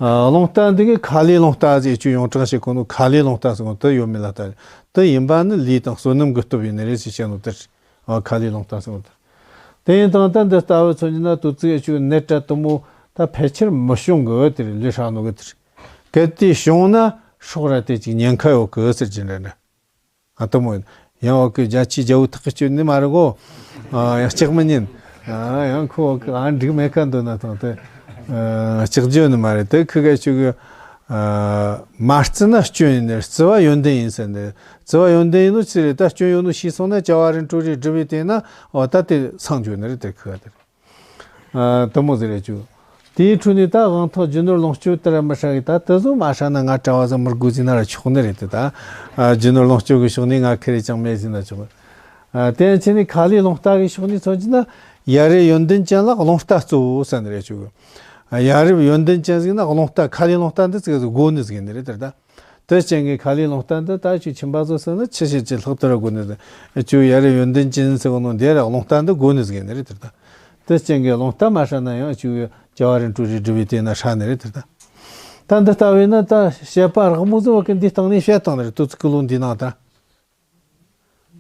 ཨ་རླུང་རྟ་འདི་གི་ཁ་ལས་རླུང་རྟ་ཟེར་ཆུ་ཡོངས་གྲགས་བྱེད་གོ་ནོ་ཁ་ལས་རླུང་རྟ་ཟེར་གོ་དེ་ཡོད་མེད་ལ་ལྟ། དེ་ཡིན་པ་ནི་ལུས་དང་བསོད་ནམས་ཀྱི་སྟོབས་ཡིན་ནི་རེད་ཟེར་བཤད་ནོ་དེར། ཨ་ཁ་ལས་རླུང་རྟ་ཟེར་གོ་དེ། དེ་ཡིན་དང་ད་འདི་ལྟ་བུ་མཚོན་རྒྱུ་ན་དུས་ཚིགས་ཨེ་ཆུ་ནད་ར་དུ་མོ་ད་ཕལ་ཆེར་མི་བྱུང་གི་དེར་ལུས་ཧྲ་ནོ་གི་དེར། གལ་ཏེ་བྱུང་ན་སྲོག་ར་དེ་ཅིག་ཉེན་ཁ་ཡོད་གི་ཟེར་གྱི་འདྲ་འདྲ། ཨ་དུ་མོ་ཡིན། ཡང་འོག་གི་རྒྱ་ཆེའི་རྒྱལ་པོ་ཐག་གི་གཅོད་ནི་མ་རེད་གོ། ཨ་ཡང་ལྕགས་མི་ཉན། ཨ་ཡང་ཁོ་འོག་གི་ཨ་འགྲིག་མེད་ཀ་འདོད་ན་ཐང་དེ། ཨ་ལྕགས་བརྗོད་ནི་མ་རེད། དེ་ཁི་ག་ཆུ་གི་ཨ་མ་བརྩི་ན་སྐྱོན་ཡིན་ནི། བརྩི་བ་ཡོན་ཏན་ཡིན་ཟེར་ནི། བརྩི་བ་ཡོན་ཏན་ཡིན་ནོ་ཅི་རེད། ད་སྐྱོན་ཡོད་ནོ་ཤེས་སོང་ན་བྱ་བ་རིམ་གྲོ་རེ་སྒྲུབ་པའི་དེ་ན་འོ་ད་དེ་སངས་རྒྱུ་ནི་རེད། དེ་ཁི་ག་དེ་རེད། ཨ་དུ་མོ་ཟེར་རེ་ཆུ། དེའི་འཕྲོ་ནས་ད་དབང་ཐང་རྒྱུ་ནོར་ལོངས་སྤྱོད་དེ་ར་མི་ཧྲ་གི་ད་དེ་ཚོ་མ་ཧྲ་ན་ང་གྲྭ་བ་ཟིག་མི་དགོས་ཟེར་ན་ར་ཆོག་ནི་རེད་དེ་ད། ཨ་རྒྱུ་ནོར་ལོངས་སྤྱོད་གི་ཕྱོགས་ནས་ང་ཁེ་རེ་ཅང་མེད་ཟེར་ན་ཆོག་ཨ་དེ་ཡང་ཆེ་ནི་ཁ་ལས་རླུང་རྟ་གི་ཕྱོགས་ནས་མཚོན་གྱི་ན་ཡ་རབས་ཡོན་ཏན་ཅན་ལ་རླུང་རྟ་གཙོ་བོ་ཟེར་ནི་རེད་ཆུ། ཨ་ཡ་རབས་ཡོན་ཏན་ཅན་ཟིག་ན་རླུང་རྟ་ཁ་ལས་རླུང་རྟ་འདི་ཚིག་ཟིག་དགོས་ནི་ཟིག་ཡིན་ནི་རེད་དེ་ད། དེ་ཅན་གྱི་ཁ་ལས་རླུང་རྟ་འདི་ད་ཆུ་ཁྱིམ་པ་ཚོ་ཟེར་ན་ཆི་ཤེས་ཆི་ལྷག་ཏུ་ར་དགོས་ནི་ཟིག་ཆུ་ཡ་རབས་ཡོན་ཏན་ཅན་ཟེར་གོ་ནོ་འདི་ར་རླུང་རྟ་འདི་དགོས་ནི་ཟིག་ཡིན་ནི་རེད་དེ་ད། དེ་ཅན་གྱི་རླུང་རྟ་མ་ཧྲ་ན་ཡང་ཆུ་བྱ་བ་རིམ་གྲོ་རེ་སྒྲུབ་པའི་དེ་ན་ཧྲ་ནི་རེད་དེ་ད། ད་འདི་ལྟ་བས་ན་ད་བཤད་པ་རག་མོ་ཟིག་བ་གི་འདི་སྟེང་ནས་བཤད་བཏང་ནི་རེད། དུས་ཚིགས་ཀྱི་ལུང་འདི་ནང་ད།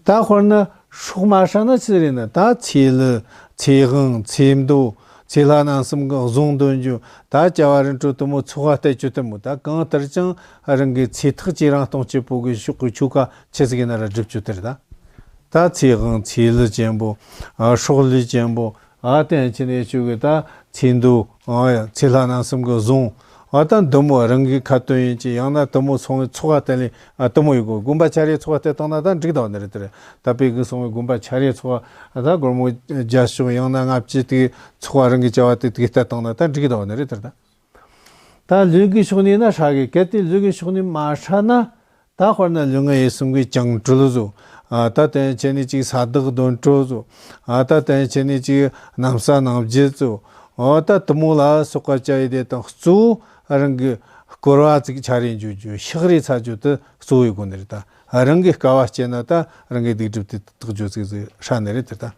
ད་དཔེར་ན་སྲོག་མ་ཧྲ་ན་ཆི་རེད་ན། ད་ཚེ་ལུ་ཚེ་དབང་ཚེ་མདོ་ཚེ་ལྷ་རྣམ་གསུམ་གྱི་གཟུངས་འདོན་རྒྱུ། ད་བྱ་བ་རིམ་གྲོ་དུ་མོ་ཚོགས་པ་གཏད་རྒྱུ་དུ་མོ། ད་གང་ལྟར་ཀྱང་རང་གི་ཚེ་ཐག་ཇེ་རིང་གཏོང་བྱེད་པོ་གི་ཕྱོགས་ཀྱི་ཆོ་ག་ཆི་ཟིག་ཡིན་ན་ར་སྒྲུབ་རྒྱུ་དེ་རེད་ད། ད་ཚེ་དབང་ཚེ་ལུ་ཅན་པོ། ཨ་སྲོག་ལུས་ཅན་པོ། ཨ་དེ་ཡང་ཆི་ནས་ཆུ་གི་ད་ཚེ་མདོ། ཨ་ཡ་ཚེ་ལྷ་རྣམ་གསུམ་གྱི་གཟུངས། ཨ་ད་འདི་མོ་རང་གི་ཁ་ཏོན་ཡིན་གྱི་ཡང་ན་འདི་མོ་སོང་བའི་ཚོགས་པ་བསྟེན་ལས་ཨ་འདི་མོ་ཡོད་གོ། དགོན་པ་ཆ་རེ་ཚོགས་པ་བསྟེན་བཏང་ན་ད་འགྲིག་དང་ནི་རེད་དེ་རེད། ད་དཔེ་གི་སོང་བའི་དགོན་པ་ཆ་རེ་ཚོགས་པ་ཨ་ད་སྒོར་མོ་བརྒྱ་ཤོག་ཡང་ན་ལྔ་བཅུ་དེ་ཚོགས་པ་རང་གི་བྱ་བ་དེ་དེ་བསྟེན་བཏང་ན་ད་འགྲིག་དང་ནི་རེད་དེ་རེད་ད། ད་ལུས་ཀྱི་ཕྱོགས་ནས་ན་ཧྲ་གི། གལ་ཏེ་ལུས་ཀྱི་ཕྱོགས་ནས་མ་ཧྲ་ན། ད་དཔེར་ན་ལུས་ངག་ཡིད་གསུམ་གྱི་བཅིངས་གྲོལ་བཟོ། ཨ་ད་དེ་ཡང་ཆེ་ནི་ཅིག་ས་བདག་གདོན་གྲོལ་བཟོ། ཨ་ད་དེ་ཡང་ཆེ་ནི་ཅིག་གནམ་ས་ནང་བརྒྱུད་བཟོ། ཨ་ད་དུ་མོ་ལ་སོགས་པ་བཅའ་ཡི་དེ་དང་གཙོ་བོ་རང་གི་སྐོར་བ་ཅིག་ཆ་རེ་འཇུ་རྒྱུ་ཤག་རེ་ཚ་རྒྱུ་དེ་གཙོ་བོའི་སྒོ་ནས་རེད་ད། རང་གི་དཀའ་བ་སྤྱད་ན་ད་རང་གི་སྡིག་སྒྲིབ་དེ་དག་རྒྱུ་ཅིག་ཅིག་ཧྲ་ནི་རེད་དེ་ད།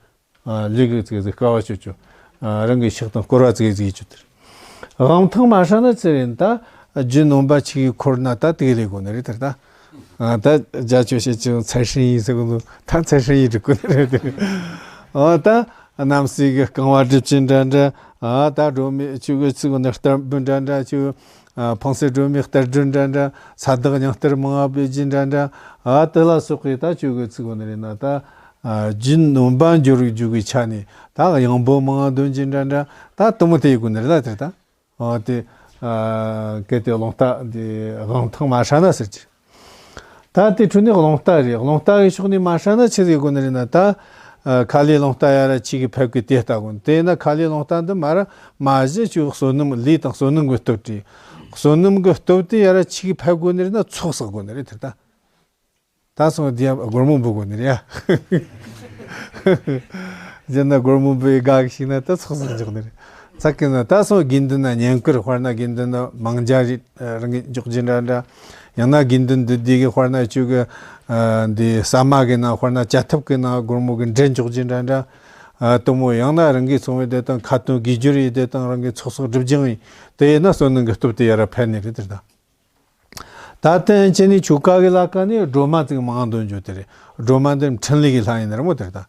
ཨ་ལུས་ཀྱི་ཅིག་ཅིག་དཀའ་བ་སྤྱོད་རྒྱུ། ཨ་རང་གི་ཤག་དང་སྐོར་བ་ཅིག་ཅིག་རྒྱུ་དེ་རེད། དབང་ཐང་མ་ཧྲ་ན་ཅི་རེད་ད། རྒྱུ་ནོམ་པ་ཆེ་གི་འཁོར་ན་ད་དེ་ལས་དགོས་ནི་རེད་དེ་ད། ཨ་ད་རྒྱ་ཆོས་བཤད་ཀྱི་ཚར་ཧྲིན་ཡིན་ཟེར་གི་འདུག་ད་ཚར་ཧྲིན་ཡིན་འགྲིག་གི་ནི་རེད་དེ། ཨ་ད་གནམ་སའི་གི་རྐང་བ་སྒྲིབ་ཅན་འདྲ་འདྲ། ཨ་ད་སྒྲོན་མེ་ཆུ་གི་ཚིག་གི་ནི་གཏེར་འབུལ་འདྲ་འདྲ་ཆུ། ཨ་འཕང་སའི་སྒྲོན་མེ་གཏེར་སྒྲོན་འདྲ་འདྲ། ས་བདག་སྙིང་གཏེར་མང་བ་སྦས་རྒྱུ་འདྲ་འདྲ། ཨ་དེ་ལ་སོགས་པའི་ད་ཆུ་གི་ཚིག་གི་ནི་རེད་ན་ད། རྒྱུན་ནོམ་པ་འབྱོར་རྒྱུ་གི་ཆ་ནས་ད་གཡང་འབོད་མང་འདོན་གྱི་འདྲ་འདྲ་ད་དུ་མོ་དེ་ཡི་གོ་ནི་རེད་ལ་དེར་ད། ཨོ་དེ། ཨ་གལ་ཏེ་རླུང་རྟ་འདི་དབང་ཐང་མ་ཧྲ་ན་ཟེར་གྱི། ད་དེ་འཕྲོས་ནས་རླུང་རྟ་རེད། རླུང་རྟ་གི་ཕྱོགས་ནས་མ་ཧྲ་ན་ཆི་ཟིག་དགོས་ནི་རེད་ན་ད། ཨ་ཁ་ལས་རླུང་རྟ་ཡ་ར་ཆི་གི་ཕེབས་གི་དེ་ལྟ་དགོས། དེ་ན་ཁ་ལས་རླུང་རྟ་འདི་མ་ར་མ་གཞི་ཆུ་བསོད་ནམས་ལས་དང་བསོད་ནམས་གི་སྟོབས་དྲི། བསོད་ནམས་གི་སྟོབས་དེ་ཡ་ར་ཆི་གི་ཕེབས་དགོས་ནི་རེད་ན་ཚོགས་བསགས་དགོས་ནི་རེད་དེ་ད། ད་སོང་དེ་ཡང་སྒོར་མོ་འབུལ་དགོས་ནི་རེད་ཡ། རྒྱུ་ན་སྒོར་མོ་འབུལ་དགའ་གི་ཞིག་ན་ད་ཚོགས་སུ་འཇོག་ནི་རེད། ཚ་གི་ན་ད་སོང་དགེ་འདུན་ན་བསྙེན་བཀུར་དཔེར་ན་དགེ་འདུན་ན་མང་ཇ་རེད་རང་གི་འཇོག་རྒྱུ་འདྲ་འདྲ། ཡང་ན་དགེ་འདུན་འདི་དེ་གི་དཔེར་ན་ཆུ་གི་འདི་ཟ་མ་གི་ན་དཔེར་ན་བཅའ་ཐབས་གི་ན་སྒོར་མོ་གི་འབྲས་འཇོག་རྒྱུ་འདྲ་འདྲ། དུ་མོ་ཡང་ན་རང་གི་སོང་བའི་དེ་དང་ཁ་ཏོན་དགེ་སྦྱོར་ཡི་དེ་དང་རང་གི་ཚོགས་གསོག་སྒྲིབ་སྦྱང་ཡི་དེ་ཡིན་ན་བསོད་ནམས་གི་སྟོབས་དེ་ཡ་ར་འཕེལ་ནི་རེད་དེ་ད། ད་ལྟ་ཡན་ཆད་ནས་ཆོ་ག་གི་ལ་ཀ་ནས་སྒྲོལ་མ་ཙིག་མང་འདོན་རྒྱུ་དེ་རེད། སྒྲོལ་མ་འདི་འཕྲིན་ལས་ཀྱི་ལྷ་ཡིན་ནི་རེད་མོ་དེ་རེད་ད།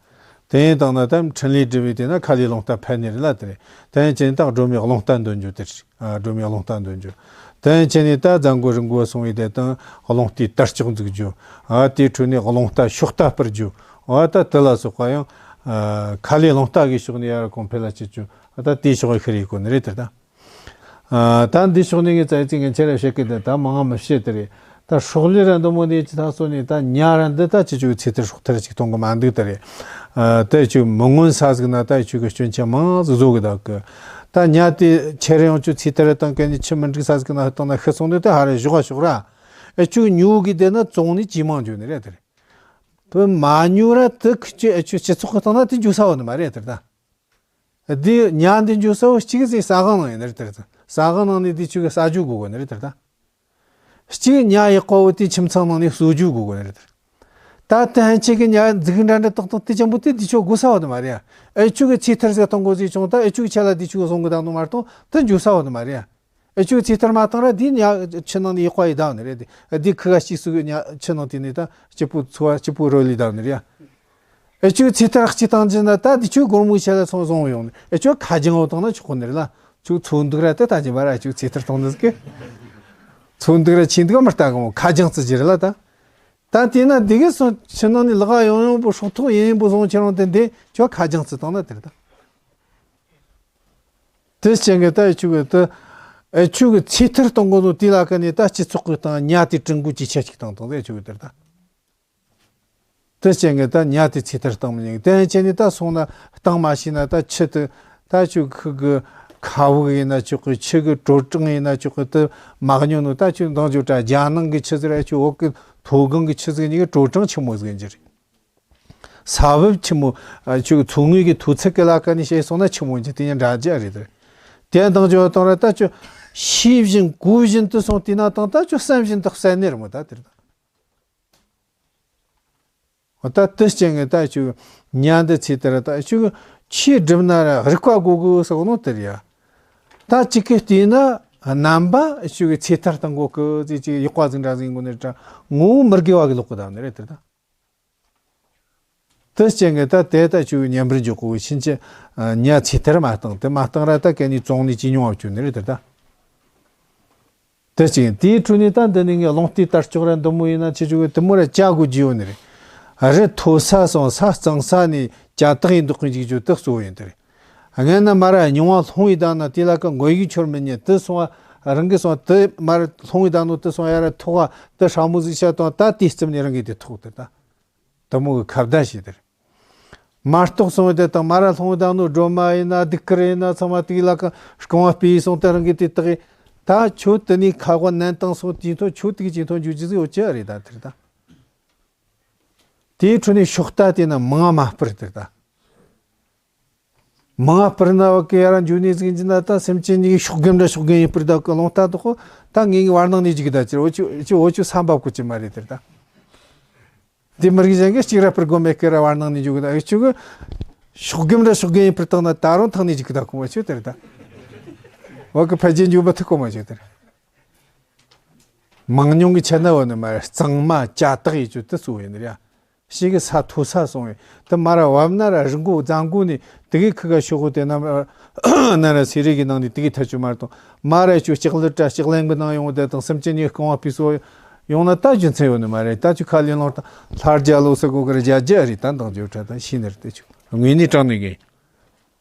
དེ་ཡིན་དང་ན་ད་འཕྲིན་ལས་སྒྲུབ་པའི་དེ་ན་ཁ་ལས་རླུང་རྟ་འཕེལ་ནི་རེད་ལ་དེ་རེད། དེ་ཡན་ཆད་ནས་ད་སྒྲོལ་མའི་རླུང་རྟ་འདོན་རྒྱུ་དེ་རེད། ཨ་སྒྲོལ་མའི་རླུང་རྟ་འདོན་རྒྱུ། དེ་ཡན་ཆད་ནས་ད་རྫ་མགོ་རི་མགོ་སོང་བའི་དེ་དང་རླུང་རྟའི་དར་ལྕོག་འཛུགས་རྒྱུ། ཨ་དེའི་ཁྲོད་ནས་རླུང་རྟ་ཤོག་རྟ་སྤར་རྒྱུ། ཨ་ད་དེ་ལ་སོགས་པ་ཡང་ཨ་ཁ་ལས་རླུང་རྟ་གི་ཕྱོགས་ནས་ཡར་གོང་འཕེལ་ལ་བྱེད་རྒྱུ། ཨ་ད་དེའི་ཕྱོགས་ཀྱི་ཤི་རེ་གོ་ནི་རེད་དེ་ད། ཨ་ད་འདི་ཕྱོགས་ནས་ངས་ཙའི་ཙི་ངས་ཁྱེད་ལ་བཤད་གི་འདི་ད་མང་མི་བཤད་དེ་རེད། ད་སྲོག་ལུས་ར་འདི་མོ་ནས་ཅི་ད་སོ་ནས་ད་ཉ་ར་འདི་ད་ཅི་ཅུག་ཚེ་ཐར་སྲོག་ཐར་ཅིག་གཏོང་གི་མ་འདུག་དེ་རེད། ཨ་ད་ཅུག་མི་མངོན་ས་ཟིག་ན་ད་ཅུག་གི་སྐྱོན་ཆ་མང་ཟིག་བཟོ་གི་ད་གི། ད་ཉ་དེ་ཁྱེར་ཡོང་ཅུག་ཚེ་ཐར་དང་གན་ནི་ཆི་མི་འགྲིག་ས་ཟིག་ན་ཧ་དང་ན་ཤི་སོང་ནས་ད་ཧ་རེ་ཞོག་ཨ་ཞོག་ར། ཨེ་ཅུག་ཉོ་གི་དེ་ན་བཙོང་ནས་ཇེ་མང་འགྱོ་ནི་རེད་དེ་རེད། བུ་མ་ཉོ་ར་དེ་ཁི་ཅི་ཨེ་ཅུག་སྤྱི་ཚོགས་གི་སྟེང་ན་དེ་འགྱོ་ས་བ་ནི་མ་རེད་དེ་ད། འདི་ཉ་འདི་འཇུ་ས་བོ་གཅིག་ཟིག་ས་སྒང་ནང་ཡིན་ནི་རེད་དེ། ས་སྒང་ནང་ནས་འདི་ཆུ་གི་ཟ་རྒྱུ་དགོས་གོ་ནི་རེད་དེ་ད། གཅིག་ཉ་ཡག་པོ་བོ་དེ་ཁྱིམ་ཚང་ནང་ནས་གསོ་རྒྱུ་དགོས་གོ་ནི་རེད་དེ། ད་ལྟ་ཧན་ཆེ་གི་ཉ་འཛུགས་འདྲ་འདྲ་ཏག་ཏག་དེ་ཅན་པོ་དེ་འདི་ཆུ་དགོས་ས་བ་ནི་མ་རེད་ཡ། ཨེ་ཆུ་གི་ཚེ་ཐར་ཟེར་གཏོང་དགོས་ཟིག་བྱུང་ད་ཨེ་ཆུ་གི་ཆེ་ལ་འདི་ཆུ་གི་བཟུང་གི་བཏང་ནོ་མ་གཏོང་དེ་འཇུ་ས་བ་ནི་མ་རེད་ཡ། ཨེ་ཆུ་གི་ཚེ་ཐར་མ་བཏང་ར་འདི་ཉ་ཆུ་ནང་ནས་ཡག་པ་ཡི་བདག་ནི་རེད་དེ། འདི་ཁི་ག་གཅིག་སུ་གི་ཉ་ཆུ་ནང་དེ་ནས་ད་སྐྱིད་པོ་འཚོ་བ་སྐྱིད་པོ་རོལ་ལི་བདག་ནི་རེད་ཡ། ཨེ་ཆུ་ཚེ་ཐར་གཅིག་བཏང་རྒྱུ་ན་ད་འདི་ཆུ་སྒོར་མོ་ཆེ་ལ་ཚོང་བཟུང་ཡོང་ནི། ཨེ་ཆུ་ཁ་རྒྱང་བོ་བཏང་ན་ཆོག་གོ་ནི་རེད་ལ། ཆུ་ཚོ་འདུག་ར་ད་ད་ཅི་བ་ར་ཆུ་ཚེ་ཐར་གཏོང་ནི་ཟིག་གི། ཚོ་འདུག་ར་ཆེ་འདུག་མི་ལྟ་གི་མོ་ཁ་རྒྱང་བརྩི་རྒྱུ་རེད་ལ་ད། ད་དེ་ན་འདི་གི་སོ་ཆུ་ནང་ནས་ལག་ཡོང་ཡོང་པོ་སྲོག་ཐོག་ཡིན་ཡིན་པོ་བཟུང་ཁྱེར་ཡོང་དེ་འདི་ཆུ་ཁ་རྒྱང་བརྩི་བཏང་ན་དེ་རེད་ད། དེ་ཅན་གི་ད་ཨེ་ཆུ་གི་ད་ཨེ་ཆུ་གི་ཚེ་ཐར་གཏོང་གོ་ནོ་དེ་ལ་ཀ་ནས་ད་སྤྱི་ཚོགས་གི་སྟེང་ཉ་དེ་དྲུང་གོ་ཅི་ཆ་ཅིག་བཏང་བཏང་ད་ཨེ་ཆུ་གི་དེར་ད། དེ་ཅན་གི་ད་ཉ་དེ་ཚེ་ཐར་བཏང་མི་ཉན་གི་དེ་ཅན་ནི་ད་སོང་ན་བཏང་མ་ཤེས་ན་ད་ཆུ་དེ་ད་ཆུ་ཁུ་གི་ཁ་བུག་ཡིན་ན་ཆོག་གི། ཆུ་གི་དྲོ་གྲང་ཡིན་ན་ཆོག་གི། དེ་མ་ཉོ་ནོ་ད་ཆུ་འདང་ཆུ་ད་རྒྱ་ནང་གི་ཆུ་ཟེར་ཨེ་ཆུ་འོག་གི་མཐོ་སྒང་གི་ཆུ་ཟེར་ཉིད་གི་དྲོ་གྲང་ཆེན་མོ་ཟིག་ཡིན་གྱི་རེད། ས་བབ་ཆེན་མོ། ཨ་ཆུ་མཚོ་ངོས་ཀྱི་མཐོ་ཚད་ཀྱི་ལ་ཀ་ནས་བཤད་སོང་ན་ཆེན་མོ་ཡིན་གྱི་དེ་ཉིད་འདྲ་རྒྱ་རེད་དེ། དེ་འདང་ཆུ་བཏང་ར་ད་ཆུ་ཤེས་བཞིན་གོ་བཞིན་དུ་སོང་དེ་ན་དང་ད་ཆུ་བསམ་བཞིན་དུ་བསད་ནི་རེད་མོ་ད་དེར་ད། འོ་ད་དེ་ཅན་གི་ད་ཆུ་ཉ་འདི་ཚེ་དེར་ད་ཆུ་ཆེས་སྒྲུབ་ན་ར་རིག་པ་དགོས་དགོས་སོགས་ནོ་དེར་ཡ། ད་གཅིག་གི་བལྟས་ན་རྣམ་པ་ཆུ་གི་ཚེ་ཐར་བཏང་དགོས་གི་ཟེར་ཅིག་ཡག་པ་ཟིག་འདྲ་ཟིག་ཡིན་དགོས་ནི་ད་ངོ་བོ་མི་དགེ་བ་གི་ལོག་གི་ད་ནི་རེད་དེར་ད། དེ་ཅན་གི་ད་དེ་ད་ཆུ་གི་ཉན་པར་འཇུག་གོ་ཕྱིན་ཆད་ཉ་ཚེ་ཐར་མ་བཏང་དེ་མ་བཏང་ར་ད་གན་ནི་བཙོང་ནི་ཅི་མྱོང་བ་བཅུག་ནི་རེད་དེར་ད། དེ་ཅིག་ཡིན། དེའི་འཕྲོས་ནས་ད་འདི་ནས་ངས་རླུང་རྟའི་དར་ལྕོག་ར་འདི་མོ་ཡིན་ན་ཆི་ཆུ་གི་དེ་མོ་ར་བཅའ་དགོས་རྒྱུ་ཡོད་ནི་རེད། རི་མཐོ་ས་སོང་ས་གཙང་ས་ནས་བཅའ་ཐག་ཡིན་འདུག་གི་འཇིག་རྒྱུ་དེ་གཙོ་བོ་ཡིན་དེ་རེད། སྔན་ན་མ་ར་རྙིང་བ་ལྷུང་བའི་བདག་ན་དེ་ལ་ཀ་མགོ་ཡིག་འཆོར་མི་ཉན་དེ་སོང་བ་རང་གི་སོང་དེ་མ་ར་ལྷུང་བའི་བདག་ནོ་དེ་སོང་ཡ་ར་ཐོག་བ་དེ་ཧྲ་མོ་ཟིག་བྱ་དང་ད་དེ་རྩིབ་ནས་རང་གི་དེ་ཐོག་དེ་ད། དེ་མོ་གི་ཁ་བརྡ་བྱས་དེར། མ་གཏོགས་སོང་དེ་དང་མ་ར་ལྷུང་བདག་ནོ་སྒྲོལ་མ་ཡིན་ན་གདུགས་དཀར་ཡིན་ན་ཚང་མ་དེ་ལ་ཀ་རྐང་བ་སྤོས་སོང་དེ་རང་གི་དེ་དག་གི་ད་ཆོ་དེ་ནས་ཁ་བ་ནན་བཏང་སོང་དེ་ཐོ་ཆོ་དེ་གི་ཅིག་ཐོ་འཇུ་རྒྱུ་ཟིག་ཡོད་ཀྱི་རེད་ད་དེར་ད། དེའི་འཕྲོས་ནས་ཤོག་རྟ་དེ་ན་མང་མ་སྤུར་དེར་ད། མང་སྤུར་ན་བ་ཀི་ཡ་ར་འཇུ་ནས་ཟིག་འཇི་ན་ད་སེམས་ཅན་གཉིས་ཀྱི་ཤོག་སྒམ་འདྲ་ཤོག་སྒམ་ཡིན་སྤུར་ད་ཀི་རླུང་རྟ་དོ་ཁོ་ད་ངེད་གཉིས་བར་སྣང་ནས་འཇིག་གི་ད་ཅིར་འོ་ཆུ་འོ་ཆུ་ས་འབབ་ཀོ་ཅི་མ་རེད་དེར་ད། འདི་མི་རིགས་གཞན་གྱིས་གཅིག་ར་སྤུར་དགོས་མེད་ཀི་ར་བར་སྣང་ནས་འཇུག་གི་ད་ཨེ་ཆུ་གི་ཤོག་སྒམ་འདྲ་ཤོག་སྒམ་ཡིན་སྤུར་བཏང་ན་ད་རུང་ཐང་ནས་འཇིག་གི་ད་ཁོ་མ་ཆུ་དེར་ད། འོ་ཀི་ཕ་རྗེས་འཇུ་མ་ཐུབ་ཁོ་མ་ཆུ་དེར། མང་ཉུང་གི་ཆ་ན་བ་ནི་མ་གཙང་མ་བཅའ་ཐག་ཡིན་ཆུ་དེ་གཙོ་བོ་ཡིན་ནི་རེད། ཤིག་གི་ས་མཐོ་ས་སོང་བས་དེ་མ་ར་བབ་ན་ར་རི་མགོ་རྫ་མགོ་ནས་དེ་གི་ཁི་ག་ཤོག་གོ་དེ་ན་ན་ར་སེ་རི་གི་ནང་ནས་དེ་གི་ཐ་ཆུ་མ་ར་དང་མ་ར་ཆུ་ལྕགས་ལི་ཏྲ་ལྕགས་ལན་གི་ནང་ཡོང་དེ་དང་སེམས་ཅན་གཉིས་རྐང་བ་ཕི་སོ་ ཡོང་ན་ད་རྒྱུ་མཚན་ཡོད་ནི་མ་རེད། ད་ཁྱོད་ཁ་ལས་ལོང་ད་ལྷ་རྒྱལ་ལོ་ཟེར་གོ་གི་རེད། རྒྱ་རྒྱ་རེད། ད་འདང་རྒྱུ་ཁྲ་ད་ཤི་ནི་རེད། དེ་ཆུ་དངོས་གནས་དྲང་ནི་གི།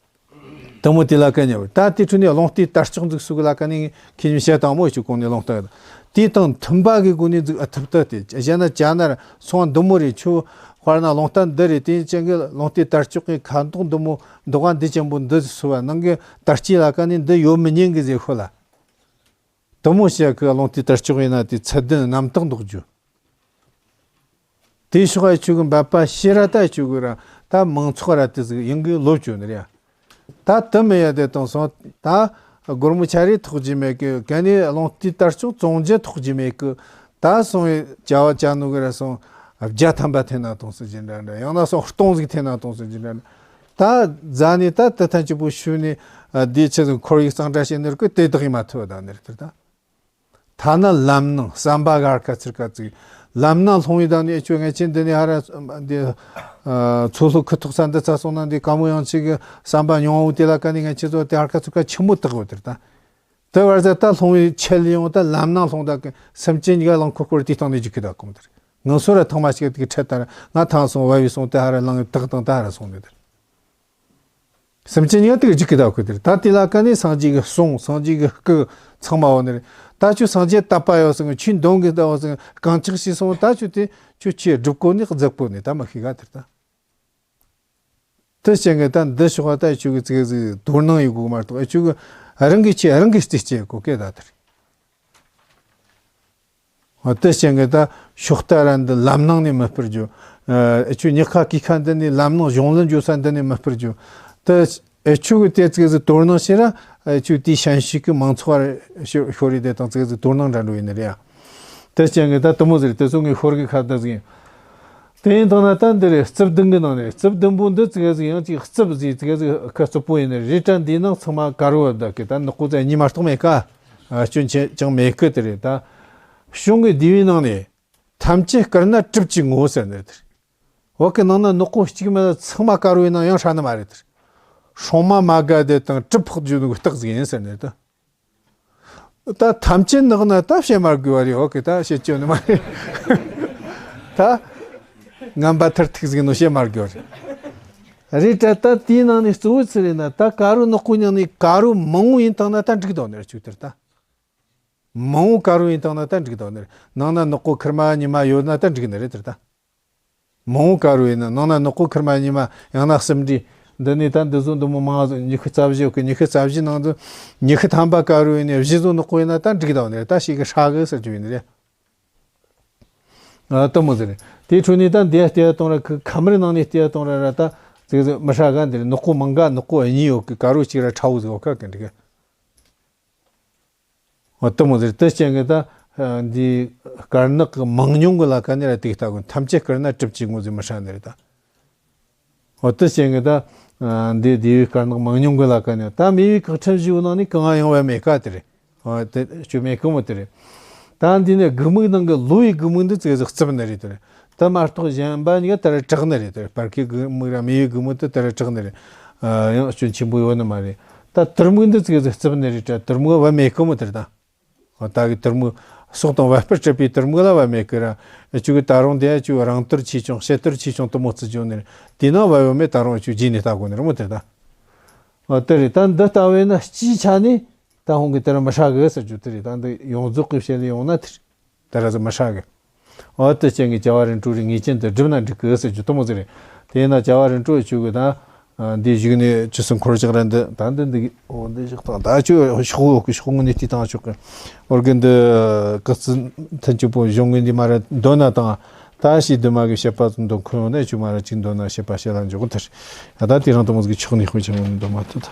དེ་མོ་དེ་ལ་ག་ཉེ་བ་ད་དེ་འཕྲོ་ནས་རླུང་རྟའི་དར་ལྕོག་འཛུགས་སུ་གི་ལ་ག་ནི་ཁྱེད་ཉིད་བཤད་དང་མོ་ཆུ་གོང་ནས་རླུང་རྟ་དེ་དང་མཐུན་པ་གི་སྒོ་ནས་འཛུགས་ཨ་ཐུབ་ཐུབ་དེ་གཞན་ན་ཅ་ན་ར་སོང་འདི་མོ་རེད། ཆུ་དཔེར་ན་རླུང་རྟ་འདི་རེད། དེ་ཅན་གི་རླུང་རྟའི་དར་ལྕོག་གི་ཁ་མདོག་འདི་མོ་མདོག་ག་འདི་ཅན་པོ་འདི་སུ་བ་ནང་གི་དར་ལྕོག་ལ་ག་ནི་འདི་ཡོད་མི་ཉན་གི་ཟེར་ཤོད་ལ། དེ་མོ་བཤད་གི་རླུང་རྟའི་དར་ལྕོག་ཡིན་ན་དེ་ཚད་ལྡན་རྣམ་དག་འདོགས་རྒྱུ། དེ་ཤོག་ཨ་ཆུ་གི་འབད་པ་ཤེས་ར་ད་ཆུ་གི་ར་ད་མང་ཚོགས་ར་དེ་ཟིག་ཡིན་གི་ལོབས་བཅོ་ནི་རེད། ད་དེ་མི་ཡ་དེ་དང་སོང་ད་སྒོར་མོ་ཆ་རེ་ཐོགས་ཀྱི་མེད་གི། གན་ནི་རླུང་རྟའི་དར་ལྕོག་བཙོང་རྒྱུ་ཐོགས་ཀྱི་མེད་གི། ད་སོང་བའི་བྱ་བ་བྱ་ནོ་གི་ར་སོང་བརྒྱ་ཐམ་པ་འཐེན་ན་གཏོང་སྲིད་ཀྱི་འདྲ་འདྲ། ཡང་ན་སོང་སྟོང་ཟིག་འཐེན་ན་གཏོང་སྲིད་ཀྱི་འདྲ་འདྲ། ད་རྫ་ནི་ད་དེ་ཐམས་ཅད་པོ་ཤུ་ནི་དེ་ཆི་ཟིག་ཁོར་ཡུག་གཙང་སྦྲ་བྱེད་ནི་ར་གི་དེ་དག་ཡིན་མ་ཐུབ་ད་ནི་རེད་དེ་ད། ཐ་ན་ལམ་ནང་ཟམ་པ་ག་ཧར་ཁ་ཚུར་ཁ་ཚུགས། ལམ་ནང་ལྷུང་བའི་དང་ནི་ཨེ་ཆོ་ངས་ཆེ་འདི་ནས་ཧ་ར་འདི་མཚོ་ལྷོ་ཁུ་ཐོག་ས་འདི་ཚ་སོང་ན་འདི་ཀ་མོ་ཡང་ཆེ་གི་ཟམ་པ་ཉུང་བོ་དེ་ལ་ཀ་ནི་ངས་ཆེ་ཚོ་དེ་ཧར་ཁ་ཚུར་ཁ་ཆི་མོ་བཏགས་བོ་དེར་ད། དེ་བར་ཟ་ད་ལྷུང་བའི་ཆེད་ལ་ཡོང་ད་ལམ་ནང་ལྷུང་ད་གི་སེམས་ཅན་གཉིས་ཀ་ལང་ཁོ་ཁོར་དེ་སྟེང་ནས་རྒྱུག་གི་ད་གོམ་དེར་ངང་སོ་ར་ཐང་མ་ཞིག་དེ་གི་ཁྲེད་དར་ང་ཐང་སོང་བ་བའི་སོང་དེ་ཧ་ར་ལང་བཏགས་དང་ད་ཧ་ར་སོང་ནས་དེར། སེམས་ཅན་ཡང་དེ་ག་འཇིག་གི་ད་ཁུ་དེར་ད་དེ་ལ་ཀ་ནི་སངས་རྒྱས་ཀྱི་གསུང་སངས་རྒྱས་ཀྱི་སྐུ་ཚང་མ་འོ་ནི་རེད། ད་ཁྱོད་སངས་རྒྱས་དད་པ་ཡོད་སང་ཁྱོད་འདོན་གི་ད་འོ་སང་གང་ཅག་ཤི་སོང་ད་ཁྱོད་དེ་ཁྱོད་ཁྱེད་སྒྲུབ་གོ་ནི་རྫབ་གོ་ནི་ད་མ་ཤི་ག་དེར་ད། དེ་ཅན་གི་ད་འདི་ཤོག་ད་ཁྱོད་ཀྱི་ཙིག་ཟིག་དོ་སྣང་ཡོད་གོ་མ་གཏོགས་ཁྱོད་ཀྱི་རང་གི་ཁྱེད་རང་གི་རྩིས་བྱེད་གོ་གེ་ད་དེར། དེ་ཅན་གི་ད་ཤོག་ལྟ་ར་འདི་ལམ་ནང་ནས་མི་སྤར་རྒྱུ། ཨ་ཆུ་ཉག་ཁ་གི་ཁ་འདི་ནས་ལམ་ནང་གཞུང་ལ་འཇུ་ས་འདི་ནས་མི་སྤར་རྒྱུ། དེ་ཨེ་ཆུ་གི་དེ་ཙིག་ཟིག་དོ་སྣང་བྱེད་ར་ཨེ་ཆུ་དེའི་ཤན་ཤུགས་ཀྱི་མང་ཚོགས་ར་ཤོ་ཤོ་རི་དེ་དང་ཙིག་ཟིག་དོ་སྣང་འདྲ་འགྲོ་ཡིན་ནི་རེད་ཡ། དེ་ཅན་གི་ད་དུ་མོ་ཟེར་དེ་ཚོ་ངའི་ཤོར་གི་ཁ་ད་ཟིག་ཡིན། དེ་ཡིན་དང་ན་ད་འདི་རེད། རྩིབས་བདུན་གི་ནང་ནས་རྩིབས་བདུན་པོ་འདི་ཙིག་ཟིག་ཡང་ཅིག་རྩིབས་ཟིག་ཙིག་ཟིག་ཁ་རྩིབ་པོ་ཡིན་ནི་རེད་དྲ་འདིའི་ནང་ཚང་མ་དཀར་བོ་བབ་ད་གི་ད་ནག་པོ་ཙ་གཉིས་མ་གཏོགས་མེད་ཀ། ཨ་སྐྱོན་ཆེ་ཅང་མེད་གི་དེ་རེད་ད། གཞུང་གི་དེ་བའི་ནང་ནས་ཐམས་ཅད་དཀར་ན་གྲིབ་ཀྱིས་ངོ་ཟེར་ནི་དེ་རེད། འོ་གི་ནང་ན་ནག་པོ་གཅིག་མེད་ལ་ཚང་མ་དཀར་བོའི་ནང་ཡང་ཧྲ་ནི་མ་རེད་དེ་རེད། སྲུང་མ་མ་དགའ་དེ་དང་གྲིབ་ཕོག་རྒྱུ་ནི་རྟགས་ཟིག་ཡིན་ཟེར་ནི་ད། ད་ཐམས་ཅད་ནག་ན་ད་བཤད་མ་དགོས་བ་རེད། འོ་གི་ད་བཤད་རྒྱུ་ནི་མ་རེད། ད་ངན་པ་མཐར་ཐུག་ཟིག་ནོ་བཤད་མ་དགོས་བ་རེད། རེད་དྲ་ད་དེའི་ནང་ནས་གཙོ་བོ་ཚུལ་རེད་ན་ད་དཀར་བོ་ནག་པོ་ཉང་ནས་དཀར་བོ་མང་བོ་ཡིན་བཏང་ན་ད་འགྲིག་དོ་ནི་རེད་ཆུ་དེར་ད། མང་བོ་དཀར་བོ་ཡིན་བཏང་ན་ད་འགྲིག་དོ་ནི་རེད། ནང་ན་ནག་པོ་ཁུར་མ་ཉི་མ་ཡོད་ན་ད་འགྲིག་ནི་རེད་དེར་ད། མང་བོ་དཀར་བོ་ཡིན་ན་ནང་ན་ནག་པོ་ཁུར་མ་ཉི་མ་ཡང་ན་གསུམ་འདྲི། འདི་ནས་ད་འདི་ཚོ་འདི་མོ་མང་ཟིག་ཉི་ཤུ་རྩ་བཞི་ཡོད་གི། ཉི་ཤུ་རྩ་བཞི་ནང་དུ་ཉི་ཤུ་ཐམ་པ་དཀར་བོ་ཡིན་ནས་བཞི་ཚོ་ནག་པོ་ཡིན་ན་ད་འགྲིག་དང་ནི་རེད། ད་ཞིག་གི་ཧྲ་གི་ཟེར་རྒྱུ་ཡིན་ནི་རེད། ཨ་ལྟ་མོ་ཟེར་རེད། དེའི་འཕྲོ་ནས་ད་འདི་ལྟེ་བ་གཏོང་ར་ཁུ་ཁམས་རི་ནང་ནས་ལྟེ་བ་གཏོང་ར་ར་ད་ཙིག་ཟིག་མི་ཧྲ་ག་འདི་རེད། ནག་པོ་མང་ག་ནག་པོ་གཉིས་ཡོད་གི། དཀར་བོ་གཅིག་ར་ཁྲ་བོ་ཟིག་ཡོད་ཁ་གི་འགྲིག་གི། འོ་དེ་མོ་ཟེར་དེ་ཅན་གི་ད་འདི་དཀར་ནག་གི་མང་ཉུང་གི་ལ་ཀ་ནི་ར་དེ་ལྟ་གོ། ཐམས་ཅད་དཀར་ན་གྲིབ་ཀྱིས་ངོ་ཟེར་མི་ཧྲ་ནི་རེད་ད། འོ་དེ་ཅན་གི་ད་འདི་དེ་བའི་དཀར་ནག་མང་ཉུང་གི་ལ་ཀ་ནི་ད་མེ་བའི་བཀའ་ཁྲིམས་བཞི་བོ་ནང་ནི་གང་ཡང་བ་མེད་ཀ་དེ་རེད། འོ་དེ་ཆུ་མེད་ཀི་མོ་དེ་རེད། ད་འདི་ནི་དགུ་མིག་ནང་གི་ལོ་ཡི་དགུ་མིག་འདི་ཙིག་ཟིག་རྩིབ་ནི་རེད་དེ་རེད། དེ་མ་གཏོགས་གཞན་པ་གཉིས་ཀ་དེ་ར་དྲག་ནི་རེད་དེ་རེད། བར་ཁའི་དགུ་མིག་ར་མེ་བའི་དགུ་མིག་དེ་དེ་ར་དྲག་ནི་རེད། ཡང་སྐྱོན་ཆེན་པོ་ཡོད་ནི་མ་རེད། ད་དུར་མིག་འདི་ཙིག་ཟིག་རྩིབ་ནི་རེད་དྲ་དུར་མིག་བ་མེད་ཀི་མོ་དེ་རེད་ད། འོ་ད་གི་དུར་མིག་སྲོག་དང་བ་སྤུ་གྲུབ་པའི་དུར་མིག་ལ་བ་མེད་ཀི་ར། ཨ་ཆུ་གི་ད་རུང་དེ་ཨ་ཆུ་རང་དུར་ཆེ་ཆུང་ཕྱི་དུར་ཆེ་ཆུང་དེ་མོ་བརྩི་རྒྱུ་ནི་རེད། དེ་ན་བ་ཡོད་མེད་ད་རུང་ཨ་ཆུ་རྗེས་ནས་ལྟ་དགོས་ནི་རེད་མོ་དེ་རེད་ད། འོ་དེ་རེད། ད་འདི་ལྟ་བས་ན་སྤྱིའི་ཆ་ནས་ད་ཧོང་གི་དེ་ར་མི་ཧྲ་གི་ཟེར་རྒྱུ་དེ་རེད། ད་འདི་ཡོངས་རྫོགས་གི་བཤད་ལས་ཡོང་ན་དེ་རེད། དེ་ར་ཟིག་མི་ཧྲ་གི། འོ་དེ་ཅན་གྱི་བྱ་བ་རིམ་གྲོ་རེ་ངེས་ཅན་དུ་བསྒྲུབས་ན་འགྲིག་གི་ཟེར་རྒྱུ་དེ་མོ་ཟིག་རེད། དེས་ན་བྱ་བ་རིམ་གྲོ་ཆུ་གི་ད་འདི་བཞུགས་ནས་ཆུ་སྲིན་འཁོར་བཅག་ར་འདི་ད་འདི་འདི་འོ་འདི་བཞག་དང་ད་ཆུ་ཤོག་འོག་གི་ཤོག་ངོས་ནས་དེ་དང་ཆོག་གི། འོར་གི་འདི་ཀི་ཙི་ཐན་ཆུ་པོ་གཞུང་ངོས་འདི་མ་ར་འདོན་ན་དང་ད་ཞིག་འདི་མ་གི་བཤད་པ་ཙམ་འདོན་ཁོ་ཡོང་ནས་ཆུ་མ་ར་ཅིག་འདོན་ན་བཤད་པ་བཤད་ལ་འཇོག་གི་ཐར། ད་དེ་རང་དེ་མོ་ཟིག་ཆོག་ནས་དཔེ་ཆེན་མོ་འདོན་མ་ཐུབ་ད།